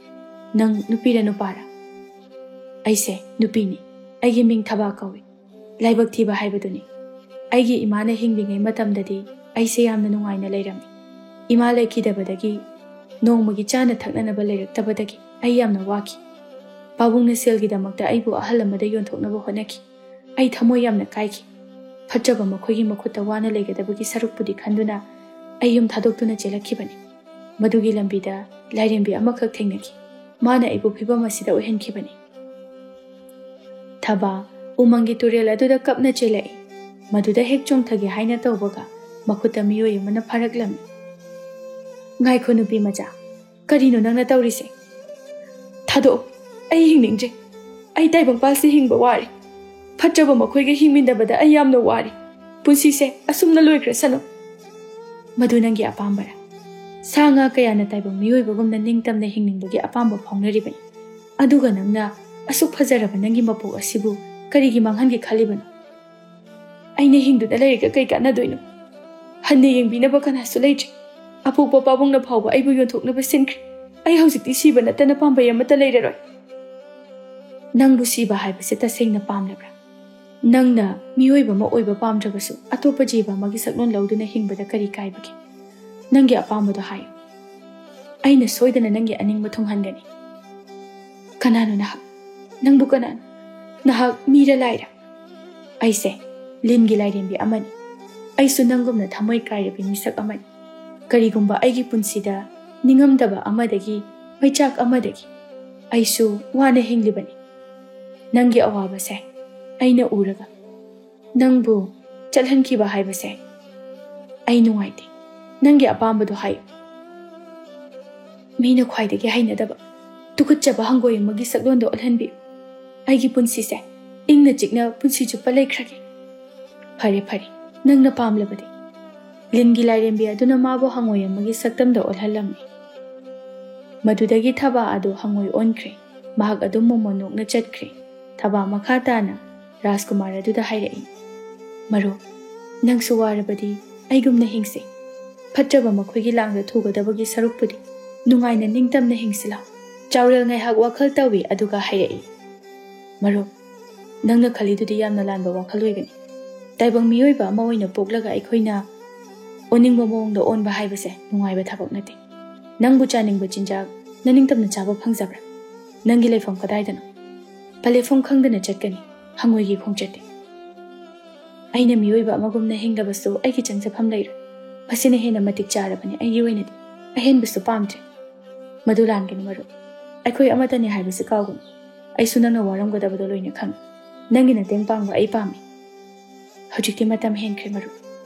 ꯅꯪ ꯅꯨꯄꯤꯔ ꯅꯨꯄꯥꯔ?" "ꯑꯩꯁꯦ ꯅꯨꯄꯤꯅꯤ꯫ ꯑꯩꯒꯤ ꯃꯤꯡ ꯊꯕꯥ ꯀꯧꯏ꯫ ꯂꯥꯏꯕꯛ ꯊꯤꯕ ꯍꯥꯏꯕꯗꯨꯅꯤ꯫ ꯑꯩꯒꯤ ꯏꯃꯥꯅ ꯍꯤꯡꯂꯤꯉꯩ ꯃꯇꯝꯗꯗꯤ ꯑꯩꯁꯦ ꯌꯥꯝꯅ ꯅꯨꯡꯉꯥꯏꯅ ꯂꯩꯔꯝꯃꯤ꯫ ꯏꯃꯥ ꯂꯩꯈꯤꯗꯕꯗꯒꯤ, ꯅꯣꯡꯃꯒꯤ ꯆꯥꯅ ꯊꯛꯅꯅꯕ ꯂꯩꯔꯛꯇꯕꯗꯒꯤ ꯑꯩ ꯌꯥꯝꯅ ꯋꯥꯈꯤ꯫ ꯄꯥꯕꯨꯡꯅ ꯁꯦꯜꯒꯤꯗꯃꯛꯇ ꯑꯩꯕꯨ ꯑꯍꯜ ꯑꯃꯗ ꯌꯣꯟꯊꯣꯛꯅꯕ ꯍꯣꯠꯅꯈꯤ꯫ ꯑꯩ ꯊꯃꯣꯏ ꯌꯥꯝꯅ ꯀꯥꯏꯈꯤ꯫ ꯐꯠꯇ꯭ꯔꯕ ꯃꯈꯣꯏꯒꯤ ꯃꯈꯨꯠꯇ ꯋꯥꯅ ꯂꯩꯒꯗꯕꯒꯤ ꯁꯔꯨꯛꯄꯨꯗꯤ ꯈꯟꯗꯨꯅ ꯑꯩ ꯌꯨꯝ ꯊꯥꯗꯣꯛꯇꯨꯅ ꯆꯦꯜꯂꯛꯈꯤꯕꯅꯤ꯫ ꯃꯗꯨꯒꯤ ꯂꯝꯕꯤꯗ ꯂꯥꯏꯔꯦꯝꯕꯤ ꯑꯃꯈꯛ ꯊꯦꯡꯅꯈꯤ꯫ ꯃꯥꯅ ꯑꯩꯕꯨ ꯐꯤꯕꯝ ꯑꯁꯤꯗ ꯑꯣꯏꯍꯟꯈꯤꯕꯅꯤ꯫" ꯊꯕꯥ ꯎꯃꯪꯒꯤ ꯇꯨꯔꯦꯜ ꯑꯗꯨꯗ ꯀꯞꯅ ꯆꯦꯜꯂꯛꯏ꯫ ꯃꯗꯨꯗ ꯍꯦꯛ ꯆꯣꯡꯊꯒꯦ ꯍꯥꯏꯅ ꯇꯧꯕꯒ, ꯃꯈꯨꯠꯇ ꯃꯤꯑꯣꯏ ꯑꯃꯅ ꯐꯥꯔꯛꯂꯝꯃꯤ꯫ "ꯉꯥꯏꯈꯣ ꯅꯨꯄꯤ ꯃꯆꯥ, ꯀꯔꯤꯅꯣ ꯅꯪꯅ ꯇꯧꯔꯤꯁꯦ? ꯊꯥꯗꯣꯛꯑꯣ, ꯑꯩ ꯍꯤꯡꯅꯤꯡꯗ꯭ꯔꯦ꯫ ꯑꯩ ꯇꯥꯏꯕꯪꯄꯥꯜꯁꯤ ꯍꯤꯡꯕ ꯋꯥꯔꯦ꯫ ꯐꯠꯇ꯭ꯔꯕ ꯃꯈꯣꯏꯒ ꯍꯤꯡꯃꯤꯟꯅꯕꯗ ꯑꯩ ꯌꯥꯝꯅ ꯋꯥꯔꯦ꯫ ꯄꯨꯟꯁꯤꯁꯦ ꯑꯁꯨꯝꯅ ꯂꯣꯏꯈ꯭ꯔꯁꯅꯨ꯫" "ꯃꯗꯨ ꯅꯪꯒꯤ ꯑꯄꯥꯝꯕꯔꯥ? ꯁꯥ ꯉꯥ ꯀꯌꯥꯅ ꯇꯥꯏꯕꯪ ꯃꯤꯑꯣꯏꯕꯒꯨꯝꯅ ꯅꯤꯡꯇꯝꯅ ꯍꯤꯡꯅꯤꯡꯕꯒꯤ ꯑꯄꯥꯝꯕ ꯐꯥꯎꯅꯔꯤꯕꯅꯤ꯫ ꯑꯗꯨꯒ ꯅꯪꯅ ꯑꯁꯨꯛ ꯐꯖꯔꯕ ꯅꯪꯒꯤ ꯃꯄꯣꯛ ꯑꯁꯤꯕꯨ ꯀꯔꯤꯒꯤ ꯃꯥꯡꯍꯟꯒꯦ ꯈꯜꯂꯤꯕꯅꯣ?" ꯑꯩꯅ ꯍꯤꯡꯗꯨꯅ ꯂꯩꯔꯒ ꯀꯩ ꯀꯥꯟꯅꯗꯣꯏꯅꯣ? ꯍꯟꯅ ꯌꯦꯡꯕꯤꯅꯕ ꯀꯅꯥꯁꯨ ꯂꯩꯇ꯭ꯔꯦ꯫ ꯑꯄꯣꯛꯄ ꯄꯥꯕꯨꯡꯅ ꯐꯥꯎꯕ ꯑꯩꯕꯨ ꯌꯣꯟꯊꯣꯛꯅꯕ ꯁꯤꯟꯈ꯭ꯔꯦ꯫ ꯑꯩ ꯍꯧꯖꯤꯛꯇꯤ ꯁꯤꯕ ꯅꯠꯇꯅ ꯄꯥꯝꯕꯩ ꯑꯃꯠꯇ ꯂꯩꯔꯔꯣꯏ꯫ ꯅꯪꯕꯨ ꯁꯤꯕ ꯍꯥꯏꯕꯁꯦ ꯇꯁꯦꯡꯅ ꯄꯥꯝꯂꯕ꯭ꯔꯥ? ꯅꯪꯅ ꯃꯤꯑꯣꯏꯕ ꯑꯃ ꯑꯣꯏꯕ ꯄꯥꯝꯗ꯭ꯔꯕꯁꯨ ꯑꯇꯣꯞꯄ ꯖꯤꯕ ꯑꯃꯒꯤ ꯁꯛꯂꯣꯟ ꯂꯧꯗꯨꯅ ꯍꯤꯡꯕꯗ ꯀꯔꯤ ꯀꯥꯏꯕꯒꯦ? ꯅꯪꯒꯤ ꯑꯄꯥꯝꯕꯗꯣ ꯍꯥꯏꯌꯨ꯫ ꯑꯩꯅ ꯁꯣꯏꯗꯅ ꯅꯪꯒꯤ ꯑꯅꯤꯡꯕ ꯊꯨꯡꯍꯟꯒꯅꯤ꯫ ꯀꯅꯥꯅꯣ ꯅꯍꯥꯛ? ꯅꯪꯕꯨ ꯀꯅꯥꯅꯣ? ꯅꯍꯥꯛ ꯃꯤꯔ ꯂꯥꯏꯔ? ꯑꯩꯁꯦ ꯂꯤꯟꯒꯤ ꯂꯥꯏꯔꯦꯝꯕꯤ ꯑꯃꯅꯤ꯫ ꯑꯩꯁꯨ ꯅꯪꯒꯨꯝꯅ ꯊꯃꯣꯏ ꯀꯥꯏꯔꯕꯤ ꯃꯤꯁꯛ ꯑꯃꯅꯤ꯫ ꯀꯔꯤꯒꯨꯝꯕ ꯑꯩꯒꯤ ꯄꯨꯟꯁꯤꯗ ꯅꯤꯡꯉꯝꯗꯕ ꯑꯃꯗꯒꯤ, ꯃꯩꯆꯥꯛ ꯑꯃꯗꯒꯤ ꯑꯩꯁꯨ ꯋꯥꯅ ꯍꯤꯡꯂꯤꯕꯅꯤ꯫ ꯅꯪꯒꯤ ꯑꯋꯥꯕꯁꯦ ꯑꯩꯅ ꯎꯔꯒ ꯅꯪꯕꯨ ꯆꯠꯍꯟꯈꯤꯕ ꯍꯥꯏꯕꯁꯦ ꯑꯩ ꯅꯨꯡꯉꯥꯏꯇꯦ꯫ ꯅꯪꯒꯤ ꯑꯄꯥꯝꯕꯗꯣ ꯍꯥꯏꯌꯨ꯫ ꯃꯤꯅ ꯈ꯭ꯋꯥꯏꯗꯒꯤ ꯍꯩꯅꯗꯕ, ꯇꯨꯀꯠꯆꯕ ꯍꯪꯒꯣꯏ ꯑꯃꯒꯤ ꯁꯛꯂꯣꯟꯗꯣ ꯑꯣꯜꯍꯟꯕꯤꯌꯨ꯫ ꯑꯩꯒꯤ ꯄꯨꯟꯁꯤꯁꯦ ꯏꯪꯅ ꯆꯤꯛꯅ ꯄꯨꯟꯁꯤ ꯆꯨꯞꯄ ꯂꯩꯈ꯭ꯔꯒꯦ꯫ ꯐꯔꯦ, ꯐꯔꯦ, ꯅꯪꯅ ꯄꯥꯝꯂꯕꯗꯤ꯫ ꯂꯤꯟꯒꯤ ꯂꯥꯏꯔꯦꯝꯕꯤ ꯑꯗꯨꯅ ꯃꯥꯕꯨ ꯍꯪꯉꯣꯏ ꯑꯃꯒꯤ ꯁꯛꯇꯝꯗ ꯑꯣꯜꯍꯜꯂꯝꯃꯤ꯫ ꯃꯗꯨꯗꯒꯤ ꯊꯕꯥ ꯑꯗꯨ ꯍꯪꯉꯣꯏ ꯑꯣꯟꯈ꯭ꯔꯦ꯫ ꯃꯍꯥꯛ ꯑꯗꯨꯝ ꯃꯣꯃꯣꯟ ꯅꯣꯛꯅ ꯆꯠꯈ꯭ꯔꯦ꯫ ꯊꯕꯥ ꯃꯈꯥ ꯇꯥꯅ ꯔꯥꯖꯀꯨꯃꯥꯔ ꯑꯗꯨꯗ ꯍꯥꯏꯔꯛꯏ, "ꯃꯔꯨꯞ, ꯅꯪꯁꯨ ꯋꯥꯔꯕꯗꯤ ꯑꯩꯒꯨꯝꯅ ꯍꯤꯡꯁꯤ꯫ ꯐꯠꯇ꯭ꯔꯕ ꯃꯈꯣꯏꯒꯤ ꯂꯥꯡꯗ ꯊꯨꯒꯗꯕꯒꯤ ꯁꯔꯨꯛꯄꯨꯗꯤ ꯅꯨꯡꯉꯥꯏꯅ ꯅꯤꯡꯇꯝꯅ ꯍꯤꯡꯁꯤ ꯂꯥꯎ꯫" ꯆꯥꯎꯔꯦꯜ ꯉꯥꯏꯍꯥꯛ ꯋꯥꯈꯜ ꯇꯧꯏ, ꯑꯗꯨꯒ ꯍꯥꯏꯔꯛꯏ, "ꯃꯔꯨꯞ, ꯅꯪꯅ ꯈꯜꯂꯤꯗꯨꯗꯤ ꯌꯥꯝꯅ ꯂꯥꯟꯕ ꯋꯥꯈꯜ ꯑꯣꯏꯒꯅꯤ꯫ ꯇꯥꯏꯕꯪ ꯃꯤꯑꯣꯏꯕ ꯑꯃ ꯑꯣꯏꯅ ꯄꯣꯛꯂꯒ ꯑꯩꯈꯣꯏꯅ ꯑꯣꯅꯤꯡꯕ ꯃꯑꯣꯡꯗ ꯑꯣꯟꯕ ꯍꯥꯏꯕꯁꯦ ꯅꯨꯡꯉꯥꯏꯕ ꯊꯕꯛ ꯅꯠꯇꯦ꯫ ꯅꯪꯕꯨ ꯆꯥꯅꯤꯡꯕ ꯆꯤꯟꯖꯥꯛ ꯅꯅꯤꯡꯇꯝꯅ ꯆꯥꯕ ꯐꯪꯖꯕ꯭ꯔꯥ? ꯅꯪꯒꯤ ꯂꯩꯐꯝ ꯀꯗꯥꯏꯗꯅꯣ? ꯄꯂꯦꯐꯝ ꯈꯪꯗꯅ ꯆꯠꯀꯅꯤ, ꯍꯪꯉꯣꯏꯒꯤ ꯈꯣꯡꯆꯠꯇꯤ꯫ ꯑꯩꯅ ꯃꯤꯑꯣꯏꯕ ꯑꯃꯒꯨꯝꯅ ꯍꯤꯡꯂꯕꯁꯨ ꯑꯩꯒꯤ ꯆꯪꯖꯐꯝ ꯂꯩꯔꯣꯏ꯫ ꯃꯁꯤꯅ ꯍꯦꯟꯅ ꯃꯇꯤꯛ ꯆꯥꯔꯕꯅꯤ ꯑꯩꯒꯤ ꯑꯣꯏꯅꯗꯤ꯫ ꯑꯍꯦꯟꯕꯁꯨ ꯄꯥꯝꯗ꯭ꯔꯦ꯫" "ꯃꯗꯨ ꯂꯥꯟꯒꯅꯤ ꯃꯔꯨꯞ꯫ ꯑꯩꯈꯣꯏ ꯑꯃꯠꯇꯅꯤ ꯍꯥꯏꯕꯁꯤ ꯀꯥꯎꯒꯅꯨ꯫ ꯑꯩꯁꯨ ꯅꯪꯅ ꯋꯥꯔꯝꯒꯗꯕꯗꯣ ꯂꯣꯏꯅ ꯈꯪꯏ꯫ ꯅꯪꯒꯤ ꯃꯇꯦꯡ ꯄꯥꯡꯕ ꯑꯩ ꯄꯥꯝꯃꯤ꯫ ꯍꯧꯖꯤꯛꯇꯤ ꯃꯇꯝ ꯍꯦꯟꯈ꯭ꯔꯦ ꯃꯔꯨꯞ꯫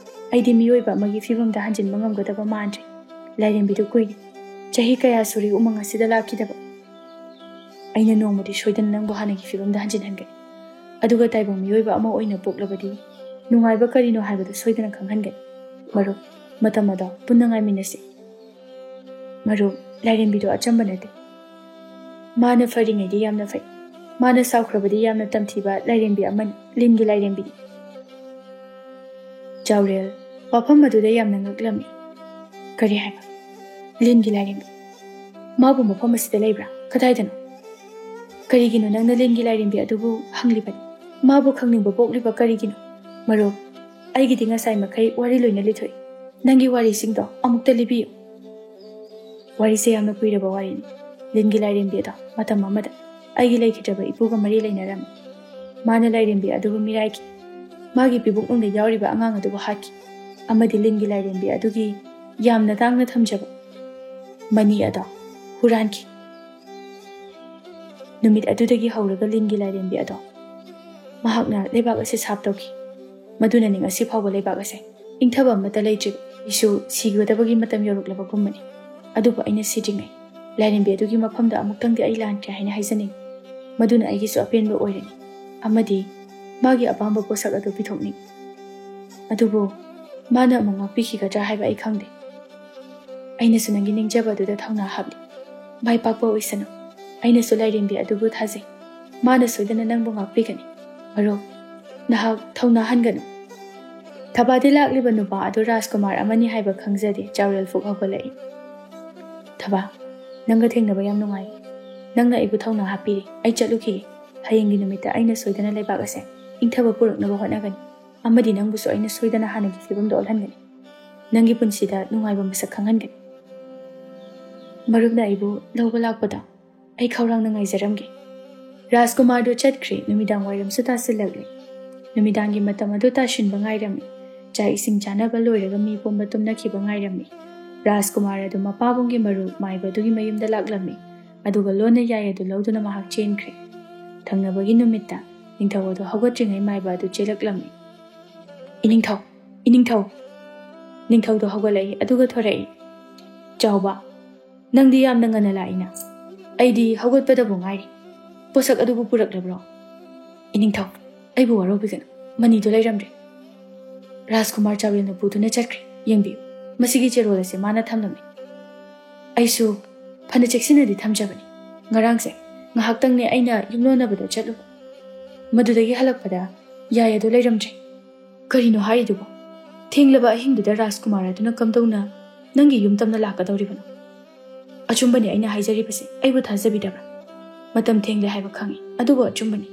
ꯑꯩꯗꯤ ꯃꯤꯑꯣꯏꯕ ꯑꯃꯒꯤ ꯐꯤꯕꯝꯗ ꯍꯟꯖꯤꯟꯕ ꯉꯝꯒꯗꯕ ꯃꯥꯟꯗ꯭ꯔꯦ꯫ ꯂꯥꯏꯔꯦꯝꯕꯤꯗꯨ ꯀꯨꯏꯔꯦ꯫ ꯆꯍꯤ ꯀꯌꯥ ꯁꯨꯔꯦ ꯎꯃꯪ ꯑꯁꯤꯗ ꯂꯥꯛꯈꯤꯗꯕ꯫ ꯑꯩꯅ ꯅꯣꯡꯃꯗꯤ ꯁꯣꯏꯗꯅ ꯅꯪꯕꯨ ꯍꯥꯟꯅꯒꯤ ꯐꯤꯕꯝꯗ ꯍꯟꯖꯤꯟꯍꯟꯒꯅꯤ꯫ ꯑꯗꯨꯒ ꯇꯥꯏꯕꯪ ꯃꯤꯑꯣꯏꯕ ꯑꯃ ꯑꯣꯏꯅ ꯄꯣꯛꯂꯕꯗꯤ ꯅꯨꯡꯉꯥꯏꯕ ꯀꯔꯤꯅꯣ ꯍꯥꯏꯕꯗꯨ ꯁꯣꯏꯗꯅ ꯈꯪꯍꯟꯒꯅꯤ꯫ ꯃꯔꯨꯞ, ꯃꯇꯝ ꯑꯗꯣ ꯄꯨꯟꯅ ꯉꯥꯏꯃꯤꯟꯅꯁꯤ꯫" ꯃꯔꯨꯞ, ꯂꯥꯏꯔꯦꯝꯕꯤꯗꯣ ꯑꯆꯝꯕ ꯅꯠꯇꯦ꯫ ꯃꯥꯅ ꯐꯔꯤꯉꯩꯗꯤ ꯌꯥꯝꯅ ꯐꯩ꯫ ꯃꯥꯅ ꯁꯥꯎꯈ꯭ꯔꯕꯗꯤ ꯌꯥꯝꯅ ꯇꯝꯊꯤꯕ ꯂꯥꯏꯔꯦꯝꯕꯤ ꯑꯃꯅꯤ, ꯂꯤꯟꯒꯤ ꯂꯥꯏꯔꯦꯝꯕꯤꯅꯤ꯫ ꯆꯥꯎꯔꯦꯜ ꯋꯥꯐꯝ ꯑꯗꯨꯗ ꯌꯥꯝꯅ ꯉꯛꯂꯝꯃꯤ꯫ "ꯀꯔꯤ ꯍꯥꯏꯕ? ꯂꯤꯟꯒꯤ ꯂꯥꯏꯔꯦꯝꯕꯤ? ꯃꯥꯕꯨ ꯃꯐꯝ ꯑꯁꯤꯗ ꯂꯩꯕ꯭ꯔꯥ? ꯀꯗꯥꯏꯗꯅꯣ? ꯀꯔꯤꯒꯤꯅꯣ ꯅꯪꯅ ꯂꯤꯟꯒꯤ ꯂꯥꯏꯔꯦꯝꯕꯤ ꯑꯗꯨꯕꯨ ꯍꯪꯂꯤꯕꯅꯤ? ꯃꯥꯕꯨ ꯈꯪꯅꯤꯡꯕ ꯄꯣꯛꯂꯤꯕ ꯀꯔꯤꯒꯤꯅꯣ?" "ꯃꯔꯨꯞ, ꯑꯩꯒꯤꯗꯤ ꯉꯁꯥꯏ ꯃꯈꯩ ꯋꯥꯔꯤ ꯂꯣꯏꯅ ꯂꯤꯊꯣꯛꯏ꯫ ꯅꯪꯒꯤ ꯋꯥꯔꯤꯁꯤꯡꯗꯣ ꯑꯃꯨꯛꯇ ꯂꯤꯕꯤꯌꯨ꯫" "ꯋꯥꯔꯤꯁꯦ ꯌꯥꯝꯅ ꯀꯨꯏꯔꯕ ꯋꯥꯔꯤꯅꯤ꯫ ꯂꯤꯟꯒꯤ ꯂꯥꯏꯔꯦꯝꯕꯤ ꯑꯗꯣ ꯃꯇꯝ ꯑꯃꯗ ꯑꯩꯒꯤ ꯂꯩꯈꯤꯗ꯭ꯔꯕ ꯏꯄꯨꯒ ꯃꯔꯤ ꯂꯩꯅꯔꯝꯃꯤ꯫ ꯃꯥꯅ ꯂꯥꯏꯔꯦꯝꯕꯤ ꯑꯗꯨꯕꯨ ꯃꯤꯔꯥꯏꯈꯤ꯫ ꯃꯥꯒꯤ ꯄꯤꯕꯨꯛꯅꯨꯡꯗ ꯌꯥꯎꯔꯤꯕ ꯑꯉꯥꯡ ꯑꯗꯨꯕꯨ ꯍꯥꯠꯈꯤ꯫ ꯑꯃꯗꯤ ꯂꯤꯟꯒꯤ ꯂꯥꯏꯔꯦꯝꯕꯤ ꯑꯗꯨꯒꯤ ꯌꯥꯝꯅ ꯇꯥꯡꯅ ꯊꯝꯖꯕ ꯃꯅꯤ ꯑꯗꯣ ꯍꯨꯔꯥꯟꯈꯤ꯫ ꯅꯨꯃꯤꯠ ꯑꯗꯨꯗꯒꯤ ꯍꯧꯔꯒ ꯂꯤꯟꯒꯤ ꯂꯥꯏꯔꯦꯝꯕꯤ ꯑꯗꯣ ꯃꯍꯥꯛꯅ ꯂꯩꯕꯥꯛ ꯑꯁꯤ ꯁꯥꯞ ꯇꯧꯈꯤ꯫ ꯃꯗꯨꯅꯅꯤ ꯉꯁꯤ ꯐꯥꯎꯕ ꯂꯩꯕꯥꯛ ꯑꯁꯦ ꯏꯪꯊꯕ ꯑꯃꯠꯇ ꯂꯩꯇ꯭ꯔꯤꯕ꯫ ꯑꯩꯁꯨ ꯁꯤꯒꯗꯕꯒꯤ ꯃꯇꯝ ꯌꯧꯔꯛꯂꯕꯒꯨꯝꯕꯅꯤ꯫ ꯑꯗꯨꯕꯨ ꯑꯩꯅ ꯁꯤꯗ꯭ꯔꯤꯉꯩ ꯂꯥꯏꯔꯦꯝꯕꯤ ꯑꯗꯨꯒꯤ ꯃꯐꯝꯗ ꯑꯃꯨꯛꯇꯪꯗꯤ ꯑꯩ ꯂꯥꯟꯈ꯭ꯔꯦ ꯍꯥꯏꯅ ꯍꯥꯏꯖꯅꯤꯡꯏ꯫ ꯃꯗꯨꯅ ꯑꯩꯒꯤꯁꯨ ꯑꯄꯦꯟꯕ ꯑꯣꯏꯔꯅꯤ꯫ ꯑꯃꯗꯤ ꯃꯥꯒꯤ ꯑꯄꯥꯝꯕ ꯄꯣꯠꯁꯛ ꯑꯗꯨ ꯄꯤꯊꯣꯛꯅꯤꯡꯏ꯫ ꯑꯗꯨꯕꯨ ꯃꯥꯅ ꯑꯃꯨꯛ ꯉꯥꯛꯄꯤꯈꯤꯒꯗ꯭ꯔꯥ ꯍꯥꯏꯕ ꯑꯩ ꯈꯪꯗꯦ꯫ ꯑꯩꯅꯁꯨ ꯅꯪꯒꯤ ꯅꯤꯡꯖꯕ ꯑꯗꯨꯗ ꯊꯧꯅꯥ ꯍꯥꯞꯂꯤ꯫ ꯃꯥꯏ ꯄꯥꯛꯄ ꯑꯣꯏꯁꯅꯨ꯫ ꯑꯩꯅꯁꯨ ꯂꯥꯏꯔꯦꯝꯕꯤ ꯑꯗꯨꯕꯨ ꯊꯥꯖꯩ꯫ ꯃꯥꯅ ꯁꯣꯏꯗꯅ ꯅꯪꯕꯨ ꯉꯥꯛꯄꯤꯒꯅꯤ꯫ ꯃꯔꯨꯞ, ꯅꯍꯥꯛ ꯊꯧꯅꯥ ꯍꯟꯒꯅꯨ꯫" "ꯊꯕꯥꯗꯤ ꯂꯥꯛꯂꯤꯕ ꯅꯨꯄꯥ ꯑꯗꯨ ꯔꯥꯖꯀꯨꯃꯥꯔ ꯑꯃꯅꯤ ꯍꯥꯏꯕ ꯈꯪꯖꯗꯦ꯫" ꯆꯥꯎꯔꯦꯜ ꯐꯨꯛ ꯍꯧꯒꯠꯂꯛꯏ꯫ "ꯊꯕꯥ, ꯅꯪꯒ ꯊꯦꯡꯅꯕ ꯌꯥꯝ ꯅꯨꯡꯉꯥꯏ꯫ ꯅꯪꯅ ꯑꯩꯕꯨ ꯊꯧꯅꯥ ꯍꯥꯞꯄꯤꯔꯤ꯫ ꯑꯩ ꯆꯠꯂꯨꯈꯤꯒꯦ꯫ ꯍꯌꯦꯡꯒꯤ ꯅꯨꯃꯤꯠꯇ ꯑꯩꯅ ꯁꯣꯏꯗꯅ ꯂꯩꯕꯥꯛ ꯑꯁꯦ ꯏꯪꯊꯕ ꯄꯨꯔꯛꯅꯕ ꯍꯣꯠꯅꯒꯅꯤ꯫ ꯑꯃꯗꯤ ꯅꯪꯕꯨꯁꯨ ꯑꯩꯅ ꯁꯣꯏꯗꯅ ꯍꯥꯟꯅꯒꯤ ꯐꯤꯕꯝꯗ ꯑꯣꯜꯍꯟꯒꯅꯤ꯫ ꯅꯪꯒꯤ ꯄꯨꯟꯁꯤꯗ ꯅꯨꯡꯉꯥꯏꯕ ꯃꯁꯛ ꯈꯪꯍꯟꯒꯅꯤ꯫ ꯃꯔꯨꯞꯅ ꯑꯩꯕꯨ ꯂꯧꯕ ꯂꯥꯛꯄꯗꯣ ꯑꯩ ꯈꯧꯔꯥꯡꯅ ꯉꯥꯏꯖꯔꯝꯒꯦ꯫" ꯔꯥꯖꯀꯨꯃꯥꯔꯗꯨ ꯆꯠꯈ꯭ꯔꯦ꯫ ꯅꯨꯃꯤꯗꯥꯡ ꯋꯥꯏꯔꯝꯁꯨ ꯇꯥꯁꯤꯜꯂꯛꯂꯦ꯫ ꯅꯨꯃꯤꯗꯥꯡꯒꯤ ꯃꯇꯝ ꯑꯗꯨ ꯇꯥꯁꯤꯟꯕ ꯉꯥꯏꯔꯝꯃꯤ꯫ ꯆꯥꯛ ꯏꯁꯤꯡ ꯆꯥꯅꯕ ꯂꯣꯏꯔꯒ ꯃꯤ ꯄꯨꯝꯕ ꯇꯨꯝꯅꯈꯤꯕ ꯉꯥꯏꯔꯝꯃꯤ꯫ ꯔꯥꯖꯀꯨꯃꯥꯔ ꯑꯗꯨ ꯃꯄꯥꯕꯨꯡꯒꯤ ꯃꯔꯨꯞ ꯃꯥꯏꯕ ꯑꯗꯨꯒꯤ ꯃꯌꯨꯝꯗ ꯂꯥꯛꯂꯝꯃꯤ꯫ ꯑꯗꯨꯒ ꯂꯣꯟꯅ ꯌꯥꯏ ꯑꯗꯨ ꯂꯧꯗꯨꯅ ꯃꯍꯥꯛ ꯆꯦꯟꯈ꯭ꯔꯦ꯫ ꯊꯪꯅꯕꯒꯤ ꯅꯨꯃꯤꯠꯇ ꯅꯤꯡꯊꯧ ꯑꯗꯨ ꯍꯧꯒꯠꯇ꯭ꯔꯤꯉꯩ ꯃꯥꯏꯕ ꯑꯗꯨ ꯆꯦꯜꯂꯛꯂꯝꯃꯤ꯫ "ꯏꯅꯤꯡꯊꯧ! ꯏꯅꯤꯡꯊꯧ!" ꯅꯤꯡꯊꯧꯗꯣ ꯍꯧꯒꯠꯂꯛꯏ, ꯑꯗꯨꯒ ꯊꯣꯔꯛꯏ꯫ "ꯆꯥꯎꯕ, ꯅꯪꯗꯤ ꯌꯥꯝꯅ ꯉꯟꯅ ꯂꯥꯛꯏꯅ꯫ ꯑꯩꯗꯤ ꯍꯧꯒꯠꯄꯗꯕꯨ ꯉꯥꯏꯔꯤ꯫ ꯄꯣꯠꯁꯛ ꯑꯗꯨꯕꯨ ꯄꯨꯔꯛꯂꯕ꯭ꯔꯣ?" "ꯏꯅꯤꯡꯊꯧ, ꯑꯩꯕꯨ ꯋꯥꯔꯧꯕꯤꯒꯅꯨ꯫ ꯃꯅꯤꯗꯨ ꯂꯩꯔꯝꯗ꯭ꯔꯦ꯫ ꯔꯥꯖꯀꯨꯃꯥꯔ ꯆꯥꯎꯔꯦꯜꯅ ꯄꯨꯗꯨꯅ ꯆꯠꯈ꯭ꯔꯦ꯫ ꯌꯦꯡꯕꯤꯌꯨ, ꯃꯁꯤꯒꯤ ꯆꯦꯔꯣꯜ ꯑꯁꯦ ꯃꯥꯅ ꯊꯝꯂꯝꯃꯤ꯫ ꯑꯩꯁꯨ ꯐꯅ ꯆꯦꯛꯁꯤꯟꯅꯗꯤ ꯊꯝꯖꯕꯅꯤ꯫ ꯉꯔꯥꯡꯁꯦ ꯉꯥꯏꯍꯥꯛꯇꯪꯅꯦ ꯑꯩꯅ ꯌꯨꯝꯂꯣꯟꯅꯕꯗ ꯆꯠꯂꯨꯕ꯫ ꯃꯗꯨꯗꯒꯤ ꯍꯜꯂꯛꯄꯗ ꯌꯥꯏ ꯑꯗꯨ ꯂꯩꯔꯝꯗ꯭ꯔꯦ꯫" "ꯀꯔꯤꯅꯣ ꯍꯥꯏꯔꯤꯗꯨꯕꯨ? ꯊꯦꯡꯂꯕ ꯑꯍꯤꯡꯗꯨꯗ ꯔꯥꯖꯀꯨꯃꯥꯔ ꯑꯗꯨꯅ ꯀꯝꯗꯧꯅ ꯅꯪꯒꯤ ꯌꯨꯝ ꯇꯝꯅ ꯂꯥꯛꯀꯗꯧꯔꯤꯕꯅꯣ? ꯑꯆꯨꯝꯕꯅꯤ ꯑꯩꯅ ꯍꯥꯏꯖꯔꯤꯕꯁꯦ, ꯑꯩꯕꯨ ꯊꯥꯖꯕꯤꯗꯕ꯭ꯔꯥ? ꯃꯇꯝ ꯊꯦꯡꯂꯦ ꯍꯥꯏꯕ ꯈꯪꯏ, ꯑꯗꯨꯕꯨ ꯑꯆꯨꯝꯕꯅꯤ꯫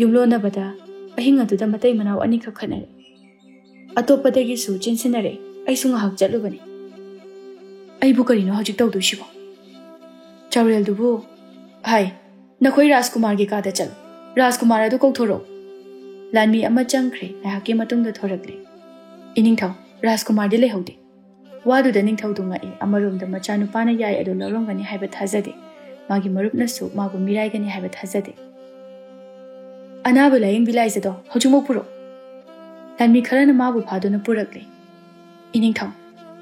ꯌꯨꯝꯂꯣꯟꯅꯕꯗ ꯑꯍꯤꯡ ꯑꯗꯨꯗ ꯃꯇꯩ ꯃꯅꯥꯎ ꯑꯅꯤꯈꯛ ꯈꯠꯅꯔꯦ꯫ ꯑꯇꯣꯞꯄꯗꯒꯤꯁꯨ ꯆꯦꯟꯁꯤꯟꯅꯔꯦ꯫ ꯑꯩꯁꯨ ꯉꯥꯏꯍꯥꯛ ꯆꯠꯂꯨꯕꯅꯤ꯫ ꯑꯩꯕꯨ ꯀꯔꯤꯅꯣ ꯍꯧꯖꯤꯛ ꯇꯧꯗꯣꯏꯁꯤꯕꯣ? ꯆꯥꯎꯔꯦꯜꯗꯨꯕꯨ, ꯍꯥꯏ, ꯅꯈꯣꯏ ꯔꯥꯖꯀꯨꯃꯥꯔꯒꯤ ꯀꯥꯗ ꯆꯠꯂꯨ꯫ ꯔꯥꯖꯀꯨꯃꯥꯔ ꯑꯗꯨ ꯀꯧꯊꯣꯔꯛꯎ꯫ ꯂꯥꯟꯃꯤ ꯑꯃ ꯆꯪꯈ꯭ꯔꯦ, ꯉꯥꯏꯍꯥꯛꯀꯤ ꯃꯇꯨꯡꯗ ꯊꯣꯔꯛꯂꯦ꯫ ꯏꯅꯤꯡꯊꯧ, ꯔꯥꯖꯀꯨꯃꯥꯔꯗꯤ ꯂꯩꯍꯧꯗꯦ꯫ ꯋꯥꯗꯨꯗ ꯅꯤꯡꯊꯧꯗꯨ ꯉꯛꯏ꯫ ꯑꯃꯔꯣꯝꯗ ꯃꯆꯥꯅꯨꯄꯥꯅ ꯌꯥꯏ ꯑꯗꯨ ꯂꯧꯔꯝꯒꯅꯤ ꯍꯥꯏꯕ ꯊꯥꯖꯗꯦ꯫ ꯃꯥꯒꯤ ꯃꯔꯨꯞꯅꯁꯨ ꯃꯥꯕꯨ ꯃꯤꯔꯥꯏꯒꯅꯤ ꯍꯥꯏꯕ ꯊꯥꯖꯗꯦ꯫ ꯑꯅꯥꯕ ꯂꯥꯌꯦꯡꯕꯤ ꯂꯥꯏꯖꯗꯣ ꯍꯧꯖꯤꯛꯃꯛ ꯄꯨꯔꯛꯎ꯫ ꯂꯥꯟꯃꯤ ꯈꯔꯅ ꯃꯥꯕꯨ ꯐꯥꯗꯨꯅ ꯄꯨꯔꯛꯂꯦ꯫ ꯏꯅꯤꯡꯊꯧ,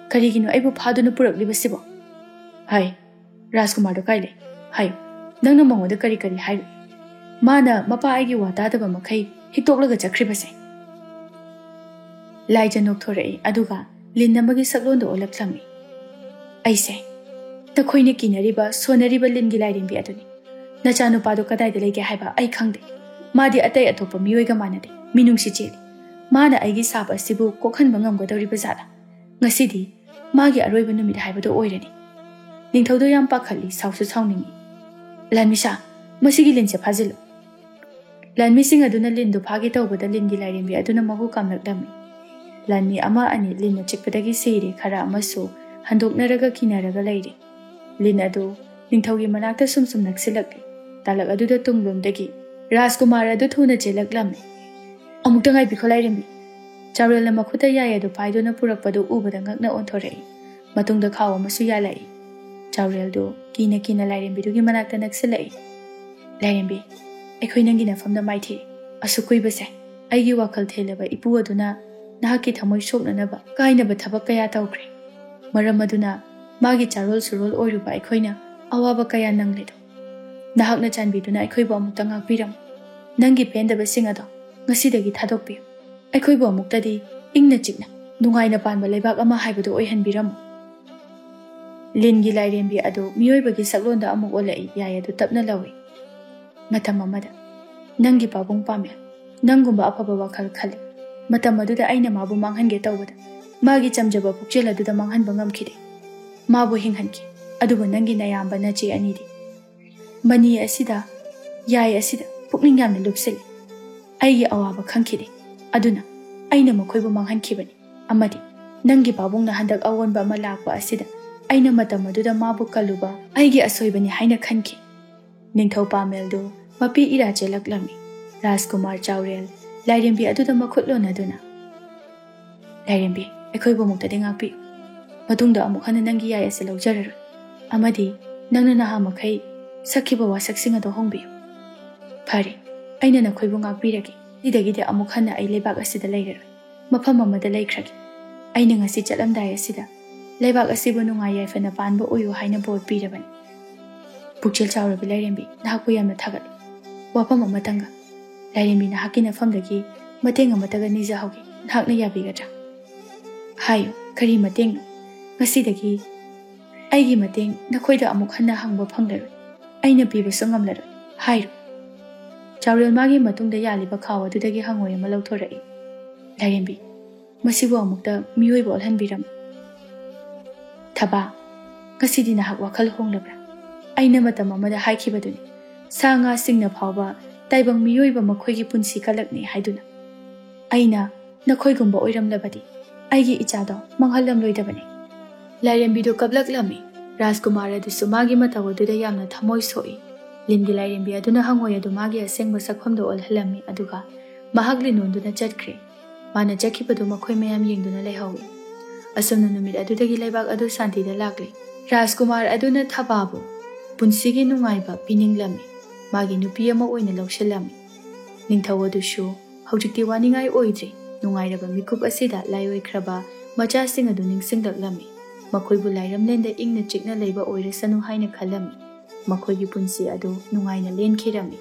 ꯀꯔꯤꯒꯤꯅꯣ ꯑꯩꯕꯨ ꯐꯥꯗꯨꯅ ꯄꯨꯔꯛꯂꯤꯕꯁꯤꯕꯣ? ꯍꯥꯏ, ꯔꯥꯖꯀꯨꯃꯥꯔꯗꯣ ꯀꯥꯏ ꯂꯩ? ꯍꯥꯏꯌꯨ, ꯅꯪꯅ ꯃꯉꯣꯟꯗ ꯀꯔꯤ ꯀꯔꯤ ꯍꯥꯏꯔꯨꯏ? ꯃꯥꯅ ꯃꯄꯥ ꯑꯩꯒꯤ ꯋꯥ ꯇꯥꯗꯕ ꯃꯈꯩ ꯍꯤꯛꯇꯣꯛꯂꯒ ꯆꯠꯈ꯭ꯔꯤꯕꯁꯦ꯫ ꯂꯥꯏꯖ ꯅꯣꯛꯊꯣꯔꯛꯏ, ꯑꯗꯨꯒ ꯂꯤꯟ ꯑꯃꯒꯤ ꯁꯛꯂꯣꯟꯗ ꯑꯣꯜꯂꯛꯂꯝꯃꯤ꯫ ꯑꯩꯁꯦ ꯅꯈꯣꯏꯅ ꯀꯤꯅꯔꯤꯕ, ꯁꯣꯟꯅꯔꯤꯕ ꯂꯤꯟꯒꯤ ꯂꯥꯏꯔꯦꯝꯕꯤ ꯑꯗꯨꯅꯤ꯫ ꯅꯆꯥꯅꯨꯄꯥꯗꯣ ꯀꯗꯥꯏꯗ ꯂꯩꯒꯦ ꯍꯥꯏꯕ ꯑꯩ ꯈꯪꯗꯦ꯫ ꯃꯥꯗꯤ ꯑꯇꯩ ꯑꯇꯣꯞꯄ ꯃꯤꯑꯣꯏꯒ ꯃꯥꯟꯅꯗꯦ, ꯃꯤꯅꯨꯡꯁꯤ ꯆꯦꯜꯂꯤ꯫ ꯃꯥꯅ ꯑꯩꯒꯤ ꯁꯥꯞ ꯑꯁꯤꯕꯨ ꯀꯣꯛꯍꯟꯕ ꯉꯝꯒꯗꯧꯔꯤꯕ ꯖꯥꯠꯂꯥ? ꯉꯁꯤꯗꯤ ꯃꯥꯒꯤ ꯑꯔꯣꯏꯕ ꯅꯨꯃꯤꯠ ꯍꯥꯏꯕꯗꯨ ꯑꯣꯏꯔꯅꯤ꯫ ꯅꯤꯡꯊꯧꯗꯣ ꯌꯥꯝ ꯄꯥꯈꯠꯂꯤ, ꯁꯥꯎꯁꯨ ꯁꯥꯎꯅꯤꯡꯏ꯫ ꯂꯥꯟꯃꯤꯁꯥ, ꯃꯁꯤꯒꯤ ꯂꯤꯟꯁꯦ ꯐꯥꯖꯤꯜꯂꯨ꯫ ꯂꯥꯟꯃꯤꯁꯤꯡ ꯑꯗꯨꯅ ꯂꯤꯟꯗꯨ ꯐꯥꯒꯦ ꯇꯧꯕꯗ ꯂꯤꯟꯒꯤ ꯂꯥꯏꯔꯦꯝꯕꯤ ꯑꯗꯨꯅ ꯃꯍꯨ ꯀꯥꯝꯂꯛꯂꯝꯃꯤ꯫ ꯂꯥꯟꯃꯤ ꯑꯃ ꯑꯅꯤ ꯂꯤꯟꯅ ꯆꯤꯛꯄꯗꯒꯤ ꯁꯤꯔꯦ, ꯈꯔ ꯑꯃꯁꯨ ꯍꯟꯗꯣꯛꯅꯔꯒ ꯀꯤꯅꯔꯒ ꯂꯩꯔꯦ꯫ ꯂꯤꯟ ꯑꯗꯨ ꯅꯤꯡꯊꯧꯒꯤ ꯃꯅꯥꯛꯇ ꯁꯨꯝ ꯁꯨꯝ ꯅꯛꯁꯤꯜꯂꯛꯂꯦ꯫ ꯇꯥꯂꯛ ꯑꯗꯨꯗ ꯇꯨꯡꯂꯣꯝꯗꯒꯤ, "ꯔꯥꯖꯀꯨꯃꯥꯔ ꯑꯗꯨ ꯊꯨꯅ ꯆꯦꯜꯂꯛꯂꯝꯃꯤ꯫ ꯑꯃꯨꯛꯇ ꯉꯥꯏꯕꯤꯈꯣ ꯂꯥꯏꯔꯦꯝꯕꯤ!" ꯆꯥꯎꯔꯦꯜꯅ ꯃꯈꯨꯠꯇ ꯌꯥꯏ ꯑꯗꯨ ꯄꯥꯏꯗꯨꯅ ꯄꯨꯔꯛꯄꯗꯨ ꯎꯕꯗ ꯉꯛꯅ ꯑꯣꯟꯊꯣꯔꯛꯏ꯫ ꯃꯇꯨꯡꯗ ꯈꯥꯎ ꯑꯃꯁꯨ ꯌꯥꯜꯂꯛꯏ꯫ ꯆꯥꯎꯔꯦꯜꯗꯨ ꯀꯤꯅ ꯀꯤꯅ ꯂꯥꯏꯔꯦꯝꯕꯤꯗꯨꯒꯤ ꯃꯅꯥꯛꯇ ꯅꯛꯁꯤꯜꯂꯛꯏ꯫ "ꯂꯥꯏꯔꯦꯝꯕꯤ, ꯑꯩꯈꯣꯏ ꯅꯪꯒꯤ ꯅꯐꯝꯗ ꯃꯥꯏꯊꯤꯔꯦ꯫ ꯑꯁꯨꯛ ꯀꯨꯏꯕꯁꯦ ꯑꯩꯒꯤ ꯋꯥꯈꯜ ꯊꯦꯜꯂꯕ ꯏꯄꯨ ꯑꯗꯨꯅ ꯅꯍꯥꯛꯀꯤ ꯊꯃꯣꯏ ꯁꯣꯛꯅꯅꯕ ꯀꯥꯏꯅꯕ ꯊꯕꯛ ꯀꯌꯥ ꯇꯧꯈ꯭ꯔꯦ꯫ ꯃꯔꯝ ꯑꯗꯨꯅ ꯃꯥꯒꯤ ꯆꯥꯔꯣꯜ ꯁꯨꯔꯣꯜ ꯑꯣꯏꯔꯨꯕ ꯑꯩꯈꯣꯏꯅ ꯑꯋꯥꯕ ꯀꯌꯥ ꯅꯪꯂꯦꯗꯣ꯫ ꯅꯍꯥꯛꯅ ꯆꯥꯟꯕꯤꯗꯨꯅ ꯑꯩꯈꯣꯏꯕꯨ ꯑꯃꯨꯛꯇ ꯉꯥꯛꯄꯤꯔꯝꯃꯨ꯫ ꯅꯪꯒꯤ ꯄꯦꯟꯗꯕꯁꯤꯡ ꯑꯗꯣ ꯉꯁꯤꯗꯒꯤ ꯊꯥꯗꯣꯛꯄꯤꯌꯨ꯫ ꯑꯩꯈꯣꯏꯕꯨ ꯑꯃꯨꯛꯇꯗꯤ ꯏꯪꯅ ꯆꯤꯛꯅ, ꯅꯨꯡꯉꯥꯏꯅ ꯄꯥꯟꯕ ꯂꯩꯕꯥꯛ ꯑꯃ ꯍꯥꯏꯕꯗꯨ ꯑꯣꯏꯍꯟꯕꯤꯔꯝꯃꯨ꯫" ꯂꯤꯟꯒꯤ ꯂꯥꯏꯔꯦꯝꯕꯤ ꯑꯗꯨ ꯃꯤꯑꯣꯏꯕꯒꯤ ꯁꯛꯂꯣꯟꯗ ꯑꯃꯨꯛ ꯑꯣꯜꯂꯛꯏ꯫ ꯌꯥꯏ ꯑꯗꯨ ꯇꯞꯅ ꯂꯧꯏ꯫ "ꯃꯇꯝ ꯑꯃꯗ ꯅꯪꯒꯤ ꯄꯥꯕꯨꯡ ꯄꯥꯃꯦꯜ ꯅꯪꯒꯨꯝꯕ ꯑꯐꯕ ꯋꯥꯈꯜ ꯈꯜꯂꯤ꯫ ꯃꯇꯝ ꯑꯗꯨꯗ ꯑꯩꯅ ꯃꯥꯕꯨ ꯃꯥꯡꯍꯟꯒꯦ ꯇꯧꯕꯗ ꯃꯥꯒꯤ ꯆꯝꯖꯕ ꯄꯨꯛꯆꯦꯜ ꯑꯗꯨꯗ ꯃꯥꯡꯍꯟꯕ ꯉꯝꯈꯤꯗꯦ꯫ ꯃꯥꯕꯨ ꯍꯤꯡꯍꯟꯈꯤ꯫ ꯑꯗꯨꯕꯨ ꯅꯪꯒꯤ ꯅꯌꯥꯝꯕ ꯅꯆꯦ ꯑꯅꯤꯗꯤ? ꯃꯅꯤ ꯑꯁꯤꯗ, ꯌꯥꯏ ꯑꯁꯤꯗ ꯄꯨꯛꯅꯤꯡ ꯌꯥꯝꯅ ꯂꯨꯞꯁꯤꯜꯂꯤ꯫ ꯑꯩꯒꯤ ꯑꯋꯥꯕ ꯈꯪꯈꯤꯗꯦ꯫ ꯑꯗꯨꯅ ꯑꯩꯅ ꯃꯈꯣꯏꯕꯨ ꯃꯥꯡꯍꯟꯈꯤꯕꯅꯤ꯫ ꯑꯃꯗꯤ ꯅꯪꯒꯤ ꯄꯥꯕꯨꯡꯅ ꯍꯟꯗꯛ ꯑꯑꯣꯟꯕ ꯑꯃ ꯂꯥꯛꯄ ꯑꯁꯤꯗ ꯑꯩꯅ ꯃꯇꯝ ꯑꯗꯨꯗ ꯃꯥꯕꯨ ꯀꯜꯂꯨꯕ ꯑꯩꯒꯤ ꯑꯁꯣꯏꯕꯅꯤ ꯍꯥꯏꯅ ꯈꯟꯈꯤ꯫ ꯅꯤꯡꯊꯧ ꯄꯥꯃꯦꯜꯗꯨ ꯃꯄꯤ ꯏꯔꯥ ꯆꯦꯜꯂꯛꯂꯝꯃꯤ꯫ ꯔꯥꯖꯀꯨꯃꯥꯔ ꯆꯥꯎꯔꯦꯜ ꯂꯥꯏꯔꯦꯝꯕꯤ ꯑꯗꯨꯗ ꯃꯈꯨꯠ ꯂꯣꯟꯅꯗꯨꯅ, "ꯂꯥꯏꯔꯦꯝꯕꯤ, ꯑꯩꯈꯣꯏꯕꯨ ꯑꯃꯨꯛꯇꯗꯤ ꯉꯥꯛꯄꯤꯌꯨ꯫ ꯃꯇꯨꯡꯗ ꯑꯃꯨꯛ ꯍꯟꯅ ꯅꯪꯒꯤ ꯌꯥꯏ ꯑꯁꯤ ꯂꯧꯖꯔꯔꯣꯏ꯫ ꯑꯃꯗꯤ ꯅꯪꯅ ꯅꯍꯥ ꯃꯈꯩ ꯁꯛꯈꯤꯕ ꯋꯥꯁꯛꯁꯤꯡ ꯑꯗꯨ ꯍꯣꯡꯕꯤꯌꯨ꯫ ꯐꯔꯦ, ꯑꯩꯅ ꯅꯈꯣꯏꯕꯨ ꯉꯥꯛꯄꯤꯔꯒꯦ꯫ ꯁꯤꯗꯒꯤꯗꯤ ꯑꯃꯨꯛ ꯍꯟꯅ ꯑꯩ ꯂꯩꯕꯥꯛ ꯑꯁꯤꯗ ꯂꯩꯔꯔꯣꯏ꯫ ꯃꯐꯝ ꯑꯃꯗ ꯂꯩꯈ꯭ꯔꯒꯦ꯫ ꯑꯩꯅ ꯉꯁꯤ ꯆꯠꯂꯝꯗꯥꯏ ꯑꯁꯤꯗ ꯂꯩꯕꯥꯛ ꯑꯁꯤꯕꯨ ꯅꯨꯡꯉꯥꯏ ꯌꯥꯏꯐꯅ ꯄꯥꯟꯕ ꯑꯣꯏꯌꯨ ꯍꯥꯏꯅ ꯕꯣꯔ ꯄꯤꯔꯕꯅꯤ꯫ ꯄꯨꯛꯆꯦꯜ ꯆꯥꯎꯔꯕꯤ ꯂꯥꯏꯔꯦꯝꯕꯤ, ꯅꯍꯥꯛꯄꯨ ꯌꯥꯝꯅ ꯊꯥꯒꯠꯂꯤ꯫ ꯋꯥꯐꯝ ꯑꯃꯇꯪꯒ, ꯂꯥꯏꯔꯦꯝꯕꯤ, ꯅꯍꯥꯛꯀꯤ ꯅꯐꯝꯗꯒꯤ ꯃꯇꯦꯡ ꯑꯃꯇꯒ ꯅꯤꯖꯍꯧꯒꯦ, ꯅꯍꯥꯛꯅ ꯌꯥꯕꯤꯒꯗ꯭ꯔꯥ?" "ꯍꯥꯏꯌꯨ, ꯀꯔꯤ ꯃꯇꯦꯡꯅꯣ? ꯉꯁꯤꯗꯒꯤ ꯑꯩꯒꯤ ꯃꯇꯦꯡ ꯅꯈꯣꯏꯗ ꯑꯃꯨꯛ ꯍꯟꯅ ꯍꯪꯕ ꯐꯪꯂꯔꯣꯏ꯫ ꯑꯩꯅ ꯄꯤꯕꯁꯨ ꯉꯝꯂꯔꯣꯏ꯫ ꯍꯥꯏꯔꯣ꯫" ꯆꯥꯎꯔꯦꯜ ꯃꯥꯒꯤ ꯃꯇꯨꯡꯗ ꯌꯥꯜꯂꯤꯕ ꯈꯥꯎ ꯑꯗꯨꯗꯒꯤ ꯍꯪꯉꯣꯏ ꯑꯃ ꯂꯧꯊꯣꯔꯛꯏ꯫ "ꯂꯥꯏꯔꯦꯝꯕꯤ, ꯃꯁꯤꯕꯨ ꯑꯃꯨꯛꯇ ꯃꯤꯑꯣꯏꯕ ꯑꯣꯜꯍꯟꯕꯤꯔꯝꯃꯨ꯫" "ꯊꯕꯥ, ꯉꯁꯤꯗꯤ ꯅꯍꯥꯛ ꯋꯥꯈꯜ ꯍꯣꯡꯂꯕ꯭ꯔꯥ? ꯑꯩꯅ ꯃꯇꯝ ꯑꯃꯗ ꯍꯥꯏꯈꯤꯕꯗꯨꯅꯤ, ꯁꯥ ꯉꯥꯁꯤꯡꯅ ꯐꯥꯎꯕ ꯇꯥꯏꯕꯪ ꯃꯤꯑꯣꯏꯕ ꯃꯈꯣꯏꯒꯤ ꯄꯨꯟꯁꯤ ꯀꯜꯂꯛꯅꯤ ꯍꯥꯏꯗꯨꯅ꯫ ꯑꯩꯅ ꯅꯈꯣꯏꯒꯨꯝꯕ ꯑꯣꯏꯔꯝꯂꯕꯗꯤ ꯑꯩꯒꯤ ꯏꯆꯥꯗꯣ ꯃꯥꯡꯍꯜꯂꯝꯂꯣꯏꯗꯕꯅꯤ꯫" ꯂꯥꯏꯔꯦꯝꯕꯤꯗꯨ ꯀꯞꯂꯛꯂꯝꯃꯤ꯫ ꯔꯥꯖꯀꯨꯃꯥꯔ ꯑꯗꯨꯁꯨ ꯃꯥꯒꯤ ꯃꯇꯧ ꯑꯗꯨꯗ ꯌꯥꯝꯅ ꯊꯃꯣꯏ ꯁꯣꯛꯏ꯫ ꯂꯤꯟꯒꯤ ꯂꯥꯏꯔꯦꯝꯕꯤ ꯑꯗꯨꯅ ꯍꯪꯉꯣꯏ ꯑꯗꯨ ꯃꯥꯒꯤ ꯑꯁꯦꯡꯕ ꯁꯛꯐꯝꯗ ꯑꯣꯜꯍꯜꯂꯝꯃꯤ, ꯑꯗꯨꯒ ꯃꯍꯥꯛ ꯂꯤꯟ ꯑꯣꯟꯗꯨꯅ ꯆꯠꯈ꯭ꯔꯦ꯫ ꯃꯥꯅ ꯆꯠꯈꯤꯕꯗꯨ ꯃꯈꯣꯏ ꯃꯌꯥꯝ ꯌꯦꯡꯗꯨꯅ ꯂꯩꯍꯧꯏ꯫ ꯑꯁꯨꯝꯅ ꯅꯨꯃꯤꯠ ꯑꯗꯨꯗꯒꯤ ꯂꯩꯕꯥꯛ ꯑꯗꯨ ꯁꯥꯟꯇꯤꯗ ꯂꯥꯛꯂꯦ꯫ ꯔꯥꯖꯀꯨꯃꯥꯔ ꯑꯗꯨꯅ ꯊꯕꯥꯕꯨ ꯄꯨꯟꯁꯤꯒꯤ ꯅꯨꯡꯉꯥꯏꯕ ꯄꯤꯅꯤꯡꯂꯝꯃꯤ꯫ ꯃꯥꯒꯤ ꯅꯨꯄꯤ ꯑꯃ ꯑꯣꯏꯅ ꯂꯧꯁꯤꯜꯂꯝꯃꯤ꯫ ꯅꯤꯡꯊꯧ ꯑꯗꯨꯁꯨ ꯍꯧꯖꯤꯛꯇꯤ ꯋꯥꯅꯤꯡꯉꯥꯏ ꯑꯣꯏꯗ꯭ꯔꯦ꯫ ꯅꯨꯡꯉꯥꯏꯔꯕ ꯃꯤꯀꯨꯞ ꯑꯁꯤꯗ ꯂꯥꯏꯑꯣꯏꯈ꯭ꯔꯕ ꯃꯆꯥꯁꯤꯡ ꯑꯗꯨ ꯅꯤꯡꯁꯤꯡꯂꯛꯂꯝꯃꯤ꯫ ꯃꯈꯣꯏꯕꯨ ꯂꯥꯏꯔꯝꯂꯦꯟꯗ ꯏꯪꯅ ꯆꯤꯛꯅ ꯂꯩꯕ ꯑꯣꯏꯔꯁꯅꯨ ꯍꯥꯏꯅ ꯈꯜꯂꯝꯃꯤ꯫ ꯃꯈꯣꯏꯒꯤ ꯄꯨꯟꯁꯤ ꯑꯗꯨ ꯅꯨꯡꯉꯥꯏꯅ ꯂꯦꯟꯈꯤꯔꯝꯃꯤ꯫